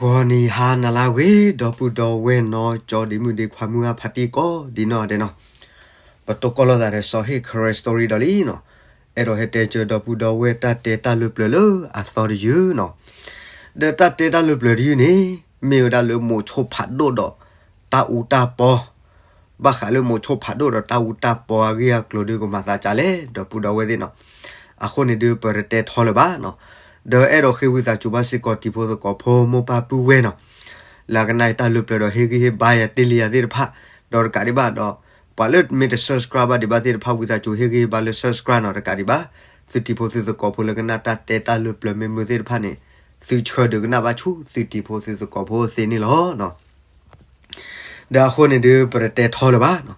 ဂီၤနံၤဟါနၤလၢအဂ့ၤ ဒီပုၢ်ဒီဝဲၢ်နီၢ်ကၠီဒ့မုၣ်ဒ့ခွါမုၢ်အဖါတံၢ်ကိးဒံနီၢ်ဒဲးနီၤ, ပတိၢ်ကီၢ်လိာ်သးဒီးစီၤဟ့ၣ် Karen Story ဒီးလံနီၤ, အဲၣ်ဒိးဟဲတဲစၢၤဒီပုၢ်ဒီဝဲၢ်တၢ်တဲတၢ်လၢပျၢၤလၢအသီတယုၢ်နီၤ, ဒီးတၢ်တဲတၢ်လၢပျၢၤတယုၢ်န့ၣ် မ့ၢ်ဝဲဒၣ်လၢမိၤဆိဖးဒိၣ်ဒီး တၢ်အူတၢ်ပီ ဘၣ်ဃးလၢမိၤဆိဖးဒိၣ်ဒီးတၢ်အူတၢ်ပီအဂ့ၢ်အကျိၤဒုးကမၤသးဒ်လဲၣ် ဒီပုၢ်ဒီဝဲၢ်သ့ၣ်နီၤ, အဃိန့ၣ်ဒုးပတတဲထီလၢၤဘၣ်နီၤ, ဒီးအဲၣ်ဒိးဃ့ဝံသးစူၤဘၣ်စ့ၢ်ကီးတံၤဖိသကိးဖိ မိၢ်ပၢ်ပုၢ်ဝဲၢ်နီၤ, လၢအကနၣ်တၢ်လၢပျၢၤဒီးဟ့ၣ်ဂံၢ်ဟ့ၣ်ဘါယၤတ့ၢ်လံယၤသ့ၣ်တဖၣ်, ဒီးတကးဒံးဘၣ်ဒီး ပှၤလၢမ့ၢ်တ subscribe ဘၣ်ဒံးဘၣ်သ့ၣ်တဖၣ် ဝံသးစူၤဟ့ၣ်ဂံၢ်ဟ့ၣ်ဘါလၢ subscribe နီၤ, တကးဒံးဘၣ် သုတံၤဖိသုသကိးဖိလၢကနၣ်တၢ်တဲတၢ်လၢပျၢၤမ့ၢ်မုာ်သ့ၣ်တဖၣ်န့ၣ် သုဆၢဒုးကနၣ်ဘၣ်ဆူသုတံၤဖိသုသကိးဖိသ့န့ၣ်လီၤ. ဒီးအဃိန့ၣ်ဒုး ပတတဲထီလၢၤဘၣ်နီၤ,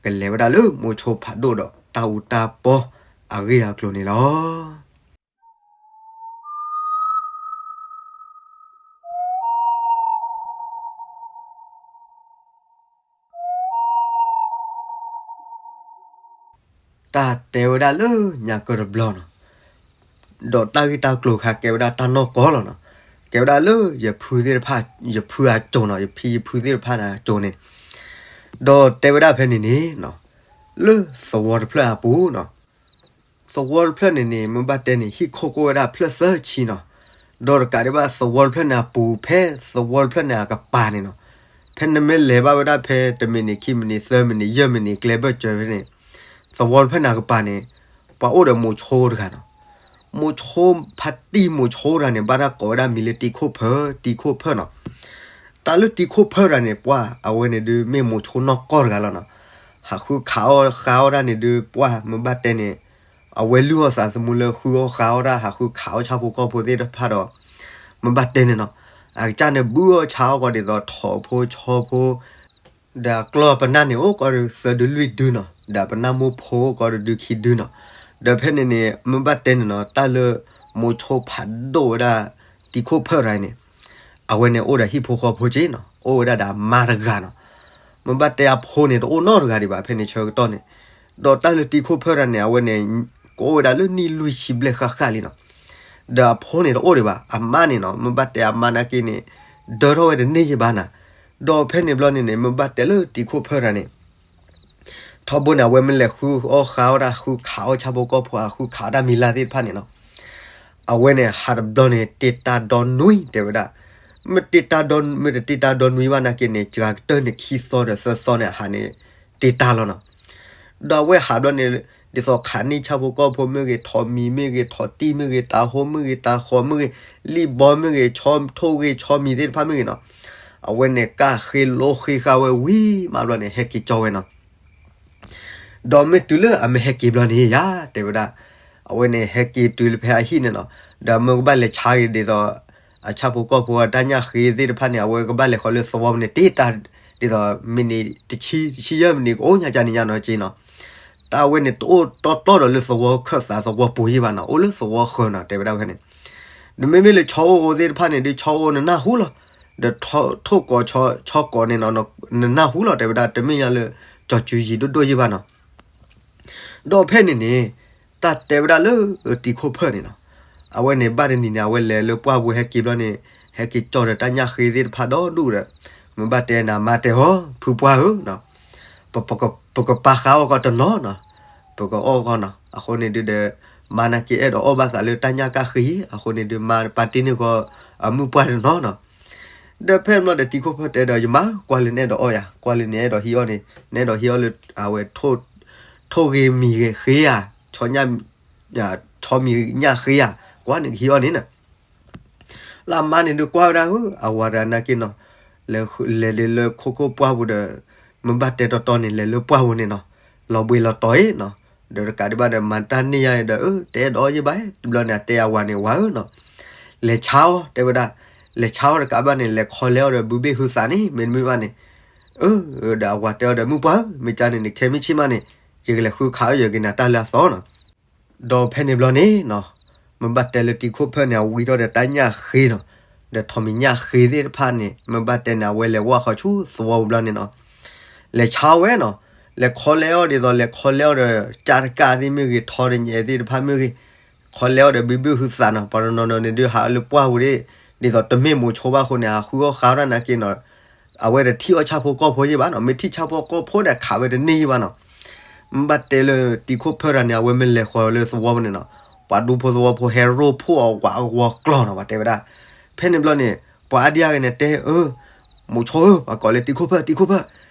ကလဲၤဝဲဒၣ်လၢမိၤဆိဖးဒိၣ်ဒီးတၢ်အူတၢ်ပီအဂ့ၢ်အကျိၤန့ၣ်လီၤ. တၢ်တဲဝဲဒၣ်လၢညါကၢတဘျီနီၤ, ဒီးတၢ်ဂ့ၢ်တၢ်ကျိၤခါကဲဝဲဒၣ်တၢ်နီၢ်ကီၢ်လီၤနီၤ, ကဲဝဲဒၣ်လၢယဖုသ့ၣ်တဖၣ် ယဖုအစိၤနီၤ, ယဖံယဖုသ့ၣ်တဖၣ်န့ၣ်အစိၤန့ၣ်, ဒီးတဲဝဲဒၣ်ဖဲန့ၣ်န့ၣ်နီၤ, လၢသဝီတဖျၢၣ်အပူၤနီၤ, သဝီတဖျၢၣ်န့ၣ်န့ၣ် မ့ၢ်ဘၣ်တဲန့ၣ် ဟံၣ်ခိၣ်ကိၣ်ဝဲဒၣ်ဖျၢၣ်သၢဆံနီၤ, ဒီးတကးဒံးဘၣ်သဝီတဖျၢၣ်န့ၣ်အပူၤဖဲသဝီတဖျၢၣ်န့ၣ်အကပၤန့ၣ်နီၤ, ဖဲနမ့ၢ်လဲၤဘၣ်ဝဲဒၣ်ဖဲတမံးနံးခံမံးနံးသၢမံးနံးယဲၢ်မံးနံးကျဲဘၢၣ်စၢၤဖဲန့ၣ်, သဝီတဖျၢၣ်န့ၣ်အကပၤန့ၣ် ပှၤအိၣ်ဒီးမိၤဆိတဂၤနီၤ, မိၤဆိဖါတံၢ်မိၤဆိတဂၤန့ၣ် ဘၣ်တၢ်ကိးဝဲဒၣ်မံၤလၢတံၤခိၣ်ဖၢ တံၤခိၣ်ဖၢနီၤ, တၢ်လၢတံၤခိၣ်ဖၢတဂၤန့ၣ် ပှၤအဝဲန့ၣ်ဒုးမ့ၢ်မိၤဆိနီၢ်ကီၢ်တဂၤလီၤနီၤ, ဟးဃုခးအီၣ်ဃါအီၣ်တၢ်န့ၣ်ဒုး ပှၤမ့ၢ်ဘၣ်တဲန့ၣ် အဝဲလုၢ်အီၣ်သးသမူလၢဃုအီၣ်ဃါအီၣ်တၢ် ဟးဃုခးအီၣ်ဆၣ်ဖိကီၢ်ဖိသ့ၣ်တဖၣ်ဒီး မ့ၢ်ဘၣ်တဲန့ၣ်နီၤ, အကစၢ်န့ၣ်ဘုအီၣ်ဆါအီၣ်ကီးဒ်သိးထိးဖိဆီဖိ ဒီးအကျီၢ်ပနၢ်န့ၣ် အိၣ်ကီးဒီးသၢဒုလွံၢ်ဒုနီၤ, ဒီးပနၢ်မိၢ်ဖိအိၣ်ကီးဒီးဒုခံဒုနီၤ, ဒီးဖဲန့ၣ်န့ၣ် မ့ၢ်ဘၣ်တဲန့ၣ်နီၤ, တၢ်လၢမိၤဆိဖးဒိၣ်ဝဲဒၣ် တံၤခိၣ်ဖၢတဂၤန့ၣ် အဝဲန့ၣ်အိၣ်ဒီးဟံၣ်ဖိဃီဖိက့နီၤ, အိၣ်ဝဲဒၣ်ဒီးအမါတဂၤနီၤ, မ့ၢ်ဘၣ်တဲအဖိန့ၣ် တအိၣ်နီတဂၤဒံးဘၣ် ဖဲန့ၣ်ဆၢကတီၢ်န့ၣ်, ဒီးတၢ်လၢတံၤခိၣ်ဖၢတဂၤန့ၣ် အဝဲန့ၣ် ကအိၣ်ဝဲဒၣ်လၢနံၣ်လွံၢ်ဆံဘျဲၣ်ဃၣ်ဃၣ်လံနီၤ, ဒီးအဖိန့ၣ်တအိၣ်ဒံးဘၣ်, အမါန့ၣ်နီၤ, မ့ၢ်ဘၣ်တဲအမါနာ်က့န့ၣ် ဒၢထီၣ်ဝဲတန့ၢ်ယဘၣ်နၤ, ဒီးဖဲန့ၣ်ဘျီန့ၣ်န့ၣ် မ့ၢ်ဘၣ်တဲလၢတံၤခိၣ်ဖၢတဂၤန့ၣ် ထီဘိန့ၣ် အဝဲမ့ၢ်လဲၤဃုအီၣ်ဃါအီၣ်တၢ် ဃုခးအီၣ်ဆၣ်ဖိကီၢ်ဖိ ဃုခးအီၣ်တၢ်မံၤလၢ်သ့ၣ်တဖၣ်န့ၣ်နီၤ, အဝဲန့ၣ် ဟးတဘျီန့ၣ် တ့တၢ်ဒီနွံ တဲဝဲဒၣ်, မ့ၢ်တ့တၢ်ဒီ မ့ၢ်တတ့တၢ်ဒီနွံဘၣ်နာ်က့န့ၣ် စှၤကတၢၢ်န့ၣ် ခံသီဒီးသၢသီန့ၣ် အဟးန့ၣ် တ့တၢ်လီၤနီၤ, ဒီးအဝဲဟးဘျီန့ၣ် ဒ်သိးခးန့ၢ်ဆၣ်ဖိကီၢ်ဖိမ့ၢ်ဂ့ၤ ထိးမံၤမ့ၢ်ဂ့ၤ ထိးတံၢ်မ့ၢ်ဂ့ၤ တၤဟိမ့ၢ်ဂ့ၤ တၤဃီၤမ့ၢ်ဂ့ၤ လံၣ်ဘီမ့ၢ်ဂ့ၤ ဆီထိၣ်ဂ့ၤဆီမံၤသ့ၣ်တဖၣ်မ့ၢ်ဂ့ၤနီၤ, အဝဲန့ၣ်ကၢ်ဃ့လိဃ့ဃာ်ဝဲဝံၤမးဘျီန့ၣ် ဟဲက့ၤကၠီဝဲနီၤ, ဒီးမ့ၢ်တုၤလၢအမ့ၢ်ဟဲက့ၤဘျီန့ၣ်ယါ တဲဝဲဒၣ်, အဝဲန့ၣ်ဟဲက့ၤတုၤလၢဖဲအဟံၣ်န့ၣ်နီၤ, ဒီးမ့ၢ်ကဘၣ်လဲၤဆါဂ့ၤဒ်သိး အဆၣ်ဖိကီၢ်ဖိအတၢ်ညၣ်ဃ့သ့ၣ်တဖၣ်န့ၣ် အဝဲကဘၣ်လဲၤဃီၤလၢသဝီပူၤန့ၣ် တ့တၢ် ဒ်သိး မံးနံးတဆံ တဆံယဲၢ်မံးနံး ကအိၣ်ညါကန့ၣ်ညါနီၤက့နီၤ, တၢ်အဝဲန့ၣ်တအိၣ်တီတီဒီးလၢသဝီခၢၣ်သးသဝီပူၤယံၢ်ဘၣ်နီၤ, အိၣ်လၢသဝီဃၢၤနီၤ တဲဝဲဒၣ်ဖဲန့ၣ်, နမ့မ့ၢ်လၢဆီအိၣ်အိၣ်သ့ၣ်တဖၣ်န့ၣ် ဒုးဆီအိၣ်နနၢ်ဟူလီၤ, ဒီးထိၣ်ကိးဆီကိးန့ၣ်နီၤ နနၢ်ဟူလီၤ တဲဝဲဒၣ် တမ့ၢ်ညါလၢ ကၠီၤစုယံၤဒိၣ်ဒိၣ်ယံၢ်ဘၣ်နီၤ ဒီးဖဲန့ၣ်န့ၣ် တၢ်တဲဝဲဒၣ်လၢ တံၤခိၣ်ဖၢၣ်န့ၣ်နီၤ, အဝဲန့ၣ်ဘၣ်တနံၤန့ၣ် အဝဲလဲၤလၢပှၢ်ပူၤဟဲက့ၤဘျီန့ၣ် ဟဲက့ၤကၠီဒီးတၢ်ညၣ်ဃ့သ့ၣ်တဖၣ်ဒီဒူၣ်ဒီး မ့ၢ်ဘၣ်တဲန့ၣ် အမါတဲအီၤ ဖုပှၢ်ဧၢနီၤ, ပကပာ်ဃာ်အီၣ်ကီးတနီၤနီၤ, ပကအီၣ်ကီးနီၤ, အဃိန့ၣ်ဒုးဒီး မါနာ်က့အဲၣ်ဒိးအီၣ်ဘၣ်သးလၢတၢ်ညၣ်ကၢ်ဃ့, အဃိန့ၣ်ဒုး မါပာ်တ့ၢ်န့ၢ်ကီးအမုၢ်ပှၢ်တနီၤနီၤ, ဒီးဖဲန့ၣ်ဘျီဒီးတံၤခိၣ်ဖၢၣ်တဲဒီး ယမါ ကွၢ်လၢနအဲၣ်ဒိးအီၣ်ယၤ, ကွၢ်လၢနအဲၣ်ဒိးဟံးအီၣ်န့ၣ် နအဲၣ်ဒိးဟံးအီၣ်လၢ အဝဲ ထိၣ်ဂ့ၤမံၤဂ့ၤဃ့ဧါ, ဆီမံၤညၣ်ဃ့ဧါ, ကွၢ်န့ၣ်ကဟံးအီၣ်န့ၣ်နီၤ လၢအမါန့ၣ်ဒုးကွၢ်ဝဲဒၣ်ဧၢ, အဝၤတဂၤနာ်က့နီၤ, လဲၤဒ်လၢခိခိၣ်ပှၢ်ပူၤဒီး မ့ၢ်ဘၣ်တဲတီတီန့ၣ် လဲၤလၢပှၢ်ပူၤန့ၣ်နီၤ, လီၤဘှံးလီၤတီၤအံၤနီၤ, ဒီးတကးဒံးဘၣ်ဒီး မၤတၢ်န့ၢ်ယါဒီး အၢ တအဲၣ်ဒိးအီၣ်ယဘၣ်, တဘျီန့ၣ် အတဲအဝၤန့ၣ် ဝၤဧၢနီၤ, လဲၤဆါအီၤ တဲဝဲဒၣ်, လဲၤဆါအီၤတကးဘၣ်န့ၣ် လဲၤခီလဲအီၤဒီး ဘုဘ့ၣ်ဟုသးန့ၣ် မ့တမ့ၢ်ဘၣ်န့ၣ်, အၢ ဒီးအဝၤတဲအီၤဒီး မုၢ်ပှၢ်ဧၢ, မ့ၢ်ကန့ၣ်န့ၣ် ခဲမုၢ်ဆ့ၣ်မးန့ၣ် ယကလဲၤဃုခးအီၣ် ယက့ၤနၤတၢ်လၢအသီနီၤ ဒီးဖဲန့ၣ်ဘျီန့ၣ်နီၤ, မ့ၢ်ဘၣ်တဲလၢတံၤခိၣ်ဖၢၣ်န့ၣ် အဝံထီၣ်ဒီးတၢ်ညၣ်ဃ့နီၤ, ဒီးထိးမံၤညၣ်ဃ့သ့ၣ်တဖၣ်န့ၣ် မ့ၢ်ဘၣ်တဲန့ၣ် အဝဲလဲၤဝၢ်ဃီၤဆူသဝီပူၤဘျီန့ၣ်နီၤ, လဲၤဆါဝဲနီၤ, လဲၤခီလဲအီၤဒ်သိး လဲၤခီလဲအီၤဒီး ကၢ်တကၢ်သ့ၣ်မ့ၢ်ဂ့ၤ ထီတညဲးသ့ၣ်တဖၣ်မ့ၢ်ဂ့ၤ, ခီလဲအီၤဒီးဘုဘ့ၣ်ဟုသးနီၤ, ပှၤတနီၤနီၤန့ၣ်ဒုးဟးလၢပှၢ်ပူၤဒၣ် ဒ်သိးတမ့ၢ်မိၤဆိဘၣ်အဃိန့ၣ် ဟးဃုအီၣ်ဃါတၢ်နာ်က့နီၤ, အဝဲတထံၣ်အီၣ်ဆၣ်ဖိကီၢ်ဖိယ့ၢ်ဘၣ်နီၤ, မ့ၢ်ထံၣ်ဆၣ်ဖိကီၢ်ဖိဒီးခးဝဲတန့ၢ်ယ့ၢ်ဘၣ်နီၤ. မ့ၢ်ဘၣ်တဲလၢတံၤခိၣ်ဖၢၣ်တဂၤန့ၣ် အဝဲမ့ၢ်လဲၤဃီၤလၢသဝီပူၤန့ၣ်နီၤ, ပှၤဒူဖိသဝီဖိဟဲရိၢ်ဖှိၣ်အီၤဝးအဂီၤကျီၢ်နီၤ, ပှၤတဲဝဲဒၣ်. ဖဲန့ၣ်ဘျီန့ၣ် ပှၤအါဒံအါဂၤန့ၣ်တဲ အၢ မိၤဆိဧၢ, ပှၤကိးလၢတံၤခိၣ်ဖၢၣ်, တံၤခိၣ်ဖၢၣ်,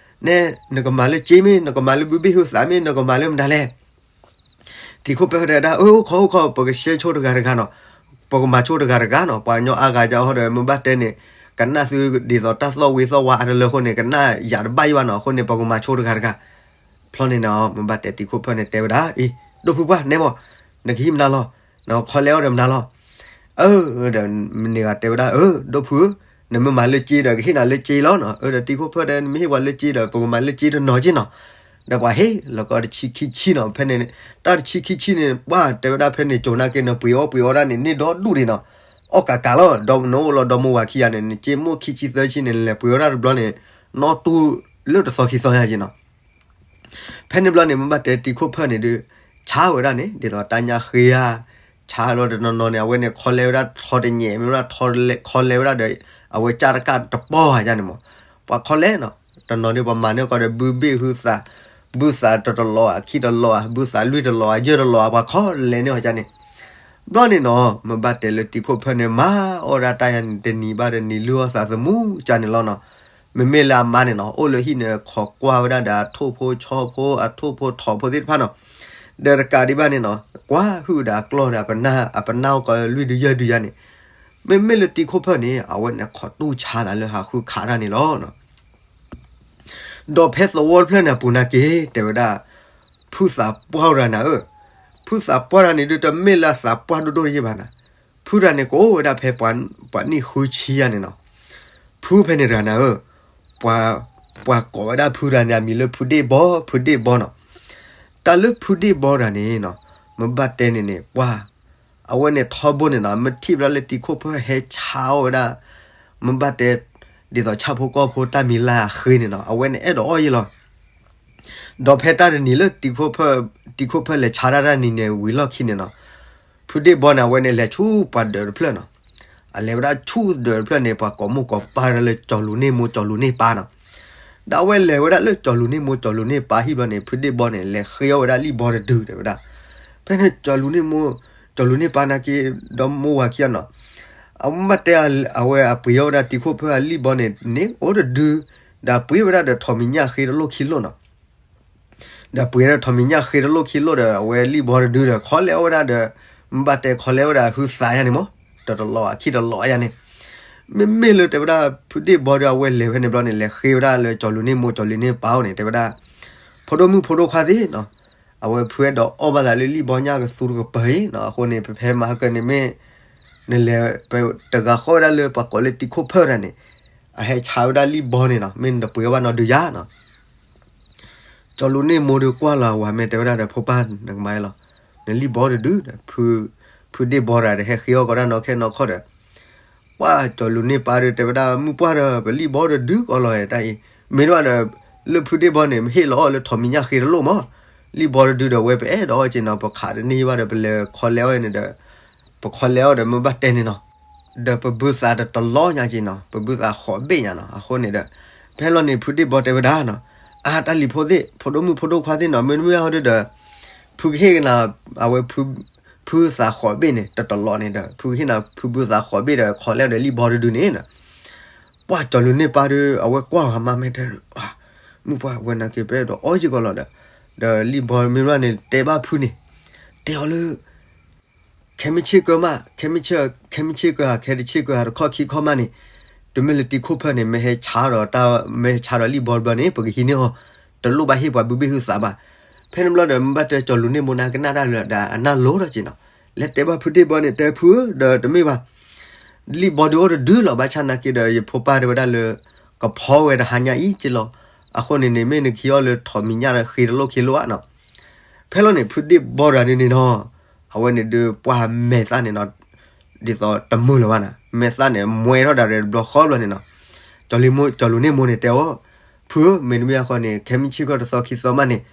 နဲနကမၤလၢက့မ့ၢ်, နကမၤလၢဘုဘ့ၣ်ဟုသးမ့ၢ်, နကမၤလၢမတၤလဲၣ်. တံၤခိၣ်ဖၢၣ်တဲဝဲဒၣ် အိၣ်ခိးအိၣ်ခိး, ပကဆှဲဆိတဂၤတဂၤနီၤ, ပကမၤဆိတဂၤတဂၤနီၤ, ပှၤကညီအါဂၤဒ်အဃိဒီး မ့ၢ်ဘၣ်တဲန့ၣ် ကနၣ်သုဒ်သိးတၢ်သီၣ်ဝံၤသီၣ်ဝါအါတလၢအဃိန့ၣ် ကနၣ်ယၤတဘၣ်ယံၤဘၣ်နီၤ, အဃိန့ၣ် ပကမၤဆိတဂၤတဂၤ. ဖျီန့ၣ်နီၤ မ့ၢ်ဘၣ်တဲတံၤခိၣ်ဖၢၣ်န့ၣ်တဲဝဲဒၣ် အံၤ ဒိၣ်ဖုပှၢ် နဲမီၢ်, နကဟံးမနုၤလီၤ, နခီလဲအီၤဒီးမနုၤလီၤ. အၢ ဒီးမန့ၢ်ဂၤတဲဝဲဒၣ် အၢ ဒိၣ်ဖုဧၢ, နမ့ၢ်မၤလၢက့ဒီး ကဟ့ၣ်နၤလၢက့လီၤနီၤ. အၢ ဒီးတံၤခိၣ်ဖၢၣ်တဲ နမ့ၢ်ဟ့ၣ်ပှၤလၢက့ဒီး ပကမၤလၢက့တနီၤက့နီၤ. ဒီးပှၤဟ့ၣ်လီၤကီတဆံခံဆံနီၤ, ဖဲန့ၣ် တၢ်တဆံခံဆံန့ၣ် ပှၢ်တဲဝဲဒၣ်ဖဲန့ၣ် ကိၤနာ်က့န့ၣ် ပှ့ၤအီၣ်ပှ့ၤအီဒၣ်န့ၣ် န့ၢ်ဒီဒူၣ်ဒံးနီၤ, အီၣ်ကးကးလီၤ, ဒီးနအိၣ်လီၤဒီမိၢ်ဝၤခံဂၤန့ၣ် နက့မိၢ်ခံဆံသၢဆံန့ၣ် လဲၤပှ့ၤအီဒၣ်တဘျီန့ၣ် နီၢ်တူၢ်လၢတသီခံသီညါက့နီၤ. ဖဲန့ၣ်ဘျီန့ၣ် မ့ၢ်ဘၣ်တဲတံၤခိၣ်ဖၢၣ်န့ၣ်ဒုး ဆါဝဲဒၣ်န့ၣ် ဒ်သိးတၢ်ညၣ်ဃ့ဧါ, ဆါလီၤတနီၤနီၤန့ၣ် အဝဲန့ၣ်ခီလဲဝဲဒၣ်ထီတညဲး မ့ၢ်ဝဲဒၣ်ထီလဲ ခီလဲဝဲဒၣ်ဒီး အဝဲကၢ်တကၢ်တပီၢ်ဧါန့ၣ်မီၢ်, ပှၤခီလဲနီၤ, တနီၤဒုးပှၤမၤန့ၢ်ကီးဒီး ဘုဘ့ၣ်ဟုသး, ဘုသးတတလီၤဧါ ခံတလီၤဧါ ဘုသးလွံၢ်တလီၤဧါ ယဲၢ်တလီၤဧါ ပှၤခီလဲန့ၢ်အီၤကန့ၣ်. ဘျီန့ၣ်နီၤ မ့ၢ်ဘၣ်တဲလၢတံၤခိၣ်ဖၢၣ်န့ၣ် မၤအီၣ်ဒၣ်တၢ်ယါန့ၣ် တနံၤဘၣ်တနံၤ လုၢ်အီၣ်သးသမူကန့ၣ်လီၤနီၤ. မ့မ့ၢ်လၢအမါန့ၣ်နီၤ အိၣ်လၢဟံၣ်န့ၣ် ခိးကွၢ်ဝဲဒၣ်ဒီးအထိၣ်ဖိဆီဖိ အထိၣ်ဖိထိးဖိသ့ၣ်တဖၣ်နီၤ, ဒီးတကးဒံးဘၣ်န့ၣ်နီၤ ကွၢ်ဟုၣ်ဒီးအကျီၢ်ဒီး အပနၢ် အပနၢ်အိၣ်ကီးလွံၢ်ဒုယဲၢ်ဒုယါန့ၣ်, မ့မ့ၢ်လၢတံၤခိၣ်ဖၢၣ်န့ၣ် အဝဲန့ၣ်ခိးတူၢ်ဆါသးလၢဟးဃုခးတၢ်န့ၣ်လီၤနီၤ. ဒီးဖဲသဝီတဖျၢၣ်န့ၣ်အပူၤနာ်က့ တဲဝဲဒၣ် ဖုသးပှၢ်တဂၤနၤဧၢ, ဖုသးပှၢ်တဂၤန့ၣ်ဒုး တမ့ၢ်လၢသးပှၢ်ဒိၣ်ဒိၣ်တယ့ၢ်ဘၣ်နၤ, ဖုတဂၤန့ၣ် ကအိၣ်ဝဲဒၣ်ဖဲပှၤနံၣ်ဃုဆံယါန့ၣ်နီၤ. ဖုဖဲန့ၣ်တဂၤနၤဧၢ, ပှၤ ပှၤကိးဝဲဒၣ်ဖုတဂၤန့ၣ် အမံၤလၢဖုဒ့ၣ်ဘီ, ဖုဒ့ၣ်ဘီနီၤ. တၢ်လၢဖုဒ့ၣ်ဘီတဂၤန့ၣ်နီၤ မ့ၢ်ဘၣ်တဲန့ၣ်န့ၣ် ပှၤ အဝဲန့ၣ်ထီဘိန့ၣ်နီၤ မ့ၢ်ထံၣ်ဘၣ်လၢတံၤခိၣ်ဖၢၣ်ဟဲဆါအီၣ်ဝဲဒၣ်, မ့ၢ်ဘၣ်တဲ ဒ်သိးဆၣ်ဖိကီၢ်ဖိတၢ်မံၤလၢအဃ့န့ၣ်နီၤ အဝဲန့ၣ်အဲၣ်ဒိးအီၣ်ယံၤလီၤ. ဒီးဖဲတၢ်တနံၤလၢတံၤခိၣ်ဖၢၣ်, တံၤခိၣ်ဖၢၣ်လဲၤဆါတၢ်တၢ်နံၤန့ၣ် ဝံၤလီၢ်ခံန့ၣ်နီၤ, ဖုဒ့ၣ်ဘီန့ၣ် အဝဲန့ၣ်လဲၤဆူပှၤဒၢးတဖျၢၣ်နီၤ, အလဲၤဝဲဒၣ်ဆူဒၢးတဖျၢၣ်န့ၣ် ပှၤကိးမိၢ်ကိးပၢ်လၢကၠီၤလူၤန့ၢ်မိၢ် ကၠီၤလူၤန့ၢ်ပၢ်နီၤ. ဒီးအဝဲလဲၤဝဲဒၣ်လၢကၠီၤလူၤန့ၢ်မိၢ် ကၠီၤလူၤန့ၢ်ပၢ်ဟံၣ်ဘျီန့ၣ် ဖုဒ့ၣ်ဘီန့ၣ် လဲၤဃ့အီၣ်ဝဲဒၣ်လံၣ်ဘီတဒုတဲဝဲဒၣ်. ဖဲန့ၣ်ကၠီၤလူၤန့ၢ်မိၢ် ကၠီၤလူၤန့ၢ်ပၢ်နာ်က့ ဒီမိၢ်ဝၤခံဂၤနီၤ, အမ့ၢ်တဲ အဝဲအပှ့ၤအီၣ်ဝဲဒၣ်တံၤခိၣ်ဖၢၣ်အလံၣ်ဘီန့ၣ်န့ၣ် အိၣ်တဒု, ဒီးပှ့ၤဝဲဒၣ်ဒီးထိးမံၤညၣ်ဃ့တလိၣ်ခံလိၣ်နီၤ. ဒီးပှ့ၤဒၣ်ထိးမံၤညၣ်ဃ့တလိၣ်ခံလိၣ်ဒီး အဝဲလံၣ်ဘီတဒုဒီး ခီလဲအီၣ်ဝဲဒၣ်ဒီး မ့ၢ်ဘၣ်တဲခီလဲအီၣ်ဝဲဒၣ်ဟုသးယါန့ၣ်မီၢ်, တတလီၤအခံတလီၤယါန့ၣ်. မ့မ့ၢ်လၢတဲဝဲဒၣ် ဖုဒ့ၣ်ဘီဒီး အဝဲလဲၤဖဲန့ၣ်ဘျီန့ၣ် လဲၤဃ့ဝဲဒၣ်လၢကၠီၤလူၤန့ၢ်မိၢ် ကၠီၤလူၤန့ၢ်ပၢ်အိၣ်န့ၣ် တဲဝဲဒၣ် ဖိဒိၣ်မုၣ်ဖိဒိၣ်ခွါသ့ၣ်နီၤ, အဝဲဖုအဲၣ်ဒိးအီၣ်ဘၣ်သးလၢလံၣ်ဘီညၣ်ကသူတကပၤအံၤနီၤ, အဃိန့ၣ် ပဖဲမဟါကၢန့ၣ်မ့ၢ် နလဲၤ ပတဂၤဃီဝဲဒၣ်လၢပှၤကိးလၢတံၤခိၣ်ဖၢၣ်တဂၤန့ၣ် အဟဲဆါဝဲဒၣ်လံၣ်ဘီန့ၣ်နီၤ, မ့ၢ်နတပှ့ၤအီၣ်ဘၣ်နီတဒုယါနီၤ. ကၠီၤလူၤန့ၢ်မိၢ်ဒီးကွၢ်လီၤဝၤမဲာ်တဲဝဲဒၣ်ဒီး ဖိပၢ်နကမၤလီၤ, နလံၣ်ဘီတဒုဒီး ဖု ဖုဒ့ၣ်ဘီတဂၤဒီး ဟဲဃ့အီၣ်ကီးဒၣ်နီၢ်ခဲနီၢ်ခီဒီး ပှၢ်ကၠီၤလူၤန့ၢ်ပၢ်ဒီး တဲဝဲဒၣ် မုၢ်ပှၢ်ဒီး ပလံၣ်ဘီတဒုကီးလီၤတၢ်အံၤ, မ့ၢ်ဒၣ်ဒီး လၢဖုဒ့ၣ်ဘီန့ၣ် မ့ၢ်ဟ့ၣ်လီၤအီၣ်လၢထိးမံၤညၣ်ဃ့တလိၣ်မး, လံၣ်ဘီတဒုဒီး ဝဲပအဲၣ်ဒိးအီၣ်က့နီၤ, ပခးတန့ၢ်ဘၣ်ဒီး ပလဲၤခီလဲအီၣ်န့ၣ်ဒီး ပခီလဲအီၣ်ဒီး မ့ၢ်ဘၣ်တဲန့ၣ်နီၤ, ဒီးပဘုသးတတလီညါက့နီၤ, ပဘုသးဃိးဘ့ၣ်ညါနီၤ, အဃိန့ၣ်ဒီး ဖဲလီၤန့ၣ်ဖုဒ့ၣ်ဘီတဲဝဲဒၣ်နီၤ, အါ တၢ်လံၤဖိသ့ၣ် ဖိဒိၣ်မုၣ်ဖိဒိၣ်ခွါသ့ၣ်နီၤ, မ့တမ့ၢ်အီၤဒီး ဖုကဟ့ၣ်ကနၤ အဝဲ ဖုသးဃိးဘ့ၣ်န့ၣ် တတလီန့ၣ်ဒီး ဖုကဟ့ၣ်နၤ ဖုဘုသးဃိးဘ့ၣ်ဒီး ခီလဲအီၣ်ဒီးလံၣ်ဘီတဒုန့ၣ်နီၤ, ပှၢ်ကၠီၤလူၤန့ၢ်ပၢ်ဒီး အဝဲကွၢ်ဂၤမးမဲာ်တဲ, မုၢ်ပှၢ်ဝဲနာ်က့ ပအဲၣ်ဒိးအီၣ်ယံၤကီးလီၤဒီး, ဒီးလံၣ်ဘီမ့ၢ်ဘၣ်န့ၣ် တဲဘၣ်ဖုန့ၣ်, တဲအီၤလၢ ခဲမုၢ်ဆ့ၣ်ကၢမး ခဲမုၢ်ဆ့ၣ်, ခဲမုၢ်ဆ့ၣ်ကၢဧါ ခဲတဆ့ၣ်ကၢဧါ တခီၣ်ခံခီၣ်မးန့ၣ်, တမ့ၢ်လၢတံၤခိၣ်ဖၢၣ်န့ၣ် မ့ၢ်ဟဲဆါဒီးတၢ် မ့ၢ်ဟဲဆါဒီးလံၣ်ဘီတဘျီန့ၣ် ပကဟံးန့ၢ်အီၤ, တလိၣ်ဘၣ်ဟ့ၣ်ပှၤဘုဘ့ၣ်ဟုသးဘၣ်. ဖဲန့ၣ်ဘျီဒီး မ့ၢ်ဘၣ်တဲကၠီၤလူၤန့ၢ်မိၢ်နၤကနၣ်တၢ်လၢဒီးအနၢ်လိၤဒီးက့နီၤ, လဲၤတဲဘၣ်ဖုဒ့ၣ်ဘီန့ၣ် တဲဖုဧၢ ဒီးတမ့ၢ်ဘၣ် လံၣ်ဘီဒုးအိၣ်တဒုလီၤ ဘၣ်ဆၣ်နာ်က့ဒီး ယဖိပၢ်တဲဝဲဒၣ်လၢ ကဖီဝဲတဟါညါအံၤက့လီၤ. အဃိန့ၣ်န့ၣ် မ့ၢ်နကဟံးအီၣ်လၢထိးမံၤညၣ်ဒီးဃ့တလိၣ်ခံလိၣ်ဧါနီၤ. ဖဲလီၤန့ၣ် ဖုဒ့ၣ်ဘီတဂၤန့ၣ်န့ၣ်နီၤ, အဝဲန့ၣ်ဒုးပှၢ်မဲာ်သၣ်န့ၣ်နီၤ, ဒ်သိးတမုာ်လၢၤဘၣ်နီၤ, မဲာ်သၣ်န့ၣ် မွဲထီၣ်ဒၣ်ရဲၣ်တဘျီဃီဘျီန့ၣ်နီၤ. ကၠီၤလူၤန့ၢ်မိၢ်န့ၣ်တဲအီၤ, ဖုဧၢ မ့တမ့ၢ်အဃိန့ၣ် ခဲမုၢ်ဆ့ၣ်ကီၢ်တသီခံသီမးန့ၣ်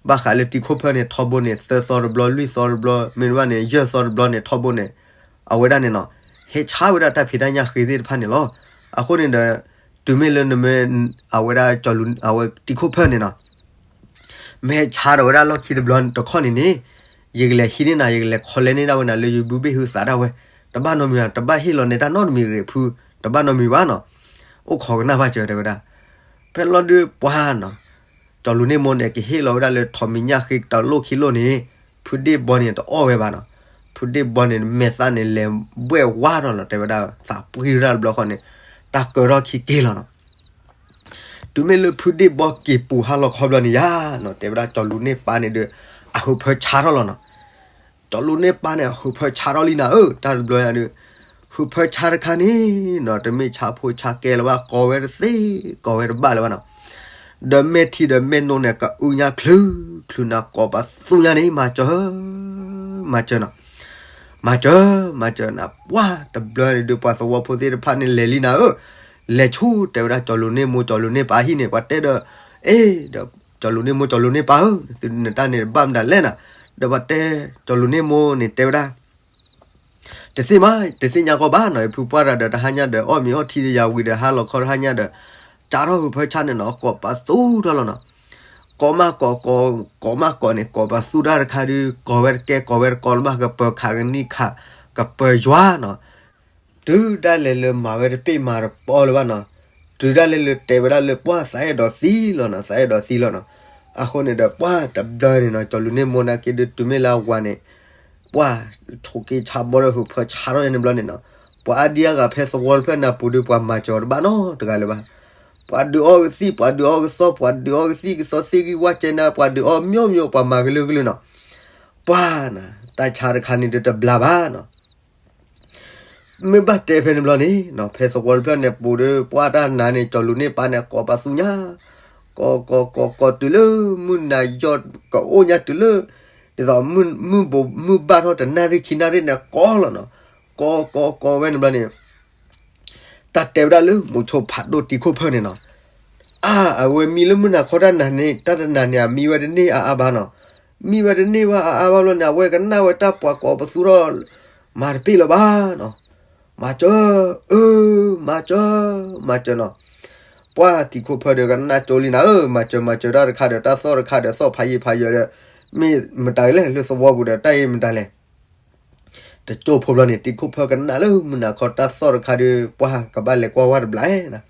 ဘၣ်ဃးလၢတံၤခိၣ်ဖၢၣ်န့ၣ် ထီဘိန့ၣ် သၢသီတဘျီ လွံၢ်သီတဘျီ မ့တမ့ၢ်န့ၣ် ယဲၢ်သီတဘျီန့ၣ် ထီဘိန့ၣ် အဝဲဒၣ်န့ၣ်နီၤ, ဟဲဆါဝဲဒၣ်တၢ်ဖံးတၢ်ညၣ်ဃ့သ့ၣ်တဖၣ်န့ၣ်လီၤ. အဃိန့ၣ်ဒီး တုၤမ့ၢ်လၢနမ့ၢ် အဝဲဒၣ်ကၠီလူၤ အဝဲတံၤခိၣ်ဖၢၣ်န့ၣ်နီၤ မ့ၢ်ဟဲဆါဒီးဝဲဒၣ်လီၢ်ခံတဘျီတခီၣ်န့ၣ်န့ၣ် ယကလဲၤဟံးန့ၢ်နၤ ယကလဲၤခီလဲန့ၢ်ဒၣ်ဝဲနၤလၢယဘုဘ့ၣ်ဟုသးဒၣ်ဝဲ, တဘၣ်နီတမံၤဘၣ်, တဘၣ်ဟ့ၣ်လီၤန့ၢ်တၢ်နီတမံၤရ့ၣ်ဖု, တဘၣ်နီတမံၤဘၣ်နီၤ. အိၣ်ခိးကနၣ်ဘၣ်စၢၤတဲဝဲဒၣ်. ဖဲလီၤဒုးပှၤနီၤ ကၠီလူၤန့ၢ်မိၢ်န့ၣ် ကဟ့ၣ်လီၤဝဲဒၣ်လၢထိးမံၤညၣ်ဃ့တၢ်လိၣ်ခံလိၣ်န့ၣ် ဖုဒ့ၣ်ဘီန့ၣ်တအီၣ်ဝဲဘၣ်နီၤ. ဖုဒ့ၣ်ဘီန့ၣ် မဲာ်သၣ်န့ၣ် လဲၤဘှဲၣ်ဝါထီၣ်လီၤ တဲဝဲဒၣ်, သးပှံၢ်ဝဲဒၣ်တဘျီဃီန့ၣ် တၢ်ကၢထီၣ်ခံက့ၤလီၤနီၤ. တုၤမ့ၢ်လၢဖုဒ့ၣ်ဘီက့ၤပူၤဟါလီၤခီဘျီန့ၣ်ယါနီၤ တဲဝဲဒၣ် ကၠီလူၤန့ၢ်ပၢ်န့ၣ်ဒီး အဟုးဖၢဆါထီၣ်လီၤနီၤ. ကၠီလူၤန့ၢ်ပၢ်န့ၣ် အဟုးဖၢဆါထီၣ်လံနၤဧၢ, တၢ်တဘျီညါဒီး ဟုးဖၢဆါတခါန့ၣ်နီၤ တမ့ၢ်ဆါဖိဆါကဲလၢၤဘၣ်, ကိးဝဲတသ့ ကိးဝဲတဘၣ်လၢၤဘၣ်နီၤ. ဒီးမဲာ်ထံဒီးမဲာ်နိန့ၣ် ကအုညါချုချုနၤ ကိးပသူညါန့ၣ် မၤစၢၤ မၤစၢၤနီၤ. မၤစၢၤ မၤစၢၤနၤ ပှၤတဘျီန့ၣ်ဒီး ပှၤသဝီဖိသ့ၣ်တဖၣ်န့ၣ် လဲၤလံနၤဧၢ, လဲၤဆူ တဲဝဲဒၣ် ကၠီလူၤန့ၢ်မိၢ် ကၠီလူၤန့ၢ်ပၢ်ဟံၣ်န့ၣ် ပှၤတဲဒီး အ့ ဒီး ကၠီလူၤန့ၢ်မိၢ် ကၠီလူၤန့ၢ်ပၢ်ဧၢ, သုနတၢ်န့ၣ်တဘၣ်မတၤလဲၣ်နၤ. ဒီးပှၤတဲ ကၠီလူၤန့ၢ်မိၢ်န့ၣ် တဲဝဲဒၣ် တသ့ၣ်မး တသ့ၣ်ညါကီးဘၣ်နီၤ, ယဖုပှၢ်တၢ်ဒီးတဟါညါဒီး အီၣ်မ့ၤအီထံဒီးယၤဝံၤဒီး ဟါလီၤခီတဟါညါဒီး စးထီၣ်ဟုးဖၢဆါန့ၣ်နီၤ ကိးပသူထီၣ်လီၤနီၤ. ကိးမးကိး ကိး ကိးမးကိးန့ၣ် ကိးပသူတၢ်တခါဒီး ကိးဝဲတကဲ ကိးဝဲတကိးလၢၤဘၣ်, ကပၢၤခးကနံၣ်ခး ကပၢၤယွၤနီၤ. တုၤဒၣ်လဲာ်လၢမၤဝဲတပ့ၢ်မၤတပီလၢၤဘၣ်နီၤ, တုၤဒၣ်လဲာ်လၢတဲဝဲဒၣ်လၢပှၤသးအဲၣ်ဒိးသံလီၤနီၤ, သးအဲၣ်ဒိးသံလီၤနီၤ. အဃိန့ၣ်ဒီးပှၤတဘျီန့ၣ်နီၤ ကၠီလူၤန့ၢ်မိၢ်နာ်က့ဒီး တုၤမ့ၢ်လၢအဝၤန့ၣ် ပှၤဆိးက့ဆါဘီဒီး ဟုးဖၢဆါထီၣ်န့ၣ်တဘျီန့ၣ်နီၤ, ပှၤအါဒံအါဂၤဖဲသဝီတဖျၢၣ်န့ၣ်အပူၤဒီး ပှၤမၤစၢၤအီၤတဘၣ်နီတဂၤလၢၤဘၣ်. ပှၤဒုးအီကသံၣ် ပှၤဒုးအီကသီၣ် ပှၤဒုးအီကသံၣ်ကသီ သ့ၣ်ဂံၢ်ဝၣ်စဲနၤ ပှၤဒုးအီမျိုးမျိုး ပှၤမၤကလုာ်ကလုာ်နီၤ. ပှၤနၤ တၢ်ဆါတခါန့ၣ်ဒီးတဘျါဘၣ်နီၤ. မ့ၢ်ဘၣ်တဲဖဲန့ၣ်ဘျီန့ၣ်နီၤ ဖဲသဝီတဖျၢၣ်န့ၣ်ပူၤဒီး ပှၤတၢ်နၤန့ၣ် ကၠီလူၤန့ၢ်ပၢ်န့ၣ် ကိးပသူညါ, ကိး ကိး ကိး ကိးတုၤလၢ မုၢ်နၤယီၢ်ကအိၣ်ညါတုၤလၢ ဒ်သိး မုၢ်ဘိးမုၢ်ဘၣ်ထီၣ်တနၣ်ရံၣ်ခံနၣ်ရံၣ်န့ၣ် ကိးလီၤနီၤ. ကိး ကိး ကိးဝဲန့ၣ်ဘျီန့ၣ် တၢ်တဲဝဲဒၣ်လၢ မိၤဆိဖးဒိၣ်တံၤခိၣ်ဖၢၣ်န့ၣ်နီၤ, အါ အဝဲမံလၢမုၢ်နၤခီတၢ်နၤန့ၣ် တၢ်တနၤန့ၣ် အမံဝဲတန့ၢ်အါအါဘၣ်နီၤ. မံဝဲတန့ၢ်ဘၣ်အါအါဘၣ်ဘျီန့ၣ် အဝဲကနၣ်ဝဲတၢ်ပှၤကိးပသူထီၣ် မၤတပ့ၢ်လၢၤဘၣ်နီၤ. မၤစၢၤ အၢ မၤစၢၤ မၤစၢၤနီၤ. ပှၤတံၤခိၣ်ဖၢၣ်ဒီးကနၣ်ကၠိလံနၤဧၢ, မၤစၢၤ မၤစၢၤတၢ်တခါဒီး တၢ်သီၣ်တခါဒီး သီၣ်ဖးယံာ်ဖးယၢၤဒီး မ့ၢ်မတၤလဲၣ် လၢသဝီပူၤဒီး တၢ်အံၤမတၤလဲၣ် တကၠိဖိဘျီန့ၣ် တံၤခိၣ်ဖၢၣ်ကနၣ်လၢမုၢ်နၤခီတၢ်သီၣ်တခါဒီး ပှၤကဘၣ်လဲၤကွၢ်ဝဲတဘျီနီၤ.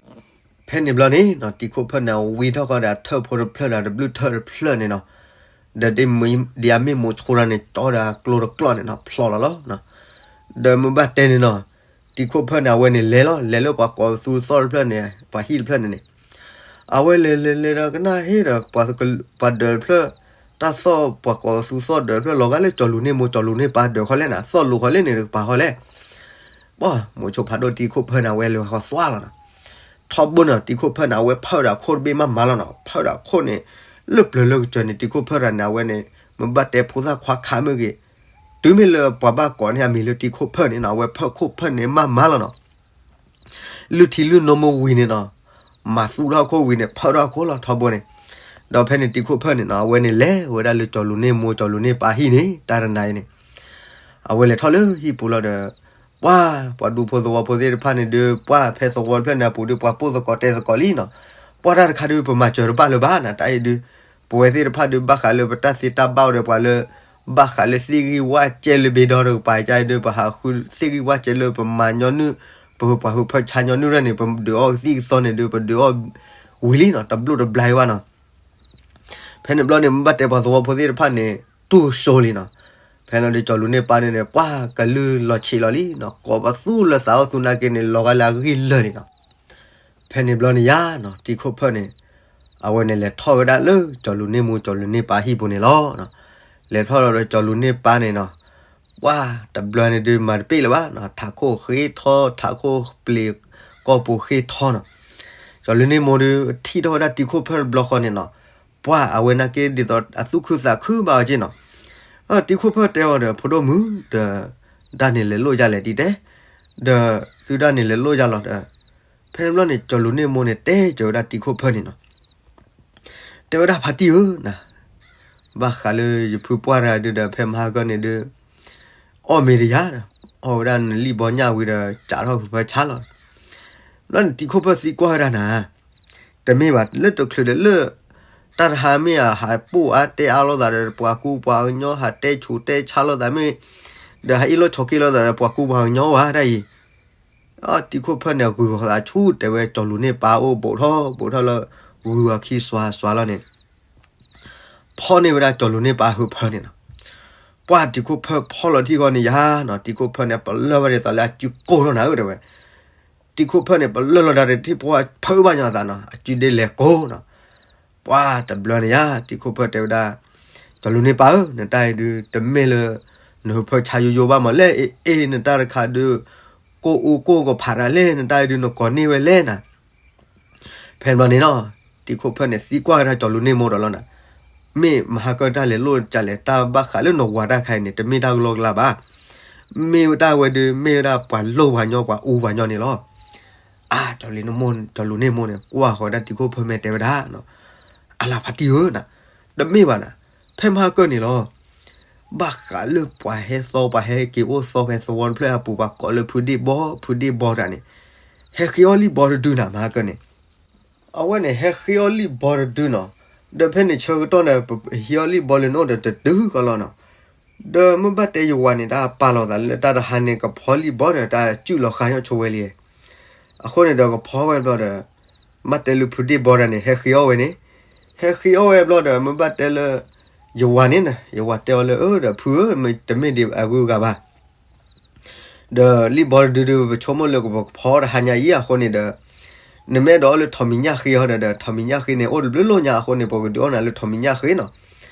ဖဲန့ၣ်ဘျီန့ၣ်နီၤ တံၤခိၣ်ဖၢၣ်န့ၣ် ဝံထီၣ်ဃီဒီးအထၢၣ်ဖိတဖျၢၣ်ဒီး တဘျုးထၢၣ်တဖျၢၣ်န့ၣ်နီၤ, ဒီးဒ်အမ့ၢ်မိၤဆိတၢ်န့ၣ် ကၠီဒီးကျိတကျီၢ်န့ၣ်နီၤ ဖျိးလီၤလီၤ. ဒီးမ့ၢ်ဘၣ်တဲန့ၣ်နီၤ တံၤခိၣ်ဖၢၣ်န့ၣ် အဝဲန့ၣ်လဲၤလီၤ လဲၤလၢပှၤကိးပသူသီၣ်တဖျၢၣ်န့ၣ် ပှၤဟံၣ်တဖျၢၣ်န့ၣ်န့ၣ် အဝဲလဲၤလဲၤလဲၤဒီးကနၣ်ဟ့ၣ်ဒီး ပှၤဒၢးတဖျၢၣ် တၢ်သီၣ်ပှၤကိးပသူသီၣ်ဒၢးတဖျၢၣ် လီၤဂာ်လၢကၠီလူၤန့ၢ်မိၢ် ကၠီလူၤန့ၢ်ပၢ်ဒၢးခီလဲၣ်န့ၣ် သီၣ်လူၤခီလဲၣ်န့ၣ် တကပၤဃီလဲၣ်. ပှၤမိၤဆိဖးဒိၣ်တံၤခိၣ်ဖၢၣ်န့ၣ် အဝဲလဲၤဃီသွါလီၤနီၤ. ထီဘိန့ၣ် တံၤခိၣ်ဖၢၣ်န့ၣ် အဝဲဖၢဒီးအခိၣ်တဘ့ၣ်မးမးလီၤနီၤ. ဖၢဒီးအခိၣ်န့ၣ် လၢပျၢၤလၢကစၢၤန့ၣ် တံၤခိၣ်ဖၢၣ်တဂၤန့ၣ် အဝဲန့ၣ် မ့ၢ်ဘၣ်တဲဖိသၣ်ခွါခးမ့ၢ်ဂ့ၤ တုၤမ့ၢ်လၢပှၤဘၣ်ကိးန့ၢ်အမံၤလၢတံၤခိၣ်ဖၢၣ်န့ၣ်နီၤ အဝဲဖၢခိၣ်ဖၢၣ်န့ၣ်မးမးလီၤနီၤ. လုၢ်ထံလုၢ်နိမိၢ်ဝံၤန့ၣ်နီၤ မၤသူၣ်ထီၣ်ခိၣ်ဝံၤန့ၣ် ဖၢထီၣ်ခိၣ်လီၤထီဘိန့ၣ်. ဒီးဖဲန့ၣ်တံၤခိၣ်ဖၢၣ်န့ၣ်နီၤ အဝဲန့ၣ်လဲၤဝဲဒၣ်လၢကၠီလူၤန့ၢ်မိၢ် ကၠီလူၤန့ၢ်ပၢ်ဟံၣ်န့ၣ် တၢ်တနၤအံၤန့ၣ် အဝဲလဲၤထီၣ်လၢဟံၣ်ပူၤလီၤဒီး ပှၤ ပှၤဒူဖိသဝီဖိသ့ၣ်တဖၣ်န့ၣ်ဒီး ပှၤဖဲသဝီတဖျၢၣ်န့ၣ်အပူၤဒီး ပှၤပိၢ်သကိးတဲသကိးလံနီၤ. ပှၤတၢ်တခါဒီး ပမၤစၢၤတဘၣ်လၢၤဘၣ်နၤ တၢ်အံၤဒီး ပဝဲသ့ၣ်တဖၣ်ဒီး ဘၣ်ဃးလၢပတၢ်သ့တၢ်ဘၣ်အိၣ်ဒီးပှၤလၢ ဘၣ်ဃးလၢသ့ၣ်ဂံၢ်ဝၣ်စဲလၢဘ့ၣ်ဒီတကပၤကါအံၤဒီး ပဟးဃုသ့ၣ်ဂံၢ်ဝၣ်စဲလၢပမၤညီနုၢ် ပပှၤဟုးဖၢဆါညီနုၢ်ရဲၣ်န့ၣ် ပဒုးအီကသံၣ်ကသီန့ၣ်ဒီး ပဒုးအီဝံၤလံနီၤ တဘျိၣ်တဘျါအံၤဘၣ်နီၤ. ဖဲန့ၣ်ဘျီန့ၣ် မ့ၢ်ဘၣ်တဲပှၤသဝီဖိသ့ၣ်တဖၣ်န့ၣ် တူၢ်စိလံနီၤ. ဖဲန့ၣ်ဒီးကၠီလူၤန့ၢ်ပၢ်န့ၣ်န့ၣ် ပှၤကလုၢ်လီၤဆံးလီၤလံနီၤ ကိးပသူလၢသးအိၣ်သူနာ်က့န့ၣ် လီၤဂာ်လၢအဂံၢ်လၢာ်လံနီၤ. ဖဲန့ၣ်ဘျီန့ၣ်ယါနီၤ တံၤခိၣ်ဖၢၣ်န့ၣ် အဝဲန့ၣ်လဲၤထီၣ်ဝဲဒၣ်လၢကၠီလူၤန့ၢ်မိၢ် ကၠီလူၤန့ၢ်ပၢ်ဟံၣ်ပူၤန့ၣ်လီၤ. လဲၤထီၣ်လီၤဒီးကၠီလူၤန့ၢ်ပၢ်န့ၣ်နီၤ ပှၤတဘျီန့ၣ်ဒုးမၤတပ့ၢ်လၢၤဘၣ်နီၤ ထးခိၣ်ဃ့ထီ ထးခိၣ်ပျံၤကီၢ်ပူၤဃ့ထီနီၤ. ကၠီလူၤန့ၢ်မိၢ်ဒီးထံၣ်ထီၣ်ဝဲဒၣ်တံၤခိၣ်ဖၢၣ်တဘျီဃီန့ၣ်နီၤ ပှၤအဝဲနာ်က့ဒ်သိးအသူၣ်ခုသးခုဘၣ်အီၤက့နီၤ. တံၤခိၣ်ဖၢၣ်တဲအီၤဒီး ဖိဒိၣ်မုၣ်ဒီး ဒၣ်န့ၣ်လဲၤလိၣ်ယါလဲၣ်တံၤတဲ ဒီးသုဒၣ်န့ၣ်လဲၤလိၣ်ယါလီၤဒီး ဖဲန့ၣ်ဘျီန့ၣ် ကၠီလူၤန့ၢ်မိၢ်န့ၣ် တဲစၢၤဝဲဒၣ်တံၤခိၣ်ဖၢၣ်န့ၣ်နီၤ တဲဝဲဒၣ်ဖါတံၢ်ဧၢ, ဘၣ်ဃးလၢယဖုပှၢ်တဂၤဒုးဒီး ဖဲမဟါကီၢ်န့ၣ်ဒုး အီၣ်မ့ၤတယါဒီး အီၣ်ဝဲဒၣ်နလံၣ်ဘီညၣ်ဝံၤဒီး စးထီၣ်ဟုးဖၢဆါလီၤ. ဘျီန့ၣ်တံၤခိၣ်ဖၢသံကွၢ်ဝဲဒၣ်နၤ, တမ့ၢ်ဘၣ်လၢတချုးဒီးလၢ တၢ်တဟါမ့ၢ်အဟးပိၢ်အါတဲအါလိာ်သးဒီး ပှၤကူပှၤကညီ ဟးတဲဆူးတဲဆါလိာ်သးမ့ၢ်, ဒီးဟးအ့ၣ်လိာ်ဆိးက့လိာ်သးဒီး ပှၤကူပှၤကညီဝဲတၢ်အံၤ တံၤခိၣ်ဖၢန့ၣ် အဂုၤအဂၤဆူၣ်တဲဝဲ ကၠီၤလူၤန့ၢ်ပၢ်အိၣ်ဘူးထီၣ်ဘူးထီၣ်လၢ ဂုၤအခံစွါစွါလီၤန့ၣ်, ဖီၣ်န့ၢ်ဝဲဒၣ်ကၠီၤလူၤန့ၢ်ပၢ်ဟုးဖၢန့ၣ်လီၤ. ပှၢ်တံၤခိၣ်ဖၢဖီၣ်လီၤထံၣ်ဃီန့ၣ်ယါနီၤ, တံၤခိၣ်ဖၢန့ၣ် ပလၢၢ်ဘၣ်ဒ်သိးလၢအစုကိၢ်ထီၣ်နၤဧၢတဲဝဲ. တံၤခိၣ်ဖၢန့ၣ် ပလၢၢ်လီၤဒၣ်တထံၣ်ပှၢ်ဖၢဘၣ်ညီအသးနီၤ, အစုဒ်လဲၣ်ကိၢ်နီၤ. ပှၢ်တဘျီန့ၣ်ယါ တံၤခိၣ်ဖၢတဲဝဲဒၣ်, ကၠီၤလူၤန့ၢ်ပၢ်ဧၢ, နတၢ်အံၤဒုး တမ့ၢ်လၢ နဟုးဖၢဆါယိယိဘၣ်မးလဲၣ်, အ့ၣ်အ့ၣ် နတၢ်တခါဒုး ကိၢ်အူကိၢ်ကဖးတၢ်လဲၣ်, နတၢ်အံၤဒုး နကိးန့ၢ်ဝဲလဲၣ်နၤ. ဖဲန့ၣ်ဘျီန့ၣ်နီၤ, တံၤခိၣ်ဖၢန့ၣ် သံကွၢ်ဝဲဒၣ်ကၠီၤလူၤန့ၢ်မိၢ်ဒီးလီၤနၤ, မ့ၢ်မဟါကၢၢ်တၢ်လဲၤလိၣ်ကလဲၣ်, တၢ်ဘၣ်ဃးလၢနဝၤတၢ်ခါအံၤန့ၣ် တမ့ၢ်တၢ်ကလီကလီဘၣ်. မ့ၢ်ဝဲတၢ်ဝဲဒုး မ့ၢ်ဝဲဒၣ်ပှၤလိၣ်ပှၤညီ ပှၤအူပှၤညီန့ၣ်လီၤ. အါ ကၠီၤလူၤန့ၢ်မိၢ်န့ၣ် ကွၢ်ဃီၤဝဲဒၣ်တံၤခိၣ်ဖၢမဲာ်တဲဝဲဒၣ်, အလၤဖါတံၢ်ဧၢနၤ, တမ့ၢ်ဘၣ်နၤ, ဖဲမဟါကၢၢ်န့ၣ်လီၤ. ဘၣ်ဃးလၢပှၤဟဲသီ ပှၤဟဲက့ၤအိၣ်သီဖဲသဝီတဖျၢၣ်အပူၤ ပှၤကိးလၢဖုဒ့ၣ်ဘီ ဖုဒ့ၣ်ဘီတၢ်န့ၣ်, ဟဲဃ့အီၣ်လံၣ်ဘီတဒုနၤ မဟါကၢၢ်န့ၣ်. အဝဲန့ၣ် ဟဲဃ့အီၣ်လံၣ်ဘီတဒုနီၤ, ဒီးဖဲန့ၣ်ဆၢကတီၢ်န့ၣ် ဟ့အီၣ်လံၣ်ဘီလၢနအိၣ်ဒီးတတုၤဃီလီၤနီၤ. ဒီးမ့ၢ်ဘၣ်တဲယဝၤန့ၣ် တၢ်ပာ်လီၤသးလၢတၢ်တဟါန့ၣ် ကဖီလံၣ်ဘီဒီး တၢ်စုၣ်လီၤဃာ်ညီဆိဝဲလံ. အဃိန့ၣ်ဒီးကဖီဝဲဘျီဒီး မ့ၢ်ဘၣ်တဲလၢဖုဒ့ၣ်ဘီတၢ်န့ၣ် ဟဲဃ့အီၣ်ဝဲန့ၣ်, ဟဲဃ့အီၣ်ဝဲဘျီဒီး မ့ၢ်ဘၣ်တဲလၢ ယဝၤန့ၣ်နၤ, ယဝၤတဲအီၤလၢ အၢ ဒီးဖုဧၢ, တမ့ၢ်ဒံးအဂုၤအဂၤဘၣ်. ဒီးလံၣ်ဘီတဒုဒု ပဆိကမိၣ်လၢကဖီတဟါညါအံၤအဃိန့ၣ်ဒီး နမ့ၢ်အဲၣ်ဒိးအီၣ်လၢထိးမံၤညၣ်ဃ့အီၤဒီး ထိးမံၤညၣ်ဃ့န့ၣ် အိၣ်တဘျုးလိာ်ညါအဃိန့ၣ် ပကဒုးအီၣ်နၤလၢထိးမံၤညၣ်ဃ့နီၤ.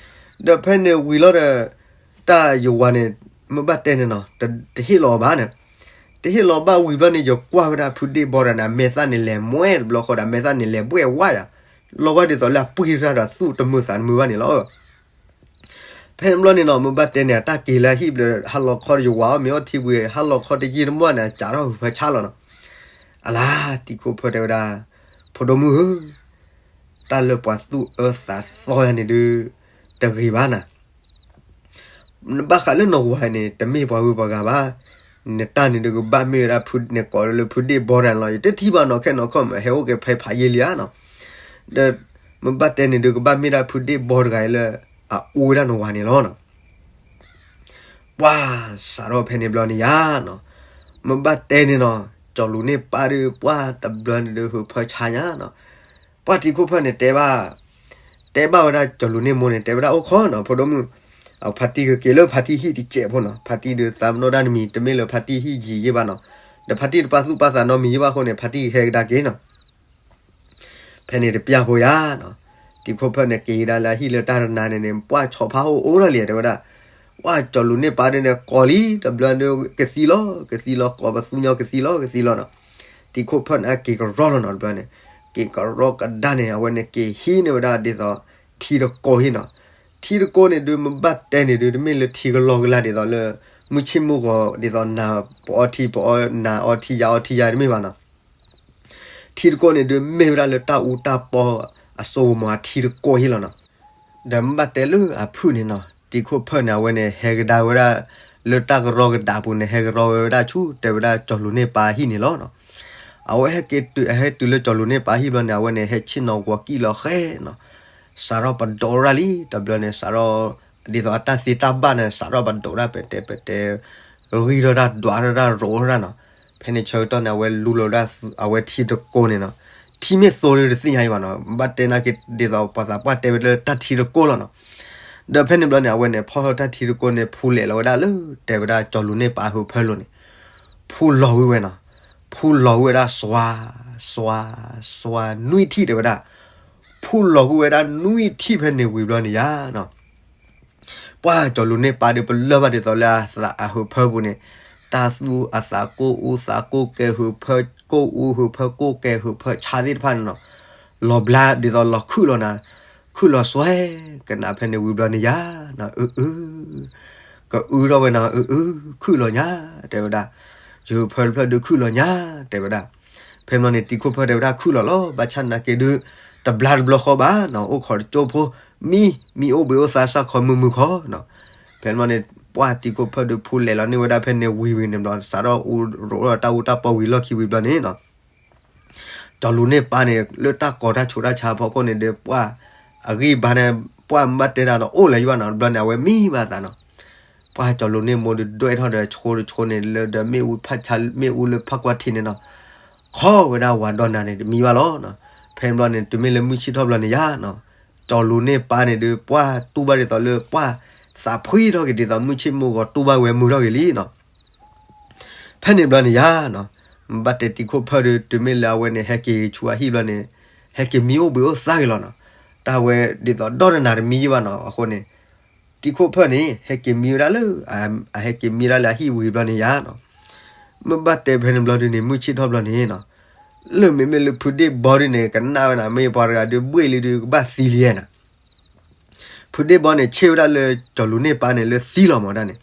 ဒီးဖဲန့ၣ်ဝံၤလီၤဒီး တၢ်ယဝၤန့ၣ် မ့ၢ်ဘၣ်တဲန့ၣ်နီၤ, တဟ့ၣ်လီၤဘၣ်န့ၣ်, တဟ့ၣ်လီၤဘၣ်ဝံၤဘျီန့ၣ် ယကွၢ်ဝဲဒၣ်ဖုဒ့ၣ်ဘီတၢ်န့ၣ် အမဲာ်သၣ်န့ၣ်လဲၤမွဲတဘျီဃီဒီး အမဲာ်သၣ်န့ၣ်လဲၤဘှဲၣ်ဝါယၤ, လီၤဂာ်ဒ်သိးလၢအပှံၢ်တၢ်ဒီးသူၣ်တမုာ်သးတမုာ်ဘၣ်န့ၣ်လီၤ. ဖဲန့ၣ်ဘျီန့ၣ်နီၤ မ့ၢ်ဘၣ်တဲန့ၣ် အတၢ်က့ၤလၢအဟံၣ်ဘျီ ဟါလီၤခီဒီးယဝၤအီၣ်မ့ၤအီထံဝံၤ ဟါလီၤခီတယံာ်တမီၢ်န့ၣ် အစးထီၣ်ဟုးဖၢဆါလီၤနီၤ. အလါ တံၤခိၣ်ဖၢတဲဝဲဒၣ် ဖိဒိၣ်မုၣ်ဧၢ, တၢ်လၢပှၤသူၣ်အၢသးသီယၤန့ၣ်ဒုး တဂ့ၤဘၣ်နၤ. နဘၣ်ဃးလၢနဝၤန့ၣ် တမ့ၢ်ပှၤဂုၤပှၤဂၤဘၣ်. နတၢ်န့ၣ်ဒုးကဘၣ်မ့ၢ်ဝဲဒၣ်ဖုန့ၣ်ကိးလၢဖုဒ့ၣ်ဘီတၢ်န့ၣ်လီၤ. ယတထံၣ်ဘၣ်နီၢ်ခဲနီၢ်ခီမး ဟဲအိၣ်က့ၤဖဲဖးယံာ်လံဧါနီၤ. ဒီးမ့ၢ်ဘၣ်တဲန့ၣ်ဒုးကဘၣ်မ့ၢ်ဒၣ်ဖုဒ့ၣ်ဘီတဂၤအံၤလၢ အအူဝဲဒၣ်နဝၤန့ၣ်လီၤနီၤ. ပှၢ်စးထီၣ်ဖဲန့ၣ်ဘျီန့ၣ်ယါနီၤ, မ့ၢ်ဘၣ်တဲန့ၣ်နီၤ ကၠီၤလူၤန့ၢ်ပၢ်ဒုး ပှၢ်တဘျီန့ၣ်ဒုးဟုးဖၢဆါညါနီၤ. ပှၢ်တံၤခိၣ်ဖၢန့ၣ်တဲဘၣ်, တဲဘၣ်ဝဲဒၣ်ကၠီၤလူၤန့ၢ်မိၢ်န့ၣ် တဲဝဲဒၣ်အိၣ်ခိးနီၤ ဖိဒိၣ်မုၣ်, အဖါတံၢ်ကက့ၤလၢဖါတံၢ်ဟံၣ်တစဲးဖိနီၤ. ဖါတံၢ်ဒုးသးပနီၣ်တၢ်တမံၤ တမ့ၢ်လၢဖါတံၢ်ဟံၣ်ယံၤယံၤဘၣ်နီၤ. ဒီးဖါတံၢ်တပာ်သူၣ်ပာ်သးနီတမံၤယံၤဘၣ်အဃိန့ၣ် ဖါတံၢ်ကဟဲကဒါက့ၤနီၤ. ဖဲန့ၣ်တပျၢ်ဖိယါနီၤ, တံၤခိၣ်ဖၢန့ၣ်က့ၤကဒါလၢအဟံၣ်လၢတၢ်တနၤန့ၣ်န့ၣ် ပှၢ်ဆီဖါအိၣ်အိၣ်ထီၣ်လံတဲဝဲဒၣ်. ပှၢ်ကၠီၤလူၤန့ၢ်ပၢ်ဒုးန့ၣ် ကိးလံတဘျီဒုး ကသံလီၤ ကသံလီၤ ကိးပသူညီကသံလီၤ ကသံလီၤနီၤ. တံၤခိၣ်ဖၢန့ၣ်အက့ၤကရီလီၤနီၤတဘျီန့ၣ်, က့ၤကရီကဒါန့ၣ် အဝဲန့ၣ်က့ၤဟံးန့ၢ်ဝဲဒၣ်ဒ်သိး ထံတကိးဟံၣ်နီၤ. ထံတကိးန့ၣ်ဒုးမ့ၢ်ဘၣ်တဲန့ၣ်ဒုး တမ့ၢ်လၢထံကလီကလီဒ်သိးလၢ မုၢ်ဆ့ၣ်မုၢ်ဂီၤဒ်သိးနၤပအီထံပအီနၤအီထံယၤအီထံယၤတမ့ၢ်ဘၣ်နီၤ. ထံတကိးန့ၣ်ဒုးမ့ၢ်ဝဲဒၣ်လၢတၢ်အူတၢ်ပီအစိကမီၤအထံတကိးဟံၣ်လီၤနီၤ. ဒီးမ့ၢ်ဘၣ်တဲလၢအဖုၣ်န့ၣ်နီၤ တံၤခိၣ်ဖၢန့ၣ် အဝဲန့ၣ်ဟဲကဒါဝဲဒၣ် လၢတၢ်ကရီကဒါပူၤန့ၣ် ဟဲကရီဝဲဒၣ်ဆူတဲဝဲဒၣ်ကၠီၤလူၤန့ၢ်ပၢ်ဟံၣ်န့ၣ်လီၤနီၤ. အဝဲဟဲက့ၤတုၤဟဲတုၤလၢကၠီၤလူၤန့ၢ်ပၢ်ဟံၣ်ဘျီန့ၣ် အဝဲန့ၣ်ဟဲဆ့ၣ်နီၤဝီၤကံၣ်လီၤဃဲနီၤ. စးထီၣ်ပဒိးဝဲဒၣ်လံတဘျီန့ၣ် စးထီၣ် ဒ်သိးအတၢ်သ့တၢ်ဘၣ်န့ၣ် စးထီၣ်ပဒိးဒၣ်ပဲာ်တဲပဲာ်တဲ ဂံၢ်ထီၣ်တၢ်ဒွးထီၣ်တၢ်ရိးထီၣ်တၢ်နီၤ. ဖဲန့ၣ်ဆၢကတီၢ်န့ၣ် အဝဲလူလီၤဝဲဒၣ်အဝဲထံတကိးန့ၣ်နီၤ. ထံမ့ၢ်သိလၢတသ့ၣ်ညါအံၤဘၣ်နီၤ ဘၣ်တဲနာ်က့ၤဒ်သိးပှၤသးပှၢ်တဲဝဲလၢတၢ်ထံတကိးလီၤနီၤ. ဒီးဖဲန့ၣ်ဘျီန့ၣ် အဝဲန့ၣ်ဖီၣ်ထီၣ်တၢ်ထံတကိးန့ၣ် ဖူလဲၤလီၤဝဲဒၣ်လၢ တဲဝဲဒၣ်ကၠီၤလူၤန့ၢ်ပၢ်ဟုးဖၢလိၤန့ၣ် ဖူလီၤဝံၤဝဲနီၤ. ဖူလီၤဝံၤဝဲဒၣ်စွါ စွါ စွါ နွံထံၣ်တဲဝဲဒၣ်. ဖူလီၤဝံၤဝဲဒၣ်နွံထံၣ်ဖဲန့ၣ်ဝံၤဘျီန့ၣ်ယါနီၤ. ပှၢ်ကၠီၤလူၤန့ၢ်ပၢ်ဒုးပလၢၢ်ဘၣ်ဒ်သိးလၢအသးအဟုးဖၢပူၤန့ၣ် တၢ်သူအသးကိၢ်အူသးကိၢ်ကဲဟုးဖၢကိၢ်အူဟုးဖၢကိၢ်ကဲဟုးဖၢဆါသ့ၣ်တဖၣ်န့ၣ်နီၤ. လီၤဘျါဒ်သိးလီၤခုၣ်လီၤနၤ ခုၣ်လီၤစွဲ ကနၣ်ဖဲန့ၣ်ဝံၤဘျီန့ၣ်ယါနီၤ အၢ အၢ ကအုထီၣ်ဝဲနီၤ အၢ အၢ ခုၣ်လီၤညါ တဲဝဲဒၣ်. ယဟုးဖၢတဖျၢၣ်ဒုးခုၣ်လီၤညါ တဲဝဲဒၣ်. ဖဲမ့ၢ်န့ၣ် တံၤခိၣ်ဖၢတဲဝဲဒၣ် ခုၣ်လီၤလီၤ ဘၣ်ဆၣ်နာ်က့ၤဒုး တဘျါတဘျီဃီဘၣ်နီၤ အိၣ်ခိးတကၠိဖိ မံ မံအိၣ်ဘှံးအိၣ်သါစၢ်ခီမုာ်မုာ်ခီနီၤ. ဖဲမ့ၢ်န့ၣ် ပှၢ်တံၤခိၣ်ဖၢၣ်ဒုးဖူလဲၤလီၤန့ၢ်ဝဲဒၣ်ဖဲန့ၣ်ဝံၤဝံၤန့ၣ်ဘျီ စးထီၣ်အိၣ်ရိးထီၣ်တၢ်အူတၢ်ပီဝံၤလီၢ်ခံဝံၤဘျီန့ၣ်နီၤ ကၠီၤလူၤန့ၢ်ပၢ်န့ၣ် လၢတၢ်ကီၤတၢ်ဆိးတၢ်ဆါဖီခိၣ်န့ၣ်ဒီး ပှၢ်အဂံၢ်ဘါန့ၣ် ပှၢ်မ့ၢ်ဘၣ်တဲတၢ်ဒီးအိၣ်လၢၤယွၤနီၤ တဘျီန့ၣ် အဝဲမံဘၣ်သးနီၤ. ပှၢ်ကၠီၤလူၤန့ၢ်မိၢ်ဒုးဒွဲၣ်ထီၣ်ဒီးဆိတဆိန့ၣ် လၢဒီးမ့ၣ်အူဖးဆါ မ့ၣ်အူလၢဖးကွၢ်ထံန့ၣ်နီၤ ခီဝဲဒၣ်ဝၤဒီနၤန့ၣ်တမံဘၣ်လီၤ. ဖဲန့ၣ်ဘျီန့ၣ် တုၤမ့ၢ်လၢမုၢ်ဆ့ၣ်ထီၣ်ဘျီန့ၣ်ယါနီၤ ကၠီၤလူၤန့ၢ်ပၢ်န့ၣ်ဒီး ပှၢ်တူၢ်ဘၣ်ဒ်သိးလၢပှၢ် သးဖှံထီၣ်က့ၤဒ်သိးမုၢ်ဆ့ၣ်မုၢ်ဂီၤတူၢ်ဘၣ်ဝဲမုာ်ထီၣ်က့ၤလံနီၤ. ဖဲန့ၣ်ဘျီန့ၣ်ယါနီၤ မ့ၢ်ဘၣ်တဲတံၤခိၣ်ဖၢၣ်ဒီး တုၤမ့ၢ်လၢအဝဲန့ၣ် ဟဲက့ၤဆူအဟံၣ်ဘျီန့ၣ် ဟဲက့ၤမံအိၣ်ဘှံးအိၣ်သါက့ၤလီၤနီၤ. တၢ်ဝဲဒ်သိးဒီတနၤတမံယါဘၣ်နီၤ အဃိန့ၣ် တံၤခိၣ်ဖၢၣ်န့ၣ် ဟဲက့ၤမံဝဲဒၣ်လၢ အဟဲက့ၤမံဒၣ်လၢအဟံၣ်ဝံၤဘျီန့ၣ်ယါနီၤ မ့ၢ်ဘၣ်တဲဖဲန့ၣ်ဘျီဒုးန့ၣ် မုၢ်ဆ့ၣ်ထီၣ်ဘျီန့ၣ်နီၤ လၢမ့မ့ၢ်လၢဖုဒ့ၣ်ဘီဒုးန့ၣ် ကနၣ်ဝဲနၤ မ့ၢ်ပှၤတဂၤဒုးဘှ့ၣ်လံဒုးကဘၣ်သံလံနီၤ. ဖုဒ့ၣ်ဘီန့ၣ် ဆ့ၣ်ဝဲဒၣ်လၢ ကၠီၤလူၤန့ၢ်ပၢ်န့ၣ်လၢသံလီၤမးဒၣ်န့ၣ်.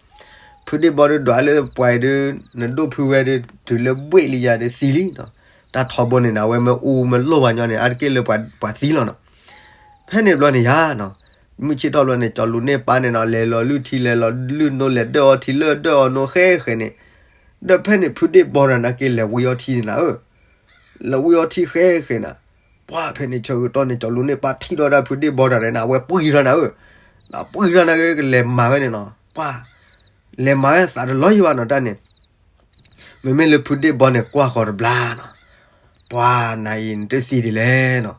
ဖုဒ့ၣ်ဘီဒုးဒွးလၢပှၤအံၤဒုး နဒိၣ်ဖုဝဲဒုး တုၤလၢဘှ့ၣ်လံယၤဒုးသံလံနီၤ. တၢ်ထီဘိန့ၣ်နီၤ အဝဲမ့ၢ်အူမ့ၢ်လိၣ်ဘၣ်ညီန့ၣ် အါတက့ၢ်လၢပှၤသံလီၤနီၤ. ဖဲန့ၣ်ဘျီန့ၣ်ယါနီၤ မုၢ်ဆ့ၣ်ထီၣ်ဘျီန့ၣ် ကၠီၤလူၤန့ၢ်ပၢ်န့ၣ်နီၤ လဲၤလီၤလုၢ်ထံ လဲၤလီၤလုၢ်နိ လဲၤဒၢၣ်အီထံ လၢဒၢၣ်အီနိဃဲဃဲန့ၣ် ဒီးဖဲန့ၣ် ဖုဒ့ၣ်ဘီတဂၤနာ်က့လဲၤဝံအီထံန့ၣ်နၤဧၢ လဲၤဝံအီထံဃဲဃဲနၤ. ပှၢ်ဖဲန့ၣ်ဆၢကတီၢ်န့ၣ် ကၠီၤလူၤန့ၢ်ပၢ်ထံၣ်ဒီးဒၣ်ဖုဒ့ၣ်ဘီတဂၤန့ၣ် အဝဲပှံၢ်ထီၣ်နၤဧၢ, ဒီးပှံၢ်ထီၣ်နၤကလဲၤမၤဝဲန့ၣ်နီၤ, ပှၢ်လဲၤမၤဝဲသးတလီၤယံၤဘၣ်နီၤတၢ်န့ၣ်. မ့မ့ၢ်လၢဖုဒ့ၣ်ဘီန့ၣ် ကွၢ်ဃီၤတဘျါနီၤ, ပှၢ်နၤအံၤနတသံဒ်လဲၣ်နီၤ,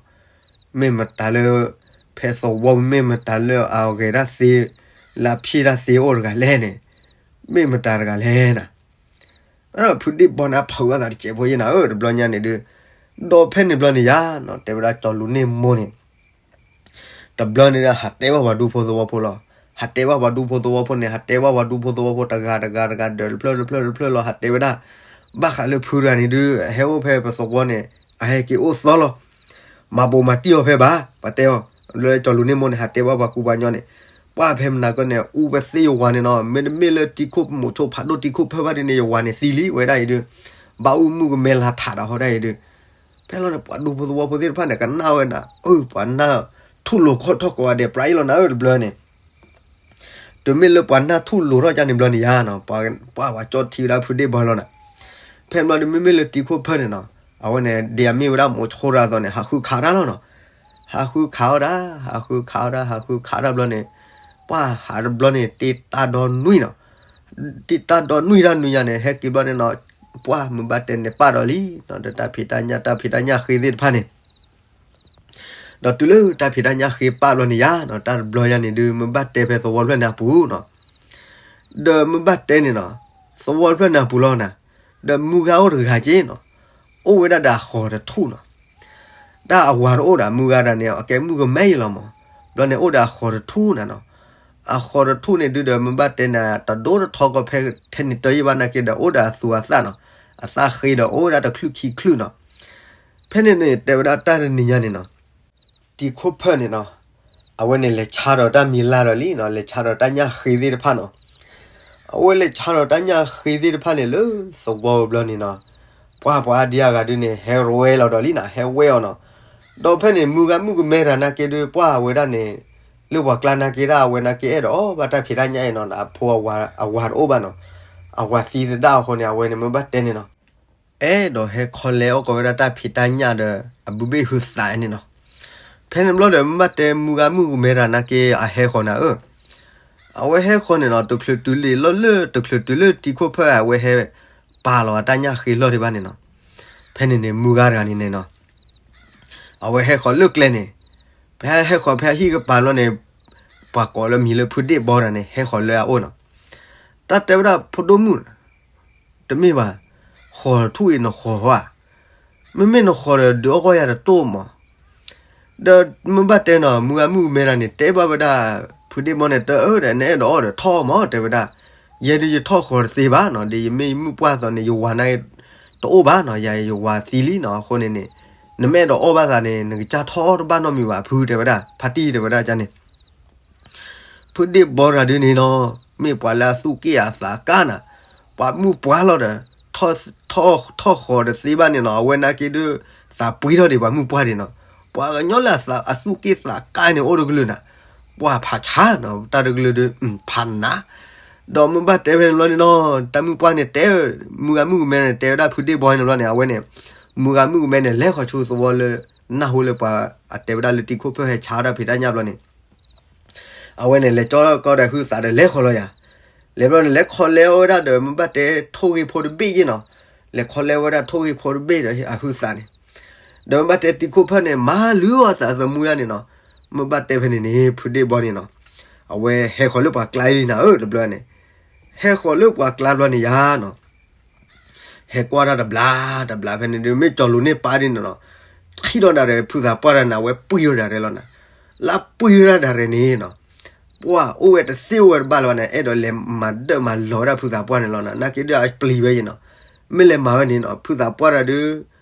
မ့ၢ်မတၤလၢ ဖဲသဝီ မ့ၢ်မတၤလၢအဂဲၤတၢ်သ့ လၢအဖျ့ၣ်တၢ်သ့အိၣ်တဂၤလဲၣ်န့ၣ်, မ့ၢ်မတၤတဂၤလဲၣ်နၤ. ဒီးဖုဒ့ၣ်ဘီန့ၣ်အဖုးဘၣ်သးတစဲးဖိယဲၢ်နၤဧၢ တဘျီညါန့ၣ်ဒုး, ဒီးဖဲန့ၣ်ဘျီန့ၣ်ယါနီၤ တဲဝဲဒၣ်ကၠီၤလူၤန့ၢ်မိၢ်န့ၣ် တဘျီန့ၣ်ဒီး ဟးတဲဘၣ်ပှၤဒူဖိသဝီဖိလီၤ. ဟးတဲဘၣ်ပှၤဒူဖိသဝီဖိန့ၣ် ဟးတဲဘၣ်ပှၤဒူဖိသဝီဖိတဂၤတဂၤတဂၤဒီး တဖျၢၣ်တဖျၢၣ်တဖျၢၣ်လီၤ ဟးတဲဝဲဒၣ်, ဘၣ်ဃးလၢဖုတဂၤန့ၣ်ဒုး အဟဲအိၣ်ဖဲပသဝီန့ၣ် အဟဲက့ၤအိၣ်သီလီၤ. မၤဘိးမၤတံၢ်အီၤဖဲဘၣ် ပှၤတဲအီၤ, လၢကၠီၤလူၤန့ၢ်မိၢ်န့ၣ် ဟးတဲဘၣ်ပှၤကူပှၤညီန့ၣ်, ပှၢ်ဖဲမနၤကီၢ်န့ၣ် အူပသ့ၣ်ယဝၤန့ၣ်နီၤ, မ့တမ့ၢ်လၢတံၤခိၣ်မိၤဆိဖးဒိၣ်တံၤခိၣ်ဖၢၣ်ဘၣ်ဒ်န့ၣ် ယဝၤန့ၣ်သံလံဝဲဒၣ်အံၤဒုး, ဘၣ်အူမုၢ်ကမဲလါထးဒီးဟီဒၣ်အံၤဒုး ဖဲလီၤန့ၣ် ပှၤဒူဖိသဝီဖိသ့ၣ်တဖၣ်န့ၣ် ကနၣ်ဝဲဒၣ်, အၢ ပှၤနၢ်ထူၣ်လိာ်ခီၣ်ထီၣ်ကိးဂၤဒဲး ပြးအံၤလီၤနၤဧၢ တဘျီန့ၣ်, တုၤမ့ၢ်လၢပှၤနၢ်ထူၣ်လိာ်ထီၣ်ကၢ်န့ၣ်ဘျီန့ၣ်ယါနီၤ, ပှၤပှၤကၠီထံဝဲဒၣ်ဖုဒ့ၣ်ဘီလီၤနၤ. ဖဲန့ၣ်ဘျီဒုး မ့မ့ၢ်လၢတံၤခိၣ်ဖၢၣ်န့ၣ်နီၤ, အဝဲန့ၣ် ဒ်အမ့ၢ်ဝဲဒၣ်မိၤဆိတဂၤအသိးန့ၣ် ဟးဃုခးတၢ်လီၤနီၤ. ဟးဃုခးအီၣ်ဒၣ် ဟးဃုခးအီၣ်ဒၣ် ဟးဃုခးတၢ်ဘျီန့ၣ်, ပှၢ်ဟးတဘျီန့ၣ် တ့တၢ်ဒီနွံနီၤ, တ့တၢ်ဒီနွံတၢ်နွံယါန့ၣ် ဟဲက့ၤဘျီန့ၣ်နီၤ, ပှၢ်မုၢ်ဘၣ်တဲန့ၣ်ပာ်ဒီးလံနီၤ, ဒီးတၢ်ဖံးတၢ်ညၣ် တၢ်ဖံးတၢ်ညၣ်ဃ့သ့ၣ်တဖၣ်န့ၣ် ဒီးတုၤလၢတၢ်ဖံးတၢ်ညၣ်ဃ့ပာ်ဘျီန့ၣ်ယါနီၤ, တၢ်တဘျီယါန့ၣ်ဒုး မ့ၢ်ဘၣ်တဲဖဲသဝီဖျၢၣ်န့ၣ်အပူၤနီၤ, ဒီးမ့ၢ်ဘၣ်တဲန့ၣ်နီၤ, သဝီဖျၢၣ်န့ၣ်အပူၤလီၤနၤ, ဒီးမုၢ်ဂၤအိၣ်တဂၤက့နီၤ, အိၣ်ဝဲဒၣ်ဒီးအဃီၤတထူၣ်နီၤ. တၢ်အဝၤတအိၣ်ဒီးမုၢ်ဂၤတဂၤန့ၣ် အကဲမုၣ်ကမဲအံၤလီၤမး, ဘျီန့ၣ်အိၣ်ဒီးအဃီၤတထူၣ်နၤနီၤ. အဃီၤတထူၣ်န့ၣ်ဒုးဒီး မ့ၢ်ဘၣ်တဲန့ၣ် တဒိၣ်တထီကီးဖဲထဲန့ၣ်တယံာ်ဘၣ်နာ်က့ဒီး အိၣ်ဒီးအသူအသၣ်နီၤ, အသၣ်ဃ့ဒီးအိၣ်ဝဲဒၣ်တချုးခံချုးနီၤ. ဖဲန့ၣ်န့ၣ် တဲဝဲဒၣ်တၢ်တနံၤညါန့ၣ်နီၤ, တံၤခိၣ်ဖၢၣ်န့ၣ်နီၤ, အဝဲန့ၣ်လဲၤဆါဒီးတၢ်မံၤလၢ်ဒီးလံနီၤ, လဲၤဆါဒီးတၢ်ညၣ်ဃ့သ့ၣ်တဖၣ်နီၤ. အဝဲလဲၤဆါဒီးတၢ်ညၣ်ဃ့သ့ၣ်တဖၣ်န့ၣ်လၢသဝီဘျီန့ၣ်နီၤ, ပှၢ်ပှၤအါဒံအါဂၤဒုးန့ၣ် ဟဲဝဲလီၤဒီးလံနၤ, ဟဲဝဲအီၤနီၤ. ဒီးဖဲန့ၣ်မုၢ်ဂၤမုၣ်ကမဲတဂၤနာ်က့ဒုး ပှၢ်ဝဲဒၣ်န့ၣ် လၢပှၤကျါနာ်က့ဒၣ် အဝဲနာ်က့အဲၣ်ဒိးအီၣ်ဘၣ်တၢ်ဖံးတၢ်ညၣ်အံၤနီၤ, အဖိအဝၤတအိၣ်ဘၣ်နီၤ, အဝၤသံသဒၣ်အဃိန့ၣ် အဝဲန့ၣ်မ့ၢ်ဘၣ်တဲန့ၣ်နီၤ အဲၣ်ဒိးဟဲခီလဲအီၣ်ကီးဝဲဒၣ်တၢ်ဖံးတၢ်ညၣ်ဒီး အဘုဘ့ၣ်ဟုသးန့ၣ်နီၤ. ဖဲန့ၣ်ဘျီဒီး မ့ၢ်ဘၣ်တဲမုၢ်ဂၤမုၣ်ကမဲတဂၤနာ်က့ အဟဲဃီၤနၤဧၢ, အဝဲဟဲဃီၤန့ၣ်နီၤ, တချုးတုၤလၢလီၤလၢ တချုးတုၤလၢတံၤခိၣ်ဖၢၣ် အဝဲဟဲပာ်လီၤအတၢ်ညၣ်ဃ့လီၢ်ဒံးဘၣ်န့ၣ်နီၤ. ဖဲန့ၣ်န့ၣ် မုၢ်ဂၤတဂၤန့ၣ်န့ၣ်နီၤ အဝဲဟဲဃီၤလၢကျဲန့ၣ်, ဖဲဟဲဃီၤဖဲအဟံၣ်ကပၤလီၤန့ၣ်, ပှၤကိးလၢမံၤလၢဖုဒ့ၣ်ဘီတဂၤန့ၣ် ဟဲဃီၤလၢအအိၣ်နီၤ. တၢ်တဲဝဲဒၣ်ဖိဒိၣ်မုၣ်, တမ့ၢ်ဘၣ်, ဃီၤတထူၣ်အံၤနဃီၤဧါ, မ့မ့ၢ်နဃီၤဒီးဒုးအီၣ်ကီၢ်ယၤတတိၢ်မး. ဒီးမ့ၢ်ဘၣ်တဲနီၤ, မုၢ်ဂၤမုၣ်ကမဲတဂၤန့ၣ် တဲဘၣ်ဝဲဒၣ် ဖုဒ့ၣ်ဘီန့ၣ် တၢ်အၢဒီး နအဲၣ်ဒိးအီၣ်ဒီးထီၣ်မး တဲဝဲဒၣ်. ယဲဒုးယထီၣ်ဃီၤတသ့ဘၣ်နီၤ, ဒ်ယမ့ၢ်ယမုၢ်ပှၢ်သိးန့ၣ် ယဝၤန့ၣ်တအိၣ်ဘၣ်နီၤ, ယၤယဝၤသံလံနီၤ, အဃိန့ၣ်န့ၣ် နမ့ၢ်အဲၣ်ဒိးအီၣ်ဘၣ်သးန့ၣ် နကစၢ်ထီၣ်အီၣ်တဘၣ်နီတမံၤဘၣ် ဖုတဲဝဲဒၣ်, ဖါတံၢ်တဲဝဲဒၣ်န့ၣ် ဖုဒ့ၣ်ဘီတဂၤဒုးန့ၣ်နီၤ, မ့ၢ်ပှၤလၢအသူၣ်က့ၣ်အသးကါနၤ, ပှၤမုၢ်ပှၢ်လီၤဒီး ထီၣ်ဃီၤတသ့ဘၣ်န့ၣ်နီၤ, အဝဲနာ်က့ဒုး သးပှံထီၣ်ဒံးပှၤမုၢ်ပှၢ်ဒံးနီၤ. ပှၤကညီလၢအသူၣ်က့ၣ်သးကါန့ၣ်အိၣ်တကလုာ်နၤ, ပှၤဖးဆါနီၤ, တၢ်တကလုာ်ဒုး ဖးနး, ဒီးမ့ၢ်ဘၣ်တဲဖဲန့ၣ်ဘျီန့ၣ်နီၤ တၢ်မုၣ်ပှၢ်န့ၣ်တဲ မုၢ်ဂၤမုၣ်ကမဲန့ၣ် တဲဝဲဒၣ်ဖုဒ့ၣ်ဘီန့ၣ်ဘျီန့ၣ် အဝဲန့ၣ် မုၢ်ဂၤမုၣ်ကမဲန့ၣ် လဲၤဃီၤဆူသဝီလၢ နၢ်ဟူလၢပှၤအတဲဝဲဒၣ်လၢတံၤခိၣ်ဖၢၣ်ဟဲဆါဝဲဒၣ်ဖံးတၢ်ညၣ်ဘျီန့ၣ် အဝဲန့ၣ် လဲၤကၠီထီၣ်ကီဒီးဟုသးဒီးလဲၤဃီၤလီၤယၤ, လဲၤဘျီန့ၣ် လဲၤခီလဲအီၣ်ဝဲဒၣ်ဒီး မ့ၢ်ဘၣ်တဲထိၣ်ဂ့ၤဖိတဘ့ၣ်ယ့ၢ်နီၤ, လဲၤခီလဲအီၣ်ဝဲဒၣ်ထိၣ်ဂ့ၤဖိတဘ့ၣ်ဒီးအဟုသးန့ၣ်, ဒီးမ့ၢ်ဘၣ်တဲတံၤခိၣ်ဖၢၣ်န့ၣ် မၤလုၢ်အီၣ်သးသမူယါန့ၣ်နီၤ, မ့ၢ်ဘၣ်တဲဖဲန့ၣ်န့ၣ် ဖုဒ့ၣ်ဘီန့ၣ်နီၤ, အဝဲဟဲဃီၤလၢပှၤကျါလံနၤဧၢ တဘျီန့ၣ်, ဟဲဃီၤလၢပှၤကျါဘျီန့ၣ်ယါနီၤ ဟဲကွၢ်တၢ်တဘျါ, တဘျါဖဲန့ၣ်ဒုး မ့ၢ်ကၠီၤလူၤန့ၢ်ပၢ်ဒ်န့ၣ်နီၤ, ထံၣ်ဒီးဒၣ်ရဲၣ် ဖုသးပှၢ်တဂၤန့ၣ် အဝဲပှံၢ်ဝဲဒၣ်ရဲၣ်လီၤနၤ, လၢပှံၢ်ဝဲဒၣ်ဒၣ်ရဲၣ်န့ၣ်နီၤ, ပှၢ်အိၣ်ဝဲတသ့အိၣ်ဝဲတဘၣ်လၢၤဘၣ်န့ၣ် အဲၣ်ဒိးလဲၤမၤဒၢၣ်မၤလီၤဝဲဒၣ်ဖုသးပှၢ်န့ၣ်လီၤနၤ, နာ်က့ဒုးအပျံၤဝဲယ့ၣ်နီၤ, မ့ၢ်လဲၤမၤဝဲန့ၣ်နီၤ ဖုသးပှၢ်တဂၤဒုး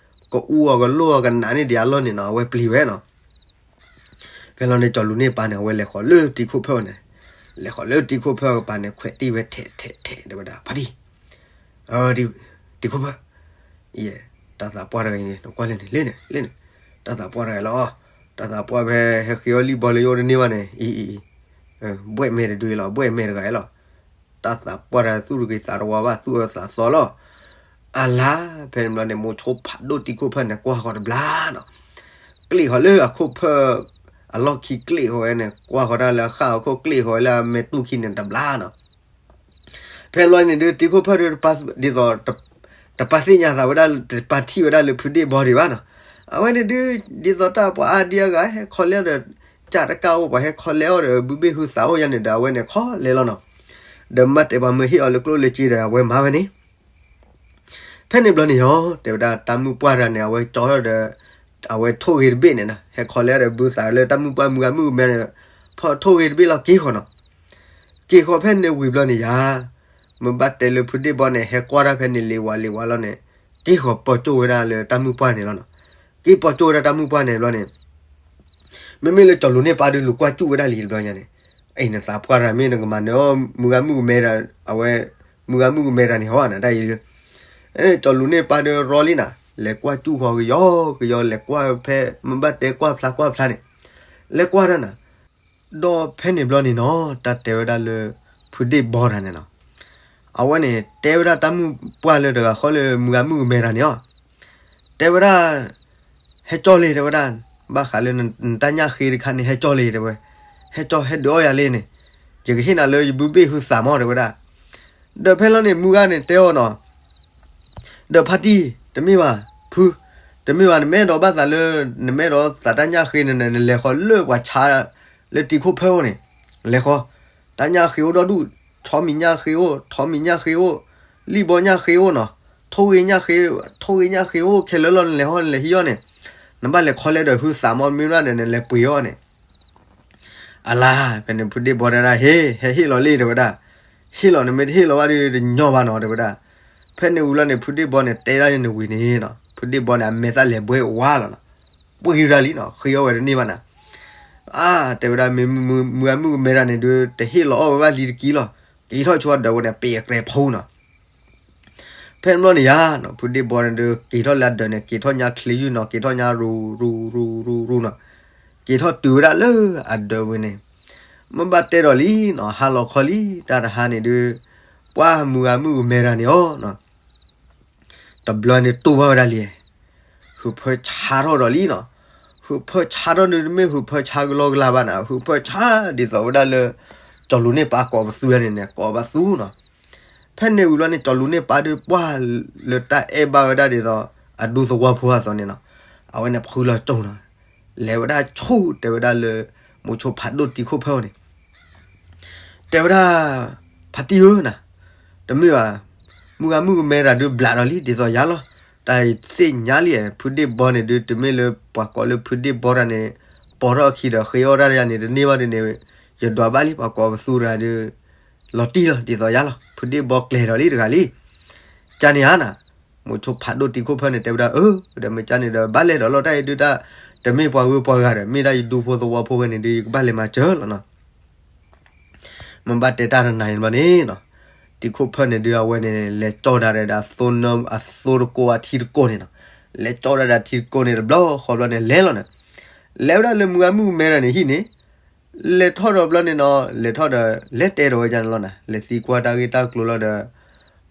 ကအူအီၤကလိၢ်အီၤကနးန့ၢ်ဒံးအလီၢ်န့ၣ်နီၤ အဝဲပျံၤဝဲနီၤ ဖဲလီၤန့ၣ် ကၠီၤလူၤန့ၢ်ပၢ်န့ၣ် အဝဲလဲၤဃီၤလၢတံၤခိၣ်ဖၢၣ်န့ၣ်, လဲၤဃီၤလၢတံၤခိၣ်ဖၢၣ်ကပၤန့ၣ် ခွဲးတံၢ်ဝဲထဲးထဲးထဲး တဲဝဲဒၣ် ဖါတံၢ်, တံၤခိၣ်ဖၢၣ်, တၢ်သးပှၢ်တဂၤအံၤန့ၣ် နကွၢ်လၢန့ၣ် လၢန့ၣ် လၢန့ၣ်, တၢ်သးပှၢ်တဂၤလီၤ, တၢ်သးပှၢ်ဖဲဟဲဃ့အီၣ်လံၣ်ဘီလၢယအိၣ်တန့ၢ်ဘၣ်န့ၣ် အံၤအံၤအံၤ, ဘှဲၣ်မဲာ်တဒုလီၤ ဘှဲၣ်မဲာ်တဂၤလီၤ, တၢ်သးပှၢ်တဂၤသူၣ်တဂ့ၤသးတဝါဘၣ် သူၣ်အၢသးသီလီၤ အလါ, ဖဲန့ၣ်ဘျီန့ၣ် မိၤဆိဖးဒိၣ်တံၤခိၣ်ဖၢၣ်န့ၣ် ကွၢ်ဃီၤတဘျါနီၤ, ကျ့ၣ်ဃီၤလၢအခိၣ်ဖၢၣ်, အလီၢ်ခံကျ့ၣ်ဃီၤဝဲန့ၣ် ကွၢ်ဃီၤတၢ်လၢအဃၣ်အခိၣ်ကျ့ၣ်ဃီၤဝဲလၢအမဲာ်တူၢ်ခံန့ၣ်တဘျါနီၤ, ဖဲဘျီန့ၣ်ဒုး တံၤခိၣ်ဖၢၣ်ဒုး ဒ်သိး တပာ်သ့ၣ်ညါသးဝဲဒၣ် တပာ်ထံၣ်ဝဲဒၣ်လၢဖုဒ့ၣ်ဘီဒံးဘၣ်နီၤ, အဝဲန့ၣ်ဒုး ဒ်သိးတၢ်ပှၤအါဒံအါဂၤ ဟဲခီလဲအီၣ်ဒီး ကၢ်တကၢ်အိၣ် ပှၤဟဲခီလဲအီၣ်ဒီး ဘုဘ့ၣ်ဟုသးအိၣ်ယါန့ၣ်ဒီး အဝဲန့ၣ်ခီလဲလီၤနီၤ, ဒီးမ့ၢ်တဲပှၤမၢဟ့ၣ်အီၤလၢကျိၣ်လၢစ့ဒီး အဝဲမၤဝဲန့ၣ် ဖဲန့ၣ်ဘျီန့ၣ်ဟီ တဲဝဲဒၣ်တၢ်မုၣ်ပှၢ်တဂၤန့ၣ် အဝဲကၠီထီၣ်ဒီး အဝဲထိၣ်ဂ့ၤတဘ့ၣ်န့ၣ်နီၤ ဟဲခီလဲဒီးဘုသးလၢတၢ်မုၣ်ပှၢ်မုၢ်ဂၤမုၣ်ကမဲန့ၣ် ဖီၣ်ထိၣ်ဂ့ၤတဘ့ၣ်လီၤက့ၤဃီၤနီၤ, က့ၤဃီၤဖဲန့ၣ်ဝံၤဘျီန့ၣ်ယါ, မ့ၢ်ဘၣ်တဲလၢဖုဒ့ၣ်ဘီန့ၣ် ဟဲကွၢ်တၢ်ဖဲန့ၣ်လံဝါလံဝါလီၤန့ၣ် က့ၤဃီၤပိာ်ကၠိၣ်ဝဲဒၣ်လၢတၢ်မုၣ်ပှၢ်န့ၣ်လီၤနီၤ, က့ၤပိာ်ကၠိၣ်ဝဲဒၣ်တၢ်မုၣ်ပှၢ်န့ၣ်ဘျီန့ၣ် မ့မ့ၢ်လၢကၠီၤလူၤန့ၢ်ပၢ်ဒုးလူၤကွၢ်ကၠူၣ်ဝဲဒၣ်လံတဘျီညါန့ၣ်, အံၤနသးပှၢ်တဂၤမ့ၢ်နကမၤနၢၤအီၣ်မုၢ်ဂၤမုၢ်ကမဲတဂၤ, အဝဲ မုၢ်ဂၤမုၢ်ကမဲတဂၤန့ၣ်ဟီနၤတၢ်အံၤလၢ, ကၠီၤလူၤန့ၢ်ပၢ်ဒုးရီလံနၤ, လဲၤကွၢ်ကၠူၣ်ဃီကယီကယီ လဲၤကွၢ်ဖဲ မ့ၢ်ဘၣ်တဲကွၢ်ဖျါကွၢ်ဖျါန့ၣ်, လဲၤကွၢ်တၢ်နၤ, ဒီးဖဲန့ၣ်ဘျီန့ၣ်နီၤ တၢ်တဲဝဲဒၣ်လၢ ဖုဒ့ၣ်ဘီတဂၤန့ၣ်နီၤ, အဝဲန့ၣ် တဲဝဲဒၣ်တၢ်မုၣ်ပှၢ်လၢတဂၤဃီလၢမုၢ်ဂၤမုၢ်ကမဲတဂၤန့ၣ်အီၤ တဲဝဲဒၣ်, ဟဲကၠီလံ တဲဝဲဒၣ်, ဘၣ်ဃးလၢနတၢ်ညၣ်ဃ့တခါန့ၣ် ဟဲကၠီလံ တဲဝဲ, ဟဲကၠီဟဲဒုးအီၣ်ယၤလံန့ၣ်, ယကဟ့ၣ်နၤလၢယဘုဘ့ၣ်ဟုသးမး တဲဝဲဒၣ်, ဒီးဖဲလီၤန့ၣ် မုၢ်ဂၤန့ၣ်တဲအီၤနီၤ, ဒီးဖါတံၢ် တမ့ၢ်ဘၣ်, ဖု, တမ့ၢ်ဘၣ် နမ့ၢ်အဲၣ်ဒိးဘၣ်သးလၢ နမ့ၢ်အဲၣ်ဒိးသးတၢ်ညၣ်ဃ့န့ၣ် နလဲၤဃီၤလၢပှၤဆါ လၢတံၤခိၣ်ဖၢၣ်အိၣ်န့ၣ်, လဲၤဃီၤ, တၢ်ညၣ်ဃ့အိၣ်ဒီဒူၣ်, ဆီမံၤညၣ်ဃ့အိၣ်, ထိးမံၤညၣ်ဃ့အိၣ်, လံၣ်ဘီညၣ်ဃ့အိၣ်နီၤ, ထိၣ်ဂ့ၤညၣ်ဃ့, ထိၣ်ဂ့ၤညၣ်ဃ့အိၣ်ခဲလၢာ်လီၤ နလဲၤဟီၣ် နလဲၤဟံးအီၣ်န့ၣ်, နဘၣ်လဲၤခီလဲဒီးဟုသးမး မ့ၢ်ဘၣ်န့ၣ် နလဲၤပှ့ၤအီၣ်န့ၣ် အလါ, ဖဲန့ၣ်ဖုဒ့ၣ်ဘီတဲဒၣ် ဟ့ၣ်, ဟဲဟ့ၣ်လီၤလံ တဲဝဲဒၣ်, ဟ့ၣ်လီၤ နမ့ၢ်တဟ့ၣ်လီၤဘၣ်ဒီး တညီဘၣ်နီၤ တဲဝဲဒၣ်, ဖဲန့ၣ်ဝံၤလီၤန့ၣ် ဖုဒ့ၣ်ဘီန့ၣ် တဲဒၣ်န့ၣ်ဝံၤန့ၣ်နီၤ ဖုဒ့ၣ်ဘီန့ၣ် အမဲာ်သၣ်လဲၤဘှဲဝါလီၤနီၤ, ပှ့ၤဝဲဒၣ်လံနီၤ ဃ့အီၣ်ဝဲတန့ၢ်ဘၣ်နၤ, အါ, တဲဝဲဒၣ် မ့ၢ်မုၢ်ဂၤမုၢ်ကမဲတဂၤန့ၣ်ဒုး တဟ့ၣ်လီၤအီၣ်ဝဲဘၣ်လံတက့ၢ်လီၤ, က့ၤထီၣ်ဆိအဒၢးဝဲန့ၣ် ပ့ၤအကြဲးဖိနီၤ ဖဲန့ၣ်ဘျီန့ၣ်ယါနီၤ ဖုဒ့ၣ်ဘီန့ၣ်ဒုး က့ၤထီၣ်လၢအဒၢးန့ၣ် က့ၤထီၣ်ညါချ့ယုၢ်နီၤ က့ၤထီၣ်ညါရူၤရူၤရူၤရူၤရူၤနီၤ, က့ၤထီၣ်တုၤဝဲဒၣ်လၢအဒၢးဝဲန့ၣ်, မ့ၢ်ဘၣ်တဲဒီးလံနီၤ ဟါလီၤခီလံ တၢ်တဟါန့ၣ်ဒုး, ပှၢ်မုၢ်ဂၤမုၢ်ကမဲတဂၤန့ၣ်အီၤနီၤ တဘျီန့ၣ်တူၢ်ဘၣ်ဝဲဒၣ်လံ, ဟုးဖၢဆါထီၣ်ဒီးလံနီၤ, ဟုးဖၢဆါထီၣ်ဒုး တမ့ၢ်ဟုးဖၢဆါကလီကလီဘၣ်နၤ ဟုးဖၢဆါဒ်သိးဝဲဒၣ်လၢ ကၠီၤလူၤန့ၢ်ပၢ်ကိးပသူန့ၣ်န့ၣ် ကိးပသူနီၤ, ဖဲန့ၣ်ဝံၤလီၤန့ၣ် ကၠီၤလူၤန့ၢ်ပၢ်ဒုး ပှၢ်လၢတၢ်အဲၣ်ဘၣ်ဝဲဒၣ်ဒ်သိး အဒူသဝီဖိအသိးန့ၣ်နီၤ, အဝဲန့ၣ်ဖုလီၤကၠိၣ်နီၤ, လဲၤဝဲဒၣ်ဆိၣ်တဲဝဲဒၣ်လၢ မိၤဆိဖးဒိၣ်တံၤခိၣ်ဖၢၣ်န့ၣ် တဲဝဲဒၣ်, ဖါတံၢ်ဧၢနၤ, တမ့ၢ်ဘၣ်, မုၢ်ဂၤမုၢ်ကမဲတဂၤဒုးဘျးဒီးလံ ဒ်သိးယၤလီၤ, တၢ်အံၤသ့ၣ်ညါလံ, ဖုဒ့ၣ်ဘီန့ၣ်ဒုး တမ့ၢ်လၢပှၤကိးလၢဖုဒ့ၣ်ဘီတဂၤန့ၣ်, ပိာ်ထီၣ်အခံဒီးဃ့အီၣ်တၢ်ယၤန့ၣ် တန့ၢ်ဘၣ်ဒုးန့ၣ်, ယဒွးဘၣ်လံ ပှၤကိးပသူတဂၤဒုး, လီၤတံၢ်လီၤ ဒ်သိးယၤလီၤ, ဖုဒ့ၣ်ဘီကျဲၤဒီးလံတဂၤလံ ကန့ၣ်ဧါနၤ, မိၤဆိဖးဒိၣ်တံၤခိၣ်ဖၢၣ်န့ၣ် တဲဝဲဒၣ် အၢ, ဒီးမ့ၢ်ကန့ၣ်ဒီး ဘၣ်လဲၣ်ဒီးလီၤ တၢ်အံၤဒုးတၢ်, တမ့ၢ်ပှၤဂုၤပှၤဂၤဒီး မ့ၢ်ဒၣ်ယဒူဖိသဝီဖိဝဲန့ၣ်ဒုး ယကဘၣ်လဲၤမၤစၢၤလီၤနီၤ မ့ၢ်ဘၣ်တဲတၢ်တနၤအံၤဘျီန့ၣ်နီၤ, တံၤခိၣ်ဖၢၣ်န့ၣ်ဒုး အဝဲန့ၣ် လဲၤကၠီၣ်ဒၣ်ဒီး အသိနၢ အသိတကိးအထံတကိးန့ၣ်နီၤ, လဲၤကၠီၣ်ဒၣ်ဒီးထံတကိးန့ၣ် တဘျီဃီဘျီန့ၣ် လဲၤလီၤန့ၣ်, လဲၤဝဲဒၣ်လၢမုၢ်ဂၤမုၢ်ကမဲတဂၤန့ၣ်ဟံၣ်န့ၣ်, လဲၤထီၣ်ဒီးဘျီန့ၣ်နီၤ လဲၤထီၣ်ဒီး လဲၤတဲဒီးဝဲဒၣ်န့ၣ်လီၤနၤ လဲၤသံကွၢ်တၢ်ဂ့ၢ်တၢ်ကျိၤလီၤဒီး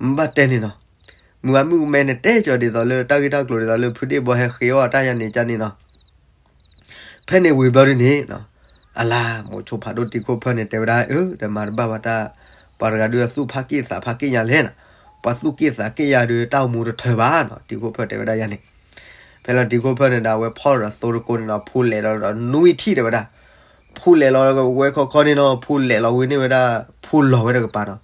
မ့ၢ်ဘၣ်တဲန့ၣ်နီၤ မုၢ်ဂၤမုၣ်ကမဲန့ၣ် တဲကီၤဒ်သိးလၢတၢ်ဂ့ၢ်တၢ်ကျိၤဒ်သိးလၢဖုဒ့ၣ်ဘီဟဲဃ့အီၣ်တၢ်ယါန့ၣ်ကန့ၣ်နီၤ ဖဲန့ၣ်ဝံၤဘျီဒ်န့ၣ်နီၤ အလါ မိၤဆိဖးဒိၣ်တံၤခိၣ်ဖၢၣ်န့ၣ် တဲဝဲဒၣ် အၢ ဒီးမၤတဘၣ်ဘၣ်တၢ် ပှၤတဂၤဒုးအသူၣ်ဖးက့ၢ်သးဖးက့ၢ်ညါလဲၣ်နီၤ ပှၤသူၣ်က့ၢ်သးက့ၢ်ယါဒုးတၢ်အိၣ်မူတထၢဘၣ်နီၤ တံၤခိၣ်ဖၢၣ်တဲဝဲဒၣ်ယါန့ၣ် ဖဲလီၤတံၤခိၣ်ဖၢၣ်န့ၣ်ဒီး အဝဲဖီၣ်ဒီးသိတကိးန့ၣ်နီၤ ဖူလဲၣ်လီၤဒီးနွံထံၣ်တဲဝဲဒၣ် ဖူလဲၣ်လီၤဝဲခီခီန့ၣ်နီၤ ဖူလဲၣ်လီၤဝဲန့ၢ်ဝဲဒၣ် ဖူလီၤဝဲတကပၤနီၤ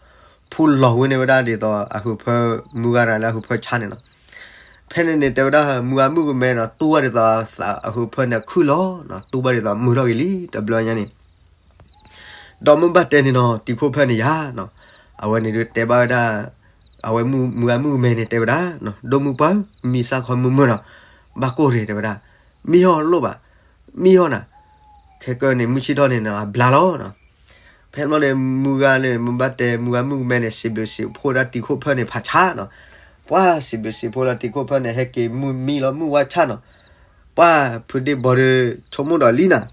ဖူလီၤဝဲန့ၢ်ဝဲဒၣ်ဒ်သိးအဟုးဖၢ မုၢ်ဂၤရၤလၢအဟုးဖၢဆါန့ၣ်နီၤ ဖဲန့ၣ်န့ၣ် တဲဝဲဒၣ် မုၢ်ဂၤမုၣ်ကမဲနီၤ တူၢ်ဘၣ်ဒ်သိးသးအဟုးဖၢန့ၣ်အခုၣ်လီၤနီၤ တူၢ်ဘၣ်ဒ်သိးမုာ်ထီၣ်က့ၤလံ တဘျီညါန့ၣ် ဒီးမ့ၢ်ဘၣ်တဲန့ၣ်နီၤ တံၤခိၣ်ဖၢၣ်န့ၣ်ယါနီၤ အဝဲန့ၣ်ဒုးတဲဘၣ်ဝဲဒၣ် အဝဲမုၢ်ဂၤမုၣ်ကမဲန့ၣ် တဲဝဲဒၣ် ဒိၣ်မုၢ်ပှၢ်ဧၢ မံစၢ်ခီမုၢ်မုၢ်နီၤ ဘၣ်ကိၢ်ရ့ၣ်တဲဝဲဒၣ် မံဟီၣ်လိၣ်ဘၣ် မံဟီၣ်နၤ ခဲကၢန့ၣ် မုၢ်ဆ့ၣ်ထီၣ်န့ၣ်နီၤ အဘျါလီၤနီၤ ဖဲန့ၣ်ဘျီန့ၣ် မုၢ်ဂၤန့ၣ် မ့ၢ်ဘၣ်တဲ မုၢ်ဂၤမုၣ်ကမဲန့ၣ် စံးဘျုးစံးဖှိၣ်ဒၣ်တံၤခိၣ်ဖၢၣ်န့ၣ်ဖးဆါနီၤ ပှၤစံးဘျုးစံးဖှိၣ်လီၤတံၤခိၣ်ဖၢၣ်န့ၣ် ဟဲက့ၤမုၢ်မံလီၤမုၢ်ဝါဆါနီၤ ပှၤဖုဒ့ၣ်ဘီဒီး ဆိကမိၣ်ဒီးလံနၤ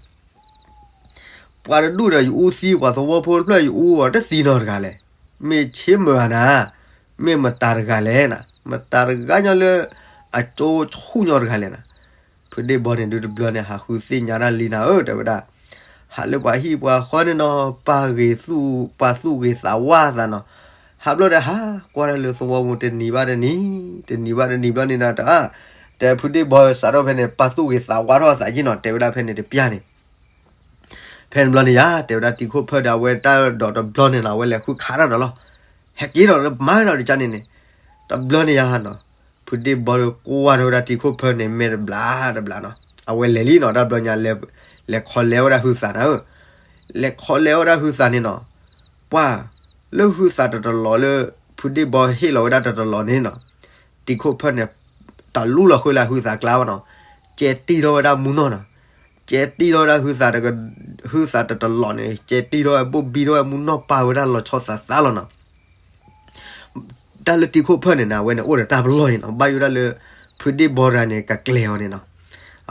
ပှၤတဒူၣ်ဒီးယအူသံ ပှၤသဝီဖိတဖျၢၣ်ယအူအီၤတသံနီတဂၤလဲၣ်. မ့ၢ်ဆ့မုၢ်ဧါနၤ, မ့ၢ်မတၤတဂၤလဲၣ်နၤ, မတၤတဂၤညီလၢ အကၠိဆူၣ်ညီတဂၤလဲၣ်နၤ. ဖုဒ့ၣ်ဘီန့ၣ်ဒုးတဘျီန့ၣ် ဟးဃုသ့ၣ်ညါတၢ်လံနၤဧၢ တဲဝဲဒၣ်. ဟးလၢပှၤဟံၣ်ပှၤဃီန့ၣ်နီၤ ပာ်ဂ့ၤသူၣ် ပာ်သူၣ်ဂ့ၤသးဝါသးနီၤ. ဟးဘျီဒီးဟးကွၢ်တၢ်လၢသဝီပူၤတနံၤဘၣ်တနံၤ, တနံၤဘၣ်တနံၤဘျီန့ၣ်နၤတအါ, တဲဖုဒ့ၣ်ဘီစးထီၣ်ဖဲန့ၣ် ပာ်သူၣ်ဂ့ၤသးဝါထီၣ်အသးယ့ၢ်နီၤ တဲဝဲဒၣ်ဖဲန့ၣ်တပျၢ်န့ၣ် ဖဲန့ၣ်ဘျီန့ၣ်ယါ တဲဝဲဒၣ်တံၤခိၣ်ဖၢၣ်ဒီးအဝဲတၢ်ဒီးတဘျီန့ၣ်နီၤ အဝဲလဲၤဃုခးတၢ်ဒီးလီၤ. ဟဲက့ၤဒီးမၤဝဲဒီးတကါန့ၣ်န့ၣ်, တဘျီန့ၣ်ယါနီၤ, ဖုဒ့ၣ်ဘီဒီးကွၢ်ထီၣ်ဝဲဒၣ်တံၤခိၣ်ဖၢၣ်န့ၣ် မဲာ်တဘျါတဘျါနီၤ, အဝဲလဲၤလံနီၤ တၢ်ဘျီညါ လဲၤခီလဲၤဝဲဒၣ်ဟုသးနၤဧၢ, လဲၤခီလဲၤဝဲဒၣ်ဟုသးန့ၣ်နီၤ, ပှၢ် လၢဟုသးတတလီၤလၢ ဖုဒ့ၣ်ဘီဟ့ၣ်လီၤဝဲဒၣ်တတလီၤန့ၣ်နီၤ, တံၤခိၣ်ဖၢၣ်န့ၣ် တၢ်လူလီၤဃုလၢဟုသးကျါဘၣ်နီၤ, ကဲတံၢ်ထီၣ်ဝဲဒၣ်မူနီၢ်နီၤ, ကဲတံၢ်ထီၣ်ဝဲဒၣ်ဟုသးတက ဟုသးတတလီၤန့ၣ် ကဲတံၢ်ထီၣ်ဝဲဘိၣ်ဘံထီၣ်ဝဲမူနီၢ်ပာ်ဝဲဒၣ်လီၤဆီသးသးလီၤနီၤ. တၢ်လၢတံၤခိၣ်ဖၢၣ်န့ၣ်နၤ အဝဲန့ၣ်အိၣ်ဒီးတၢ်ပလီၢ်အံၤနီၤ, ဘၣ်ယိၣ်ဒၣ်လၢ ဖုဒ့ၣ်ဘီတဂၤန့ၣ် ကကျဲၤအီၤန့ၣ်နီၤ,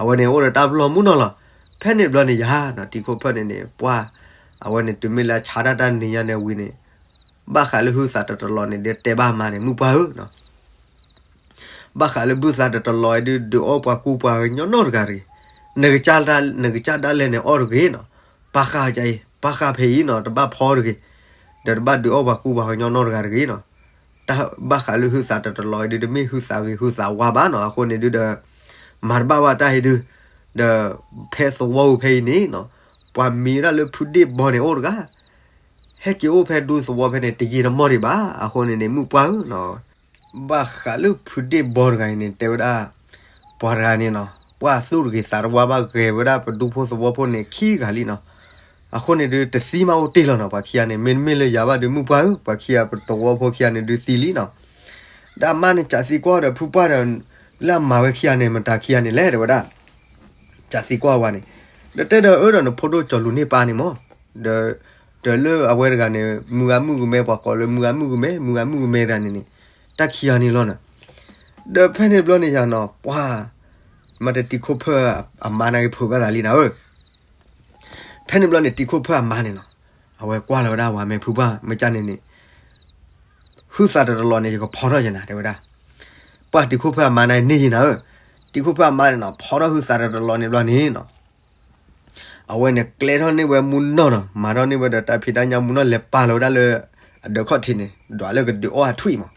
အဝဲန့ၣ်အိၣ်ဒီးတၢ်ပလီၢ်မူနီၢ်လီၤ. ဖဲန့ၣ်တဘျီန့ၣ်ယါနီၤ တံၤခိၣ်ဖၢၣ်န့ၣ်န့ၣ် ပှၢ် အဝဲန့ၣ်တုၤမ့ၢ်လၢအဆါတၢ်တၢ်နံၤညါန့ၣ်ဝံၤန့ၣ် ဘၣ်ဃးလၢဟုသးတတလီၤန့ၣ် ဒုးတဲဘၣ်မါန့ၣ် မုၢ်ပှၢ်ဧၢနီၤ ဘၣ်ဃးလၢဟုသးတတလီၤအံၤဒုး ဒုးအီၣ်ပှၤကူပှၤကညီနီတဂၤတဂ့ၤ, နကစၢ် နကစၢ်ဒၣ်လဲာ်န့ၣ်အီၣ်တဂ့ၤနီၤ, ပာ်ဃာ်ကအံၤ ပာ်ဃာ်ဖဲအံၤနီၤ တဘၣ်ဖီတဂ့ၤ, ဒီးတဘၣ်ဒုးအီၣ်ပှၤကူပှၤကညီနီတဂၤတဂ့ၤနီၤ. တၢ်ဘၣ်ဃးလၢဟုသးတတလီၤအံၤဒုး တမ့ၢ်ဟုသးဂ့ၤဟုသးဝါဘၣ်နီၤ, အဃိန့ၣ်ဒုးဒီး မၤတဘၣ်ဘၣ်တၢ်အံၤဒုး, ဒီးဖဲသဝီပူၤဖဲအံၤန့ၣ်နီၤ, ပှၤမံၤဝဲဒၣ်လၢဖုဒ့ၣ်ဘီန့ၣ်အိၣ်တဂၤ ဟဲက့ၤအိၣ်ဖဲဒူသဝီဖဲန့ၣ် တယံာ်တမီၢ်ဒံးဘၣ်. အဃိန့ၣ်န့ၣ် မုၢ်ပှၢ်ဧၢနီၤ, ဘၣ်ဃးလၢဖုဒ့ၣ်ဘီတဂၤအံၤန့ၣ် တဲဝဲဒၣ် ပှၤတဂၤန့ၣ်နီၤ ပှၢ်သူၣ်တဂ့ၤသးတဝါဘၣ် ဂဲၤဝဲဒၣ်ပဒူဖိသဝီဖိန့ၣ်ခံဂၤလံနီၤ. အဃိန့ၣ်ဒုး တသံမးအိၣ်တ့ၢ်လီၤနီၤ ပှၤခံဂၤန့ၣ် မ့တမ့ၢ်လၢယၤဘၣ်ဒုး မုၢ်ပှၢ်ဧၢ ပှၤခံဂၤပသဝီဖိခံဂၤန့ၣ်ဒုးသံလံနီၤ. ဒီးအမါန့ၣ် စးသံကွၢ်ဒီးဖုပှၢ်ဒီး လၢအမၤဝဲခံဂၤန့ၣ် မတၤခံဂၤန့ၣ်လဲၣ် တဲဝဲဒၣ် စးသံကွၢ်ဝဲန့ၣ်, ဒီးတဲဒီးအၢဒီး နဖိဒိၣ်ကၠီၤလူၤန့ၢ်ပၢ်န့ၣ်မး, ဒီး ဒီးလၢအဝဲတဂၤန့ၣ် မုၢ်ဂၤမုၢ်ကမဲ ပှၤကိးလၢမုၢ်ဂၤမုၢ်ကမဲ မုၢ်ဂၤမုၢ်ကမဲတဂၤန့ၣ်န့ၣ် တၢ်ခံဂၤန့ၣ်လီၤနီၤ. ဒီးဖဲန့ၣ်တဘျီန့ၣ်ယါနီၤ ပှၢ် မ့ၢ်တၢ်တံၤခိၣ်ဖၢၣ်အမါန့ၣ်က့ၤဖုးဘၣ်သးလံနၤဧၢ ဖဲန့ၣ်ဘျီန့ၣ် တံၤခိၣ်ဖၢၣ်အမါန့ၣ်နီၤ အဝဲကွၢ်လီၤဝဲဒၣ်ဝၤမဲာ်ဖုပှၢ် မ့ၢ်ကၢ်န့ၣ်န့ၣ် ဟုသးတတလီၤန့ၣ် ယကဖီထီၣ်ယနၤ တဲဝဲဒၣ်. ပှၢ်တံၤခိၣ်ဖၢၣ်အမါန့ၣ်န့ၢ်ယနၤဧၢ, တံၤခိၣ်ဖၢၣ်အမါန့ၣ်နီၤ ဖီထီၣ်ဟုသးတတလီၤန့ၣ်ဘျီန့ၣ်နီၤ အဝဲန့ၣ် ကျဲထီၣ်န့ၢ်ဝဲမူနီၢ်နီၤ မၤထီၣ်န့ၢ်ဝဲဒီးတၢ်ဖံးတၢ်ညၣ်မူနီၢ် လဲၤပာ်လီၤဝဲဒၣ်လၢ အဒၢးခီၣ်ထံးန့ၣ် ဒွးလၢကဒုးအီၣ်အထွံၣ်မး.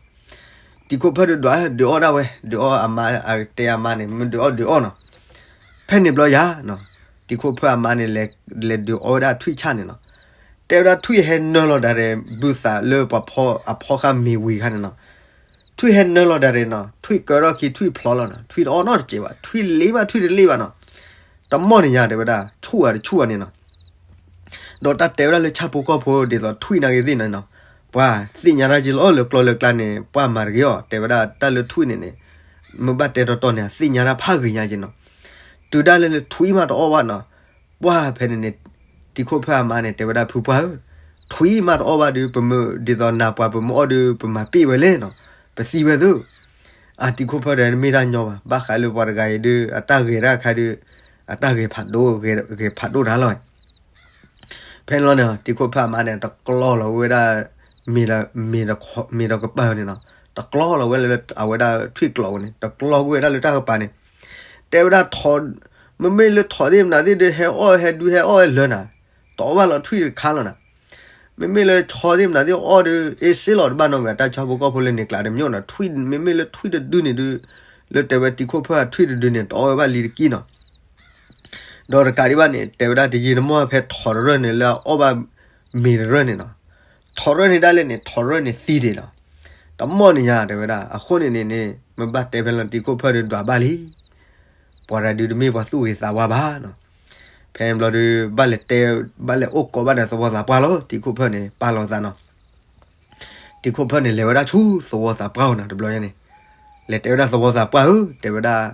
တံၤခိၣ်ဖၢၣ်ဒုးဒွး ဒုးအီၣ်ဒၣ်ဝဲ ဒုးအီၣ်အမါ အတဲအမါန့ၣ် မ့ၢ်ဒုးအီၣ်ဒုးအီၣ်နီၤ. ဖဲန့ၣ်ဘျီယါနီၤ တံၤခိၣ်ဖၢၣ်အမါန့ၣ် လဲၤဒုးအီၣ်ဝဲဒၣ်ထွံၣ်ဆၣ်န့ၣ်နီၤ. တဲဝဲဒၣ်ထွံၣ်ဟဲနၢလီၤဒၣ်ရဲၣ် ဘုသးလၢပှၤဖီအဖီဃာ်မ့ၤဝံၤခါန့ၣ်နီၤ. ထွံၣ်ဟဲနၢလီၤဒၣ်ရဲၣ်နီၤ ထွံၣ်ကၢထီၣ်ခံထွံၣ်ဖျီလီၤနီၤ ထွံၣ်တအီၣ်နီတစဲးဘၣ် ထွံၣ်လ့ဘၣ်ထွံၣ်တလ့ဘၣ်နီၤ. တမီၢ်န့ၣ်ညါတဲဝဲဒၣ် ဆူၣ်ဧါတဆူၣ်ဧါန့ၣ်နီၤ. ဒီးတၢ်တဲဝဲဒၣ်လၢဆၣ်ဖိကီၢ်ဖိဒ်သိးထွံၣ်နာ်က့ၤသ့ၣ်န့ၣ်နီၤ ပှၤသ့ၣ်ညါတၢ်က့ၤလီၤလၢကျီလၢကျါန့ၣ် ပှၤမၤတဂ့ၤအီၤ တဲဝဲဒၣ်တၢ်လၢထွံၣ်န့ၣ်န့ၣ် မ့ၢ်ဘၣ်တဲတီတီန့ၣ် သ့ၣ်ညါတၢ်ဖးဂ့ၤညါက့ၤနီၤ. တုၤဒၣ်လဲာ်လၢထွံၣ်မးတအီၣ်ဘၣ်နီၤ ပှၢ်ဖဲန့ၣ်န့ၣ် တံၤခိၣ်ဖၢၣ်အမါန့ၣ် တဲဝဲဒၣ်ဖုပှၢ်ဧၢ, ထွံၣ်မးတအီၣ်ဘၣ်ဒုး ပမ့ၢ်ဒ်သိးနၤပှၤပမ့ၢ်အီၣ်ဒုး ပမၤပ့ၢ်ဝဲလဲၣ်နီၤ, ပသံဝဲသု. အတံၤခိၣ်ဖၢၣ်ဒီးမ့ၢ်တၢ်ညီဘၣ် ဘၣ်ဃးလၢပှၤတဂၤအံၤဒုး အတၢ်ဂဲၤတၢ်ခါဒုး အတၢ်ဂဲၤဖးဒိၣ် ဂဲၤဖးဒိၣ်တၢ်လီၤ. ဖဲန့ၣ်လီၤန့ၣ် တံၤခိၣ်ဖၢၣ်အမါန့ၣ် တကျီလီၤဝဲဒၣ် မ့ၤဒီး မ့ၤဒီး မ့ၤဒီးကပၤန့ၣ်နီၤ, တကျီလီၤဝဲလၢအဝဲဒၣ်ထွံၣ်ကျိးဝဲန့ၣ် တကျီကွံာ်ဝဲဒၣ်လၢတၢ်ကပၤန့ၣ်, တဲဝဲဒၣ်ထိး, မ့မ့ၢ်လၢထိးသ့ၣ်မနုၤသ့ၣ်ဒီး ဟဲအီၣ်ဟဲဒုးဟဲအီၣ်ဟဲလၢနၤ, တအီၣ်ဘၣ်လီၤထွံၣ်တခါလီၤနၤ, မ့မ့ၢ်လၢထိးသ့ၣ်မနုၤသ့ၣ်အီၣ်ဒီး အ့စ့လီၤတဘၣ်နီတမံၤ တၢ်ဆၣ်ဖိကီၢ်ဖိလၢန့ၣ်ကျါတမ့ၢ်နီၤ, ထွံၣ်မ့မ့ၢ်လၢထွံၣ်တဒုန့ၣ်ဒုး, လၢတဲဝဲတံၤခိၣ်ဖၢၣ်အထွံၣ်တဒုန့ၣ် တအီၣ်ဝဲဘၣ်လံတက့ၢ်နီၤ ဒီးတကးဒံးဘၣ်န့ၣ် တဲဝဲဒၣ်တယံာ်တမီၢ်ဖဲထိးတရၢၢ်န့ၣ် လၢအအီၣ်ဘၣ်မ့ၤတရၢၢ်န့ၣ်နီၤ, ထိးရၢၢ်န့ၣ်ဒၣ်လဲာ်န့ၣ် ထိးရၢၢ်န့ၣ်သံဒံးနီၤ, တမီၢ်န့ၣ်ညါ တဲဝဲဒၣ် အဃိန့ၣ်န့ၣ်န့ၣ် မ့ၢ်ဘၣ်တဲဖဲလီၤတံၤခိၣ်ဖၢၣ်ဒီးဒွးဘၣ်လံ, ပှၤတဂၤဒုးတမ့ၢ်ပှၤသူၣ်ဂ့ၤသးဝါဘၣ်နီၤ, ဖဲန့ၣ်ဘျီဒီး ဘၣ်လဲၤတဲ, ဘၣ်လဲၤအိၣ်ကိးဘၣ်ဒီးသဝီသးပှၢ်လီၤ, တံၤခိၣ်ဖၢၣ်န့ၣ် ပာ်လီၤသးနီၤ တံၤခိၣ်ဖၢၣ်န့ၣ် လဲၤဝဲဒၣ်ဆူသဝီသးပှၢ်အအိၣ်နီၤ တဘျီညါန့ၣ်, လဲၤတဲဝဲဒၣ်သဝီသးပှၢ်ဧၢ, တဲဝဲဒၣ်,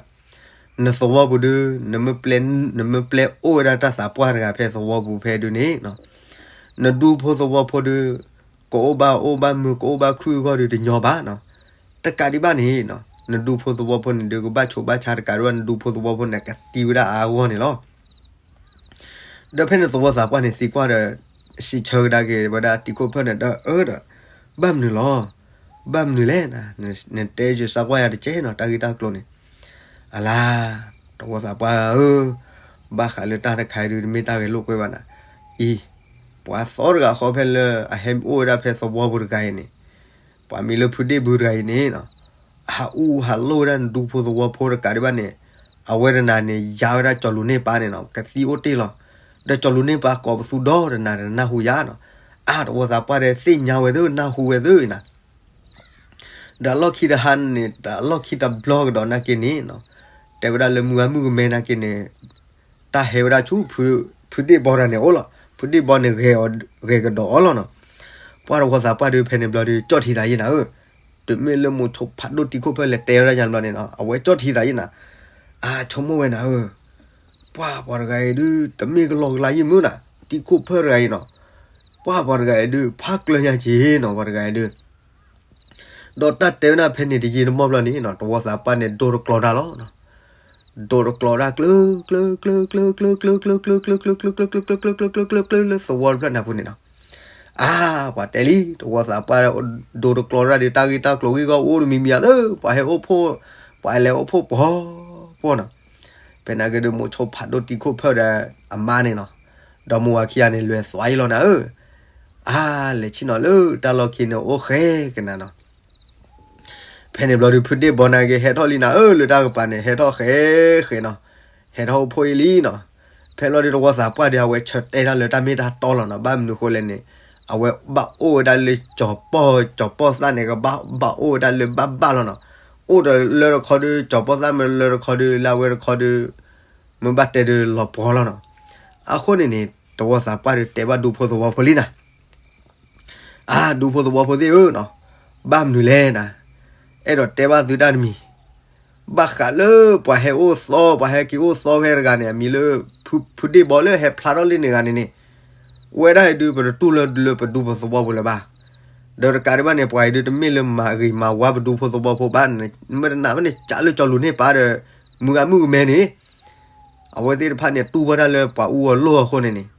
နသဝီပူၤဒုး, နမ့ၢ်ပျဲ, နမ့ၢ်ပျဲအိၣ်ဝဲဒၣ်တၢ်သးပှၢ်တဂၤဖဲသဝီပူၤဖဲဒုးန့ၣ်, နဒူဖိသဝီဖိဒုး, ကအိၣ်ဘၣ်အိၣ်ဘၣ်မုာ် ကအိၣ်ဘၣ်ခုၣ်အဂီၢ်ဒုးတညီဘၣ်နီၤ, တကးဒံးဘၣ်န့ၣ်, နဒူဖိသဝီဖိန့ၣ်ဒုး ကဘၣ်ဆိးဘၣ်ဆါတကးဒံးဘၣ် နဒူဖိသဝီဖိန့ၣ် ကသံဝဲဒၣ်အါအဂီၢ်န့ၣ်လီၤ ဒီးဖဲန့ၣ်သဝီသးပှၢ်န့ၣ်သံကွၢ်ဒီး, စံးဆၢကဒါက့ၤဝဲဒၣ်တံၤခိၣ်ဖၢၣ်န့ၣ်ဒီး အၢဒီး, ဘၣ်မနုၤလီၤ, ဘၣ်မနုၤလဲၣ်, နတဲယစးကွၢ်ယၤတကဲနီၤ တၢ်ဂ့ၢ်တၢ်ကျိၤန့ၣ်, အလါ, သဝီသးပှၢ်ဧၢ, ဘၣ်ဃးလၢတၢ်တခါအံၤဒုး တမ့ၢ်တၢ်ဂဲၤလိာ်ကွဲဘၣ်နၤ, အံၤ, ပှၤသီတဂၤဃီဖဲလၢအဟဲအိၣ်ဝဲဒၣ်ဖဲသဝီပူၤတဂၤအံၤန့ၣ်, ပှၤမံၤလၢဖုဒ့ၣ်ဘုတဂၤအံၤန့ၣ် ဟးအူဟးလိၣ်ဝဲဒၣ်နဒူဖိသဝီဖိတကးဒံးဘၣ်န့ၣ်, အဝဲတနၤန့ၣ် ယါဝဲဒၣ်ကၠီၤလူၤန့ၢ်ပၢ်န့ၣ်နီၤ ကသံအိၣ်တ့ၢ်လီၤ, ဒီးကၠီၤလူၤန့ၢ်ပၢ်ကိးပသူဒီတနၤဒီးနၢ်ဟူယါနီၤ, အါ သဝီသးပှၢ်ဒီးသ့ၣ်ညါဝဲသ့ၣ် နၢ်ဟူဝဲသ့ၣ်နၤ, ဒီးအလီၢ်ခံတဟါန့ၣ် ဒီးအလီၢ်ခံတဘျီကဒီးနာ်က့န့ၣ်နီၤ, တဲဝဲဒၣ်လၢမုၢ်ဂၤမုၢ်ကမဲနာ်က့န့ၣ် တၢ်ဟဲဝဲဒၣ်ဆူ ဖုဒ့ၣ်ဘီတဂၤန့ၣ်အိၣ်လီၤ, ဖုဒ့ၣ်ဘီန့ၣ် ဂဲၤကဒီးအီၤလီၤနီၤ, ပှၢ်သဝီသးပှၢ်ဒီးဖဲန့ၣ်ဘျီဒီး ကၠီၣ်ထံသးယံၢ်နၤဧၢ, တမ့ၢ်လၢမိၤဆိဖးဒိၣ်တံၤခိၣ်ဖၢၣ်လဲၤတဲဝဲဒၣ်ယါဘျီန့ၣ်နီၤ အဝဲကၠီၣ်ထံသးယံၢ်နၤ, အါ ဆိကမိၣ်ဝဲနၤဧၢ, ပှၢ်ပှၤတဂၤအံၤဒုး တမ့ၢ်ကလီကလါယံၢ်မုၢ်နၤ, တံၤခိၣ်ဖၢၣ်တဂၤအံၤနီၤ, ပှၢ်ပှၤတဂၤအံၤဒုး ဖးကျၢၤညါက့ၤနီၤ ပှၤတဂၤအံၤဒုး ဒီးတၢ်တဲဝဲဒၣ်ဖဲန့ၣ်တယံာ်တမီၢ်ဘျီန့ၣ်နီၤ သဝီသးပှၢ်န့ၣ် ဒိတကျီတၢ်လီၤ, ဒိတကျီတၢ်ကျၢၤ ကျၢၤ ကျၢၤ ကျၢၤ ကျၢၤ ကျၢၤ ကျၢၤ ကျၢၤ ကျၢၤ ကျၢၤ လၢသဝီတဖျၢၣ်နၢ်ပူၤန့ၣ်နီၤ, အါ ပှၤတဲလံ သဝီသးပှၢ် ဒိတကျီတၢ်ဒီး တၢ်ဂ့ၢ်တၢ်ကျိၤဂ့ၢ်ဂီၢ်အိၣ်တမံၤမံၤအသၢ ပှၤဟဲအိၣ်ဖှိၣ်, ပှၤလဲၤအိၣ်ဖှိၣ်ပှီၤပှီၤနီၤ, ဖဲနာ်က့ဒုး မိၤဆိဖးဒိၣ်တံၤခိၣ်ဖၢၣ်ဒီးအမါန့ၣ်နီၤ, ဒီးမိၢ်ဝၤခံဂၤန့ၣ် လဲၤသွါအံၤလီၤနၤဧၢ, အါ လဲၤဆ့ၣ်နီၤလၢတၢ်လီၢ်ခံန့ၣ် အိၣ်ဃဲကနၤနီၤ ဖဲန့ၣ်ဘျီဒီး ဖုဒ့ၣ်ဘီနာ်က့ ဟဲထီၣ်လံနၤဧၢ လၢတၢ်ကပၤန့ၣ် ဟဲထီၣ်ဃဲဃဲနီၤ, ဟဲထီၣ်အိၣ်ဖှိၣ်အံၤလံနီၤ, ဖဲလီၤဒီးသဝီသးပှၢ်ဒီး အဝဲဆၢတဲာ်တၢ်လၢတၢ်မ့ၢ်တၢ်တီလီၤနီၤ, ဘၣ်မနုၤဃိလဲၣ်န့ၣ်, အဝဲဘၣ်အိၣ်ဝဲဒၣ်လၢကၠီၤပီၢ် ကၠီၤပီၢ်သၣ်န့ၣ် ကဘၣ်ဘၣ်အိၣ်ဝဲဒၣ်လၢဘၣ်ဘၣ်လီၤနီၤ, အိၣ်ဒီးလၢတခီဒီး ကၠီၤပီၢ်သၣ်မ့ၢ်လၢတခီဒီး လၢအဝဲတခီဒီး မ့ၢ်ဘၣ်တဲဒီးလီၤပှီၤလီၤနီၤ, အဃိန့ၣ်န့ၣ် သဝီသးပှၢ်ဒီးတဲဘၣ်ဒူဖိသဝီဖိလံနၤ အါ ဒူဖိသဝီဖိသ့ၣ်ဧၢနီၤ, ဘၣ်မနုၤလဲၣ်နၤ, အဲၣ်ဒိးတဲဘၣ်သုတၢ်တမံၤ, ဘၣ်ဃးလၢပှၤဟဲအိၣ်သီ ပှၤဟဲက့ၤအိၣ်သီဖဲတဂၤန့ၣ် အမံၤလၢ ဖုဒ့ၣ်ဘီလၢဟဲဖျါထီၣ်လံန့ၣ်ဂၤန့ၣ်န့ၣ်, ဝဲဒၣ်အံၤဒုး ပတတူၢ်လၢလၢပဒူပသဝီပူၤလၢၤဘၣ်, ဒီးတကးဒံးဘၣ်န့ၣ် ပှၤအံၤဒုးတမ့ၢ်လၢမၤဂ့ၤမၤဝါပဒူဖိသဝီဖိဘၣ်, မ့ၢ်တနာ်မ့ၢ်န့ၣ် ကးလၢကၠီၤလူၤန့ၢ်ပၢ်ဒီး မုၢ်ဂၤမုၢ်ကမဲန့ၣ် အဝဲသ့ၣ်တဖၣ်န့ၣ် တူၢ်ဘၣ်တၢ်လၢပှၤအူအီၤလိၣ်အဃိန့ၣ်န့ၣ်,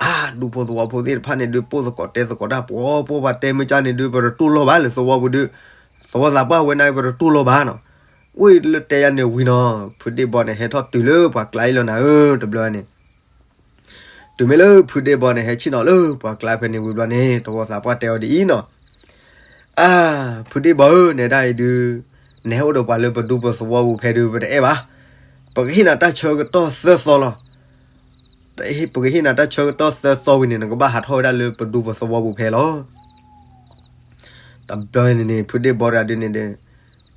အါ ဒူဖိသဝီဖိသ့ၣ်တဖၣ်န့ၣ်ဒုး ပိၢ်သကိးတဲသကိးတၢ်ပှီၤပှီၤ ပှၤတဲမ့ၢ်ကၢန့ၣ်ဒုး ပတတူၢ်လိာ်ဘၣ်လၢသဝီပူၤဒုး, သဝီသးပှၢ်ဝဲန့ၣ် ပတတူၢ်လိာ်ဘၣ်နီၤ, အိၣ်လၢတဲယၤန့ၣ်ဝံၤနီၤ ဖုဒ့ၣ်ဘီန့ၣ် ဟဲထီၣ်တုၤလၢပှၤကျါအံၤလီၤနၤဧၢ တဘျီန့ၣ် တုၤမ့ၢ်လၢဖုဒ့ၣ်ဘီန့ၣ် ဟဲဆ့ၣ်နီၤလၢပှၤကျါဖဲန့ၣ်ဝံၤဘျီန့ၣ် သဝီသးပှၢ်တဲအီၤဒ်အံၤနီၤ, အါ ဖုဒ့ၣ်ဘီဧၢ နဲဒၣ်အံၤဒုး နဟဲအိၣ်ဒီးပှၤလၢပဒူပသဝီပူၤဖဲဒုးပတအဲၣ်ဘၣ်, ပကဟ့ၣ်နၤတၢ်ဆၢကတီၢ်သၢသီလီၤ. ပကဟ့ၣ်နၤတၢ်ဆၢကတီၢ်သၢသီဝံၤန့ၣ် နကဘၣ်ဟးထီၣ်ဝဲဒၣ်လၢပဒူပသဝီပူၤဖဲလီၤ. တဘျီန့ၣ်န့ၣ် ဖုဒ့ၣ်ဘီတဂၤဒုးန့ၣ်ဒီး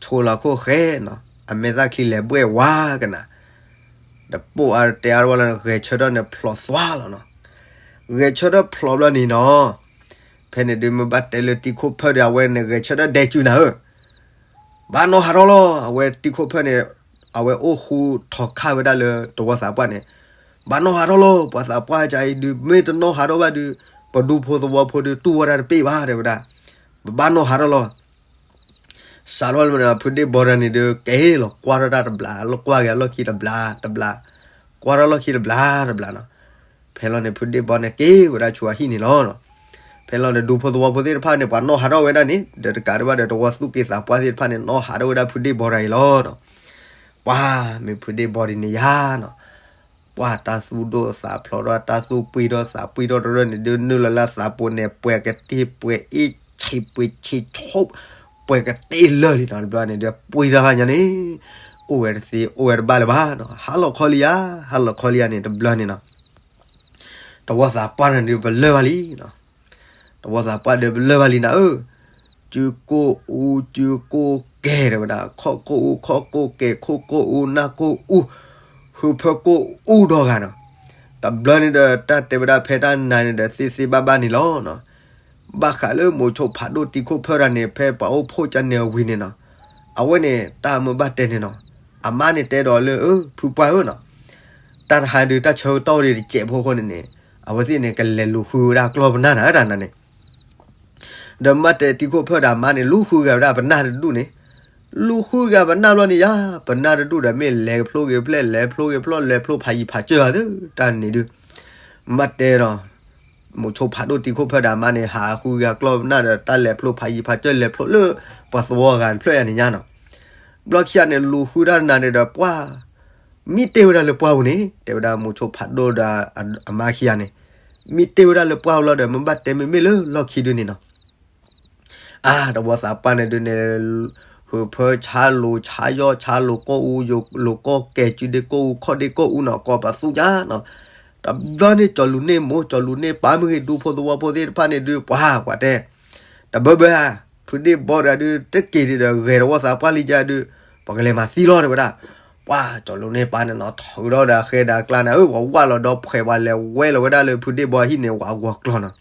ဆိလီၤခိၣ်ဃဲနီၤ, အမဲာ်သၣ်ချံလဲၤဘှဲၣ်ဝါကနၤ, ဒီးပိာ်အါတဲအါဝဲလၢဂဲၤဆၢထၢၣ်န့ၣ်ဖျိးသွါလီၤနီၤ. ဂဲၤဆၢထၢၣ်ဖျိးဘျီန့ၣ်နီၤ, ဖဲန့ၣ်ဒုးမ့ၢ်ဘၣ်တဲလၢတံၤခိၣ်ဖၢၣ်ဒီး အဝဲန့ၣ်ဂဲၤဆၢထၢၣ်ဒဲကၠူနၤဧၢ ဘၣ်နီၣ်ဟးထီၣ်လီၤ. အဝဲတံၤခိၣ်ဖၢၣ်န့ၣ် အဝဲအိၣ်ဃူထီၣ်ခၣ်ဝဲဒၣ်လၢသဝီသးပှၢ်န့ၣ်, ဘၣ်နီၣ်ဟးထီၣ်လီၤ. ပှၤသးပှၢ်ကအံၤဒုး မ့ၢ်တနီၣ်ဟးထီၣ်ဘၣ်ဒုး ပဒူဖိသဝီဖိဒုးတူၢ်ဝဲဒၣ်တပ့ၢ်ဘၣ် တဲဝဲဒၣ်, ပဘၣ်နီၣ်ဟးထီၣ်လီၤ. စးထီၣ်လၢဖုဒ့ၣ်ဘီတဂၤန့ၣ်ဒုး ကဲလီၤကွၢ်ထီၣ်တၢ်တဘျီ လၢကွၢ်က့ၤအလီၢ်ခံတဘျီတဘျီ, ကွၢ်ထီၣ်လီၢ်ခံတဘျီတဘျီနီၤ. ဖဲ ဖဲလီၤန့ၣ် ဖုဒ့ၣ်ဘီန့ၣ်က့ၤဝဲဒၣ်ဆူအဟံၣ်န့ၣ်လီၤ. ဖဲလီၤန့ၣ် ဒူဖိသဝီဖိသ့ၣ်တဖၣ်န့ၣ် ပှၤနီၣ်ဟးထီၣ်ဝဲဒၣ်န့ၣ် ဒီးတကးဒံးဘၣ်ဒီး တဝီသူၣ်က့သးပှၢ်သ့ၣ်တဖၣ်န့ၣ် နီၣ်ဟးထီၣ်ဝဲဒၣ်ဖုဒ့ၣ်ဘီတဂၤအံၤလီၤ. ပှၤမ့ၢ်ဖုဒ့ၣ်ဘီဒ်န့ၣ်ယါနီၤ, ပှၤတၢ်သူၣ်ဒိၣ်သးဖျိးဒီး တၢ်သူၣ်ပှံၢ်ဒီးသးပှံၢ်ဒီးတရၢၢ်န့ၣ် ဒုးနုာ်လီၤလၢသးပူၤန့ၣ် ပှဲၤကတ့ၢ်ပှဲၤအ့ၣ်ဆံးပှဲၤဆံးဆိ ပှဲၤကတ့ၢ်လၢာ်လံနီၤ. တဘျီန့ၣ်ဒီး ပှံၢ်တၢ်ဘၣ်ညါန့ၣ် အိၣ်ဝဲတသ့ အိၣ်ဝဲတဘၣ်လၢၤဘၣ်နီၤ. ဟါလီၤခီလံဧါ, ဟါလီၤခီလံဧါန့ၣ် တဘျီန့ၣ်နီၤ တဝီသးပှၢ်န့ၣ်ဒုးပလၢၢ်ဘၣ်လံနီၤ. တဝီသးပှၢ်ဒီးပလၢၢ်ဘၣ်လံနၤဧၢ, စုကိၣ်အူ စုကိၣ်ကဲ တဲဝဲဒၣ်, ခီၣ်ကိၣ်အူ ခီၣ်ကိၣ်ကဲ ခိၣ်ကိၣ်အူ နၢ်ကိၣ်အူ ဟုးဖၢကိၣ်အူဒီဂၤနီၤ. တဘျီန့ၣ်ဒီး တၢ်တဲဝဲဒၣ်ဖဲတၢ်နါန့ၣ်ဒီး သ့သ့ဘၣ်ဘၣ်န့ၣ်လီၤနီၤ. ဘၣ်ဃးလၢမိၤဆိဖးဒိၣ်တံၤခိၣ်ဖၢၣ်တဂၤန့ၣ် ဖဲပှၤအိၣ်ဖှိၣ်ကၢန့ၣ်အဝံၤန့ၣ်နီၤ, အဝဲန့ၣ်တၢ်မ့ၢ်ဘၣ်တဲန့ၣ်နီၤ, အမါန့ၣ်တဲဒီးလၢ အၢ ဖုပှၢ်ဧၢနီၤ, တၢ်တဟါဒုးတၢ်ဆၢကတီၢ်ဒ်တစဲးဖိအဃိန့ၣ်န့ၣ် အဝဲသ့ၣ်န့ၣ် ကလဲၤလူၤဃုဝဲဒၣ်ကျီၢ်ပနၢ်နၤတၢ်နၤန့ၣ် ဒီးမ့ၢ်တဲတံၤခိၣ်ဖၢၣ်ဒီးအမါန့ၣ် လူၤဃုဂၤဝဲဒၣ်ပနၢ်တဒူၣ်န့ၣ်, လူၤဃုဂၤပနၢ်ဘျီန့ၣ်ယါ, ပနၢ်တဒူၣ်ဒီးမ့ၢ်လဲၤဖျိက့ၤဖျဲၣ် လဲၤဖျိက့ၤဖျီၣ် လဲၤဖျိဖးယံၤဖးစၢၢ်ဧါသ့ၣ် တၢ်န့ၣ်ဒုး, မ့ၢ်တဲဒီး မိၤဆိဖးဒိၣ်တံၤခိၣ်ဖၢၣ်ဒီးအမါန့ၣ် ဟးဃုဂၤကျီၢ်ပနၢ်ဒီး တၢ်လဲၤဖျိဖးယံၤဖးစၢၢ် လဲၤဖျိလၢပှၤသဝီဂၤတဖျၢၣ်ယါန့ၣ်ညါနီၤ. ဘျီခံဂၤန့ၣ် လူၤဃုတၢ်နၤန့ၣ်ဒီး ပှၢ် မံတ့ၢ်ဝဲဒၣ်လၢပှၢ်ပူၤန့ၣ် တဲဝဲဒၣ်မိၤဆိဖးဒိၣ်ဒီးအမါခံဂၤန့ၣ်, မံတ့ၢ်ဝဲဒၣ်လၢပှၢ်ပူၤလီၤဒီး မ့ၢ်ဘၣ်တဲမ့မ့ၢ်လၢလီၢ်ခံဒုန့ၣ်နီၤ. အါ တဝီသးပှၢ်န့ၣ်ဒုန့ၣ် ဟုးဖၢဆါလိၤဆါယီၢ် ဆါလိၤကိၣ်အူ ယိၤလိၤကိၣ်ကဲ စုဒ့ကိၣ်အူ ခီၣ်ဒ့ကိၣ်အူနီၤ ကိးပသူညါနီၤ. တဘျီန့ၣ် ကၠီၤလူၤန့ၢ်မိၢ် ကၠီၤလူၤန့ၢ်ပၢ် မ့ၢ်ဂ့ၤ ဒူဖိသဝီဖိသ့ၣ်တဖၣ်န့ၣ်ဒုး ပှၤ ပှၤတဲ တဘၢဘၢဧါ, ဖုဒ့ၣ်ဘီတဂၤဒုး တက့ၤဒံးဒီး ဂဲၤတဝီသးပှၢ်လံကဒုး ပှၤကလဲၤမၤသံလီၤ တဲဝဲဒၣ်. ပှၤ ကၠီၤလူၤန့ၢ်ပၢ်န့ၣ်နီၤ ထုးဒီးဒီးအဃဲဒီးအကျါန့ၣ် အၢ ပှၤဝၢ်လီၤဒီးဖှဲး ပှၤလဲၤဝဲလီၤဝဲဒၣ်လၢဖုဒ့ၣ်ဘီအဟံၣ်န့ၣ် ဝးဂီၤကျီၤနီၤ.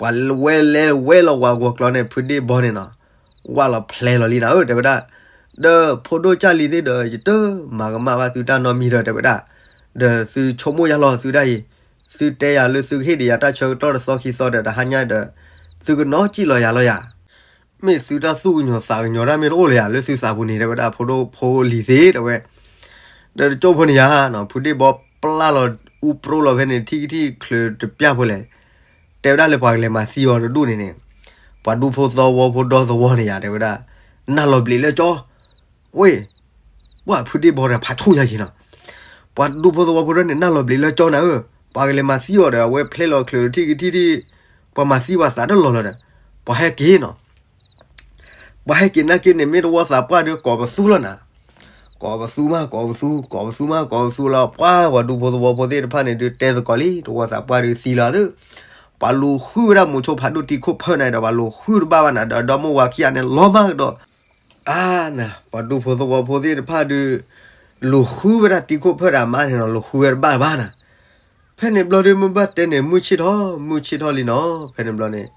ပှၤဝဲလဲၤဝဲလီၤဝးဂီၤကျီၤန့ၣ် ဖုဒ့ၣ်ဘီန့ၣ်နီၤ ဝၢ်လီၤဖျဲလီၤလံနၤဧၢ တဲဝဲဒၣ်. ဒီးဖိဒိၣ်ကၢ်လံၤသ့ၣ်ဒီး ယတမၤကမၣ်ဘၣ်သုတၢ်နီတမံၤဒီး တဲဝဲဒၣ်. ဒီးသုဆိကမိၣ်ယါလီၤသုဒၣ်အံၤ, သုတဲယၤလၢသုကဟ့ၣ်ဒံးယၤတၢ်ဆၢကတီၢ်တသီခံသီဒီး တဟါညါဒီး သုကနီၤစံၣ်လီၤယၤလီၤယၤ မ့ၢ်သုတၢ်သူၣ်ကညီၤသးကညီၤတၢ်မ့ၢ်တအိၣ်လၢၤယၤ လၢသုသးပူၤန့ၣ် တဲဝဲဒၣ် ဖိဒိၣ်ဖိလံၤသ့ၣ် တဲဝဲ. ဒီးတကၠိဖိန့ၣ်ယါနီၤ ဖုဒ့ၣ်ဘီပျၢ်လီၤအူပြိလီၤဖဲန့ၣ် ထံၣ်ကထံၣ်ချုးတပျၢ်ဖိလဲၣ်, တဲဝဲဒၣ်လၢပှၤကလဲၤမၤသံအီၤတဒူၣ်န့ၣ်န့ၣ်, ပှၤဒူဖိသဝီဖိဒီသဝီန့ၣ်ယါ တဲဝဲဒၣ်, နၢ်လီၤဘျံးလၢကၠီ, ဝ့ၢ် ပှၤဖုဒ့ၣ်ဘီဒီးဖးထူၣ်ညါက့ၤနီၤ, ပှၤဒူဖိသဝီဖိဒီန့ၣ် နၢ်လီၤဘျံးလၢကၠီနၤဧၢ, ပှၤကလဲၤမၤသံအီၤဒီး အဝဲဖျဲလီၤချုးထံၣ်ကထံၣ်ထံၣ်, ပှၤမၤသံပှၤသးတလီၤလီၤဒီး ပှၤဟဲက့ၤနီၤ ပှၤဟဲက့ၤနာ်က့ၤန့ၣ် မ့ၢ်တဝီသးပှၢ်ဒီးကိးပသူလီၤနၤ, ကိးပသူမး ကိးပသူ ကိးပသူမး ကိးပသူလီၤ ပှၤပှၤဒူဖိသဝီဖိသ့ၣ်တဖၣ်န့ၣ်ဒုး တဲသကိးလံ တဝီသးပှၢ်ဒုးသံလီၤသု, ပှၤလူၤဃုဝဲဒၣ်မိၤဆိဖးဒိၣ်တံၤခိၣ်ဖၢၣ်န့ၣ်ဒီး ပှၤလူၤဃုတဘၣ်ဘၣ်နၤဒီး ဒီမိၢ်ဝၤခံဂၤန့ၣ် လီၤမၢ်ကဒီး အါနၤ ပှၤဒူဖိသဝီဖိသ့ၣ်တဖၣ်ဒုး လူၤဃုဝဲဒၣ်တံၤခိၣ်ဖၢၣ်ဒီးအမါန့ၣ်နီၤ လူၤဃုဝဲတဘၣ်ဘၣ်နၤ, ဖဲန့ၣ်ဘျီဒုး မ့ၢ်ဘၣ်တဲန့ၣ် မုၢ်ဆ့ၣ်ထီၣ် မုၢ်ဆ့ၣ်ထီၣ်လံနီၤ, ဖဲန့ၣ်ဘျီန့ၣ်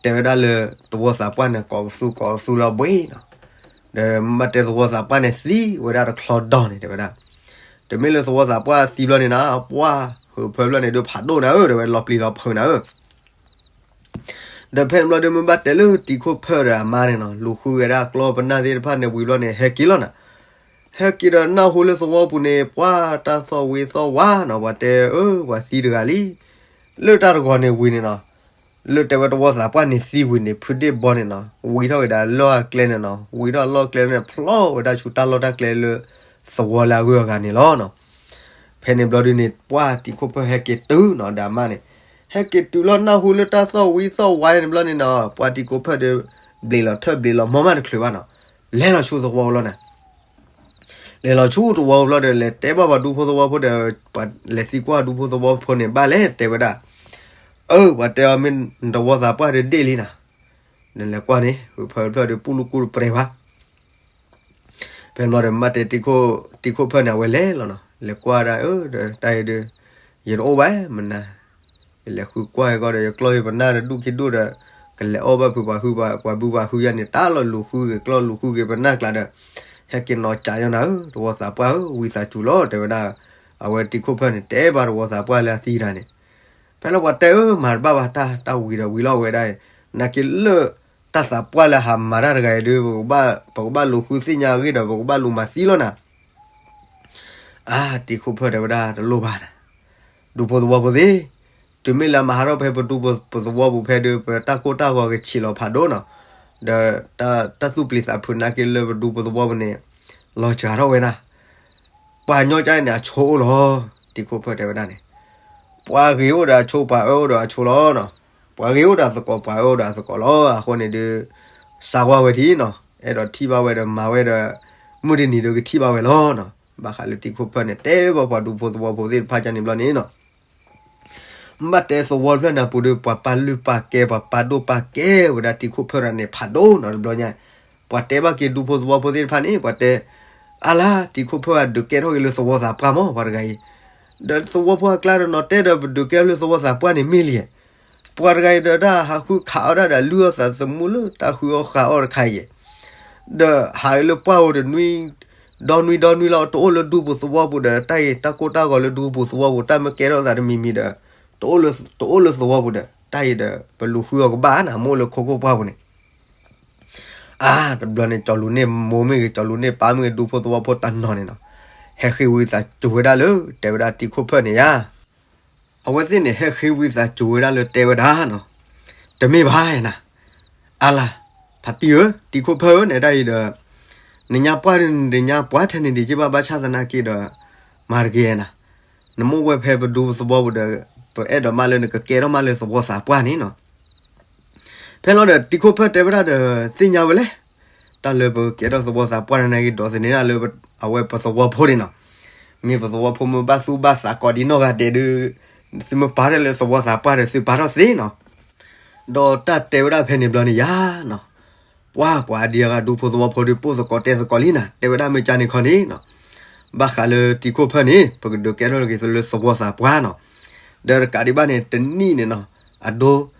တဲဝဲဒၣ်လၢ တဝီသးပှၢ်န့ၣ် ကိးပသူ ကိးပသူလီၤဘှ့နီၤ, ဒီးမ့ၢ်ဘၣ်တဲသဝီသးပှၢ်န့ၣ်သံဝဲဒၣ်တချီဒီန့ၣ် တဲဝဲဒၣ်, တမ့ၢ်လၢသဝီသးပှၢ်သံဘျီန့ၣ်နၤ ပှၢ်ဟုးဖၢဘျီန့ၣ်ဒုးဖးဒိၣ်နၤဧၢ တဲဝဲ လီၤပျံၤလီၤဖုးနၤဧၢ ဒီးဖဲန့ၣ်ဘျီဒုး မ့ၢ်ဘၣ်တဲလၢတံၤခိၣ်ဖၢၣ်ဒီးအမါန့ၣ်နီၤ လူၤဃုဝဲဒၣ်ကျီၢ်ပနၢ်သ့ၣ်တဖၣ်န့ၣ်ဝံၤဘျီန့ၣ် ဟဲက့ၤလီၤနၤ, ဟဲက့ၤဒီးနၢ်ဟူလၢသဝီပူၤန့ၣ် ပှၢ်တၢ်သီၣ်ဝံၤသီၣ်ဝါနီၤ ပှၤတဲအၢ ပှၤသံတဂၤလံ, လၢတၢ်တဂီၤန့ၣ်ဝံၤန့ၣ်နီၤ, လၢတဲဝဲတဝီသးပှၢ်န့ၣ်သံဝံၤန့ၣ် ဖုဒ့ၣ်ဘီန့ၣ်နီၤ ဝံၤထီၣ်က့ၤဒီးလီၢ်အကျဲန့ၣ်နီၤ ဝံၤထီၣ်လီၢ်ကျဲန့ၣ် ဖျီဝဲဒၣ်ဆူတၢ်လီၢ်တၢ်ကျဲလၢ သဝီလၢအဂုၤအဂၤန့ၣ်လီၤနီၤ ဖဲန့ၣ်ဘျီဒုးန့ၣ် ပှၢ်တံၤခိၣ်ဖၢၣ်ဟဲက့ၤတုၤနီၤ ဒီးအမါန့ၣ် ဟဲက့ၤတုၤလီၤနၢ်ဟူလၢတၢ်သီၣ်ဝံၤသီၣ်ဝါန့ၣ်ဘျီန့ၣ်နီၤ ပှၢ်တံၤခိၣ်ဖၢၣ်ဒီး ဘျံးလီၤထၢၣ်ဘျံးလီၤမီၢ်မးတချုးဘၣ်နီၤ လဲၤလီၤဆူသဝီလီၤနၤ လဲၤလီၤဆူသဝီဘျီဒီး လဲၤတဲဘၣ်ပှၤဒူဖိသဝီဖိဒီး ပှၤလဲၤသံကွၢ်ဒူဖိသဝီဖိန့ၣ် ဘၣ်လဲၤတဲဝဲဒၣ်, အၢ ပှၤတဲအီၤမ့ၢ်တဝီသးပှၢ်ဒီးဒ့ၣ်လံနၤ, နလဲၤကွၢ်န့ၣ် ဟုးဖၢဖျၢၣ်ဒီး ပူၣ်လူၢ်ကူၣ်တပြဲၤဘၣ် ဖဲန့ၣ်ဘျီဒီး မ့ၢ်ဘၣ်တဲတံၤခိၣ်ဖၢၣ်န့ၣ် အဝဲလဲၤလီၤနီၤ လဲၤကွၢ်ဒၣ် အၢ ဒီးတၢ်အံၤဒီး ယတအိၣ်ဘၣ်မနၤ, ယလဲၤဃုကွၢ်ယကီၢ်ဒီး ယကျီၢ်ယပနၢ်ဒီးဒူၣ်ခံဒူၣ်ဒီး ကလဲၤအီၣ်ဘၣ်ဖုးပှၤဟု ပှၤဘုပှၤဟုယါန့ၣ် တၢ်လီၤလူၤဃုဂ့ၤကျီၢ်လူၤဃုဂ့ၤပနၢ်ကျါဒီး ဟဲက့ၤနီၤကးယီနၤဧၢ တဝီသးပှၢ်ဧၢ ဝံသးစူၤလီၤ တဲဝဲဒၣ်, အဝဲတံၤခိၣ်ဖၢၣ်န့ၣ် တဲဘၣ်တဝီသးပှၢ်လၢအသံတၢ်န့ၣ်, ဖဲလၢပှၤတဲအၢ မၤတဘၣ်ဘၣ်တၢ် တၢ်ဝံၤဒီးဝံၤလီၤဝဲဒၣ်အံၤ, နာ်က့လၢ တၢ်သးပှၢ်လၢဟးမၤတၢ်တဂၤအံၤဒီး ပကဘၣ်လူၤဃုသ့ၣ်ညါအဂ့ၢ်ဒီး ပကဘၣ်လူၤမၤသံလီၤနၤ အါ တံၤခိၣ်ဖၢၣ်တဲဝဲဒၣ်တလိၣ်ဘၣ်နၤ, ဒူဖိသဝီဖိသ့ၣ်, တုၤမ့ၢ်လၢမၤဟးထီၣ်ဖဲပဒူပသဝီပူၤဖဲဒီး ပတၢ်ကိၢ်တၢ်ဂီၤကဆံးလီၤဖးဒိၣ်နီၤ, ဒီးတၢ်သူၣ်ပျံၤသးဖုးနာ်က့လၢပဒူဖိသဝီပူၤန့ၣ် လီၤစှၤထီၣ်ဝဲဒၣ်. ပှၤညီကၠါန့ၣ် အဆိအိၣ်လီၤ. တံၤခိၣ်ဖၢၣ်တဲဝဲဒၣ်န့ၣ်, ပှၤဂ့ၤအိၣ်ဒီးအဆိ ပှၤအၢအိၣ်ဒီးအဆိလီၤ. ပှၤဂ့ၤအိၣ်ဒီးအသကိး ပှၤအၢအိၣ်ဒီးအသကိးလီၤ. အဃိန့ၣ်ဒီး စးကွၢ်ဝဲထံနီၤ, အဲၣ်ဒိးထံၣ်ဘၣ်ဝဲဒီးမၤဝဲဒီး မုၢ်တနံၤဒီးကထံၣ်ဘၣ်ဝဲလီၤနီၤ. ဘၣ်ဃးလၢတံၤခိၣ်ဖၢၣ်န့ၣ် တဲဘၣ်ပှၤဒူဖိသဝီဖိသ့ၣ်တဖၣ်ကၢ်န့ၣ်ဘျီန့ၣ်နီၤ, ဘၣ်တဲသဝီတဖျၢၣ်န့ၣ်အပူၤဒီး ပှၤပာ်လုၢ်ပာ်ကဲ ပှၤပာ်ဒိၣ်ပာ်ကဲဝဲဒၣ်တံၤခိၣ်ဖၢၣ်တဂၤန့ၣ် ဖးဒိၣ်နီၤတဘျီညါ, ပှၤတဲဘၣ်က့ၤဒူဖိသဝီဖိသ့ၣ်တဖၣ်န့ၣ် ပှၤတဲ, အါလါ တံၤခိၣ်ဖၢၣ်ဂၤဒုးကဲထီၣ်က့ၤလၢသဝီသးပှၢ်မး ပှၤတဂၤအံၤ, ဒီးသဝီဖိအကျါဒီးနီၤ တဲဒီးပဒုးကဲထီၣ်လၢသဝီသးပှၢ်န့ၣ်မ့ၢ်လံ, ပှၤတဂၤအံၤဒီးတၢ်ဟးဃုခးအီၣ်ဒၣ်ဒီးလုၢ်အီၣ်သးသမူလၢတၢ်ဃုအီၣ်ဃးအီၣ်တခါအံၤ ဒီးဟးအံၤလၢပှၢ်ဧိၤဒီးနွံ, ဒီနွံဒီနွံလီၤ တအိၣ်လၢဒူပူၤသဝီပူၤဒီး တၢ်အံၤတၢ်ကိၢ်တၢ်ဂီၤလၢဒူပူၤသဝီပူၤ တၢ်မ့ၢ်ကဲထီၣ်သးတမံၤမံၤဒီး တအိၣ်လၢသဝီပူၤဒီး တၢ်အံၤဒီး ပလူၤဃုအီၤကဘၣ်နၤ မ့ၢ်အိၣ်လၢခိခိၣ်ပှၢ်ပူၤန့ၣ် အါ တဘျီန့ၣ် ကၠီလူၤန့ၢ်မိၢ်မ့ၢ်ဂ့ၤ ကၠီလူၤန့ၢ်ပၢ်မ့ၢ်ဂ့ၤ ဒူဖိသဝီဖိတနီၤန့ၣ်နီၤ, ဟဲဃ့ဝံသးစူၤဝဲဒၣ်လၢ တဲဝဲဒၣ်တံၤခိၣ်ဖၢၣ်န့ၣ်ယါ အဝဲသ့ၣ်န့ၣ် ဟဲဃ့ဝံသးစူၤဝဲဒၣ်လၢတဲဝဲဒၣ်နီၤ, တမ့ၢ်ဘၣ်နၤ, အါလါ ဖါတံၢ်ဧၢ တံၤခိၣ်ဖၢၣ်ဧၢ နဲဒၣ်အံၤဒီး နညါပှၢ်ဒီးနညါပှၢ်ထဲန့ၣ်ဒံးက့ဘၣ် ဘၣ်ဆၣ်သနာ်က့ဒီး မၤတက့ၢ်နၤ, နမ့ၢ်ဝဲဖဲပဒူသဝီပူၤဒီး ပအဲၣ်ဒိးမးလၢနကကဲထီၣ်မးလၢသဝီသးပှၢ်န့ၣ်နီၤ ဖဲလီၤဒီးတံၤခိၣ်ဖၢၣ်တဲဝဲဒၣ်ဒီး သ့ၣ်ညါဝဲလဲၣ်, တၢ်လၢပကကဲထီၣ်သဝီသးပှၢ်န့ၣ်က့ ဒိးသန့ၤဒၣ်လၢအဝဲပသဝီဖိန့ၣ်နီၤ, မ့ၢ်ပသဝီဖိမ့ၢ်ဘၣ်သူၣ်ဘၣ်သးကိးဒံနီၢ်ဂၤဒဲးဒီး သုမ့ၢ်ပာ်ထီၣ်လၢသဝီသးပှၢ်ဒီးသုပာ်ထီၣ်သ့နီၤ, ဒီးတၢ်တဲဝဲဒၣ်ဖဲန့ၣ်ဘျီန့ၣ်ယါနီၤ ပှၤပှၤဒံအဂၤဒူဖိသဝီဖိဒီးပိၢ်သကိးတဲသကိးလံနၤ တဲဝဲဒၣ်မ့ၢ်ကၢ်န့ၣ်ခီန့ၣ်နီၤ, ဘၣ်ဃးလၢတံၤခိၣ်ဖၢၣ်န့ၣ် ပကဒုးကဲထီၣ်က့ၤလၢသဝီသးပှၢ်နီၤ, ဒီးတကးဒံးဘၣ်န့ၣ် တနံၣ်န့ၣ်နီၤ အဒိ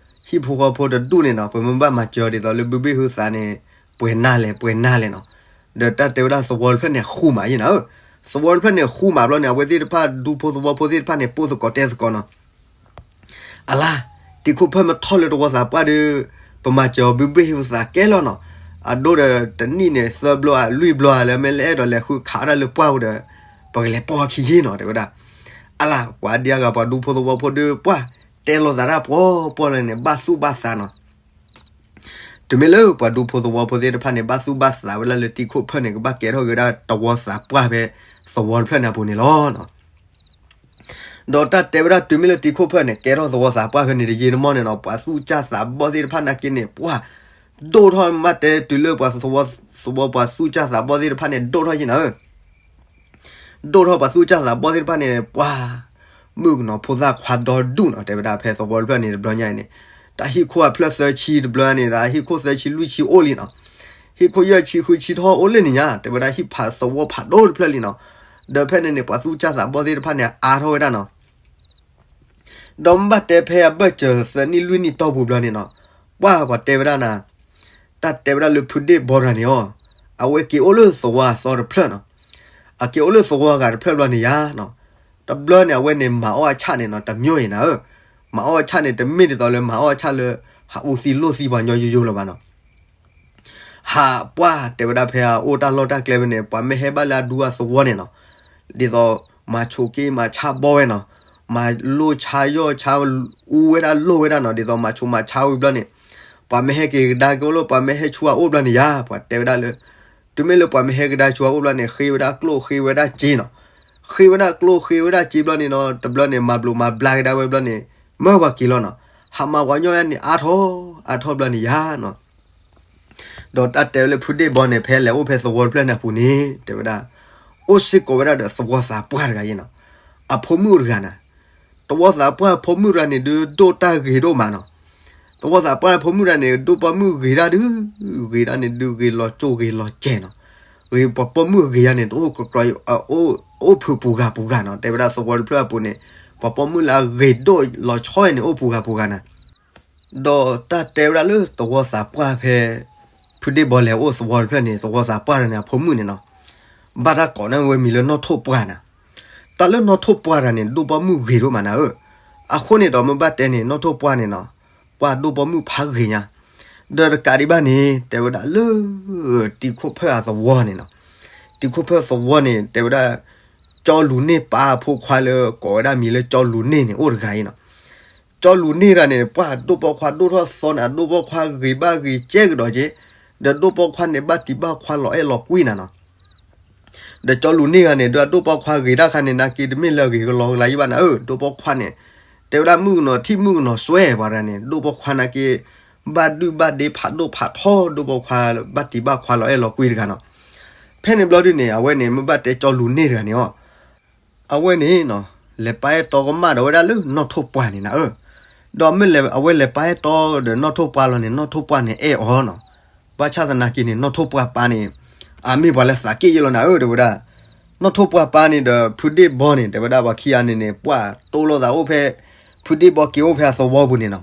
ဟံၣ်ဖိဃီဖိတဒူၣ်န့ၣ်နီၤ ပမ့ၢ်ဘၣ်မၤစၢၤဒ်သိးလၢဘုဘ့ၣ်ဟုသးန့ၣ် ပှဲၤနၢ်လဲၣ် ပှဲၤနၢ်လဲၣ်နီၤ, ဒီးတၢ်တဲဝဲဒၣ်သဝီတဖျၢၣ်န့ၣ် ဃူမးယဲနၤဧၢ, သဝီတဖျၢၣ်န့ၣ် ဃူမးဘျီန့ၣ် အဝဲသ့ၣ်တဖၣ်ဒူဖိသဝီဖိသ့ၣ်တဖၣ်န့ၣ် ပိၢ်သကိးတဲသကိးနီၤ အလါ တံၤခိၣ်ဖၢၣ်မ့ၢ်ထီၣ်လၢသဝီသးပှၢ်ဒီး ပမၤစၢၤအီၤဘုဘ့ၣ်ဟုသးကဲလီၤနီၤ, အဒိဒီးတနံၣ်န့ၣ် သၢဘျီဧါ လွံၢ်ဘျီဧါ လၢမ့ၢ်လဲၤအဲၣ်ဒိးလဲၤဃုခးဒၣ်လၢပှၢ်ပူၤဒီး ပကလဲၤပိာ်အခံယဲနီၤ တဲဝဲဒၣ်, အလါ ပှၤဒံအဂၤပှၤဒူဖိသဝီဖိဒီးပှၢ် တဲလိာ်သးတၢ်ပှီၢ်ပှီၢ်လၢန့ၣ် ဘၣ်သူၣ်ဘၣ်သးနီၤ တုၤမ့ၢ်လၢပှၤဒူဖိသဝီဖိသ့ၣ်တဖၣ်န့ၣ် ဘၣ်သူၣ်ဘၣ်သးဝဲဒၣ်လၢတံၤခိၣ်ဖၢၣ်န့ၣ် ကဘၣ်ကဲထီၣ်က့ၤဝဲဒၣ်သဝီသးပှၢ်ဖဲသဝီတဖျၢၣ်န့ၣ်အပူၤန့ၣ်လီၤ. ဒီးတၢ်တဲဝဲဒၣ်တုၤမ့ၢ်လၢတံၤခိၣ်ဖၢၣ်န့ၣ် ကဲထီၣ်သဝီသးပှၢ်ဖဲန့ၣ်တယံာ်တမီၢ်န့ၣ်နီၤ ပှၤသူၣ်စၢ်သးဘီၣ်သ့ၣ်တဖၣ်နာ်က့န့ၣ် ပှၤဒိၣ်ထီၣ်မး တဲတုၤလၢပှၤသဝီ သဝီပှၤသူၣ်စၢ်သးဘီၣ်သ့ၣ်တဖၣ်န့ၣ် ဒိၣ်ထီၣ်ယဲနၤဧၢ ဒိၣ်ထီၣ်ပှၤသူၣ်စၢ်သးဘီၣ်သ့ၣ်တဖၣ်န့ၣ် ပှၤ မုၣ်ကနီၤဖိသၣ်ခွါဒီဒူၣ်နီၤ တဲဝဲဒၣ်ဖဲသဝီတဖျၢၣ်န့ၣ်တဘျီညါအံၤန့ၣ် တၢ်ဟံၣ်ခိၣ်အဖျၢၣ်သၢဆံတဘျီန့ၣ်ဒီး ဟံၣ်ခိၣ်သၢဆံလွံၢ်ဆံအိၣ်လံနီၤ ဟံၣ်ခိၣ်ယဲၢ်ဆံဃုဆံထီၣ်အိၣ်လၢန့ၣ်ညါ တဲဝဲဒၣ်ဟံၣ်ဖးသဝီဖးဒိၣ်တဖျၢၣ်လံနီၤ ဒီးဖဲန့ၣ်န့ၣ် ပှၤသူၣ်စၢ်သးဘီၣ်သ့ၣ်တဖၣ်န့ၣ် အါထီၣ်ဝဲဒၣ်နီၤ ဒီးမ့ၢ်ဘၣ်တဲဖဲအဘၢၣ်စၢၤသၢနံၣ်လွံၢ်နံၣ်တီၢ်ပူၤဘျီန့ၣ်နီၤ ပှၤပှၤတဲဝဲဒၣ်နၤ တၢ်တဲဝဲဒၣ်လၢဖုဒ့ၣ်ဘီတဂၤန့ၣ်အီၤ အဝဲက့ၤအိၣ်လၢသဝီအသီတဖျၢၣ်နီၤ အက့ၤအိၣ်လၢသဝီအဂၤတဖျၢၣ်ဘျီန့ၣ်ယါနီၤ တဘျီန့ၣ် အဝဲန့ၣ်မၤအီၣ်အဆၣ်န့ၣ်နီၤ တမျိုးအံၤနၤဧၢ မၤအီၣ်အဆၣ်န့ၣ် တမ့ၢ်ဒ်သိးလၢမၤအီၣ်အဆၣ်လၢ ဟးအူသံလိၢ်သံပှၤညီယိယိလၢၤဘၣ်နီၤ ဟးပှၢ်တဲဝဲဒၣ်ဖဲအအိၣ်တၢ်လီၢ်တၢ်ကျဲဖဲန့ၣ် ပှၤမ့ၢ်ဟဲဘၣ်လၢအဒူအသဝီန့ၣ်နီၤ ဒ်သိးမၤဆိးက့မၤဆါဘီဝဲနီၤ မၤလိၣ်ဆါယီၢ်ဆါ အူဝဲဒၣ်လိၣ်ဝဲဒၣ်နီၤ ဒ်သိးမၤဆိးမၤဆါဝံၤဘျီန့ၣ် ပှၤမ့ၢ်ဟဲက့ၤကဒါက့ၤအိၣ်လၢ ပှၤမ့ၢ်ဟဲဆူအအိၣ်ဘျီန့ၣ်ယါ ပှၤတဲဝဲဒၣ်လၢ တုၤမ့ၢ်လၢပှၤမ့ၢ်ဟဲကဒါဆူအအိၣ်ဘျီန့ၣ် ဃ့ဝဲဒၣ်ကျိၣ်ဃ့ဝဲဒၣ်စ့နီၤ ဃ့ဝဲဒၣ်ကျိၣ်ဃ့ဝဲဒၣ်စ့ဘျီန့ၣ်နီၤ တဘျီန့ၣ် မၤဘျိးမၤဘျါကဒါဝဲဘျီန့ၣ် မၢပှၤက့ၤလီၤနီၤ ဟးမၤပှၤညီယါန့ၣ် အါထီၣ်အါထီၣ်ဘျီန့ၣ်ယါနီၤ ဒီးတၢ်တဲဝဲလၢဖုဒ့ၣ်ဘီန့ၣ် ဖဲလဲၤအိၣ်ဖဲသဝီတဖျၢၣ်န့ၣ်အပူၤန့ၣ် တဲဝဲဒၣ် အိၣ်စ့ၢ်ကီးဝဲဒၣ်ဒီးသဝီသးပှၢ်တဂၤယဲနီၤ အဖိမုၣ်တဂၤနၤ သဝီသးပှၢ်ဖိမုၣ်တဂၤန့ၣ် ဒုးဒိၣ်တၢ်ဂ့ၤဒိၣ်မးနီၤ သဝီသးပှၢ်ဖိမုၣ်တဂၤန့ၣ် ဒိၣ်ပိာ်မုၣ်ဂ့ၤဒၣ်ဒုး ဂ့ၤဒၣ်န့ၣ်ဒုးဂ့ၤလီၤကၠိဂ့ၤလီၤစဲၤနီၤ ဂ့ၤပှၤပိာ်မုၣ်ဂ့ၤယါန့ၣ် တအိၣ်ကကြၢး အိၣ်ဖုးပူၤဂၤပူၤဂၤနီၤ တဲဝဲဒၣ်သဝီတဖျၢၣ်အပူၤန့ၣ် ပှၤပိာ်မုၣ်လၢအဂ့ၤဒိၣ်လီၤဆီန့ၣ် အိၣ်ပူၤဂၤပူၤဂၤနၤ ဒီးတၢ်တဲဝဲဒၣ်လၢသဝီသးပှၢ်ဖဲ ဖုဒ့ၣ်ဘီလဲၤအိၣ်သဝီတဖျၢၣ်န့ၣ် သဝီသးပှၢ်တဂၤန့ၣ် အဖိမုၣ်န့ၣ်နီၤ ဘၣ်တၢ်ကိးန့ၢ်ဝဲမံၤလၢနီၣ်ထိၣ်ပှၢ်နၤ တၢ်လၢနီၣ်ထိၣ်ပှၢ်တဂၤန့ၣ် ဒိၣ်ပိာ်မုၣ်ဂ့ၤဒိၣ်မးနၤဧၢ အဃိန့ၣ်ဒီးမ့ၢ်ဘၣ်တဲန့ၣ် နီၣ်ထိၣ်ပှၢ်န့ၣ်နီၤ ပှၢ်ဒိၣ်ပိာ်မုၣ်ဖးဂ့ၤညါ ဒီးတကးဒံးဘၣ်န့ၣ် တဲဝဲဒၣ်လၢ တံၤခိၣ်ဖၢၣ်အသဝီန့ၣ်နီၤ တံၤခိၣ်ဖၢၣ်သဝီန့ၣ် တဲဝဲဒၣ် ဆိ ကၠီလူၤန့ၢ်ပၢ်အဖိခွါလၢကိးဝဲဒၣ်မံၤလၢကၠီလူၤန့ၢ်န့ၣ် အိၣ်တဂၤအံၤနီၤ. ကၠီလူၤန့ၢ်တဂၤန့ၣ် ပှၢ်ဒိၣ်ပိာ်ခွါဒိၣ်ထီၣ်သီန့ၣ် အဒိၣ်ပိာ်ခွါဂ့ၤဘၣ်ဂ့ၤကဲကဒီးက့, ဒီးဒိၣ်ပိာ်ခွါန့ၣ် ဘၣ်တံၤဘၣ်ခွါလီၤအဲၣ်လီၤကွံနၤနီၤ. ဒီးကၠီလူၤန့ၢ်ဂၤန့ၣ် ဒီးအဒိၣ်ပိာ်ခွါဂ့ၤတၢ်ခါန့ၣ် နာ်က့တမ့ၢ်လၢအဂ့ၤကလီကလီယံဘၣ်နၤဧၢ, ဒိၣ်ပိာ်ခွါန့ၣ် တဲဝဲဒၣ်မုၣ်ကနီၤထံၣ်မုၣ်ကနီၤစွဲပှၤတဂၤန့ၣ် ဒိၣ်ပိာ်ခွါနာ်က့ ဘၣ်ဒုၣ်ဘၣ်ဒ့ဖးဒိၣ်ဖးထီ ဒိၣ်ပိာ်ခွါဘၣ်တံၤဘၣ်ခွါလီၤအဲၣ်လီၤကွံတဂၤနီၤ. ဖဲန့ၣ်ဘျီဒုန့ၣ် အဝဲန့ၣ် မ့ၢ်ဘၣ်တဲကၠီလူၤန့ၢ်တဂၤန့ၣ်အီၤ အဝဲန့ၣ်နီၤ လဲၤပာ်အဲၣ်တီကမၣ်ဒီးဝဲဒၣ်လၢနီၢ်ထိၣ်ပှၢ်န့ၣ်နၤဧၢ.ဒီးမ့ၢ်လဲၤ အဝဲလဲၤပာ်အဲၣ်တီဒီးနီၢ်ထိၣ်ပှၢ်လီၤန့ၣ် နီၢ်ထိၣ်ပှၢ်န့ၣ်အဲၣ်အီၤနီၤ. ဘၣ်ဆၣ်သနာ်က့န့ၣ် နီၢ်ထိၣ်ပှၢ်ပၢ်န့ၣ် အမ့ၢ်ပှၤလၢသးက့ၣ်ယဲလီၤနၤဧၢ တဲဝဲဒၣ်. နီၢ်ထိၣ်ပှၢ်ပၢ်န့ၣ်ဒီး ဖုဒ့ၣ်ဘီန့ၣ် တဲဝဲဒၣ် ပှၤခံဂၤန့ၣ်န့ၣ် ပှၢ်တိလိာ်သးအိၣ်ဖဲ ဖုဒ့ၣ်ဘီက့ၤအိၣ်ဖဲအသဝီပူၤန့ၣ်နီၤ.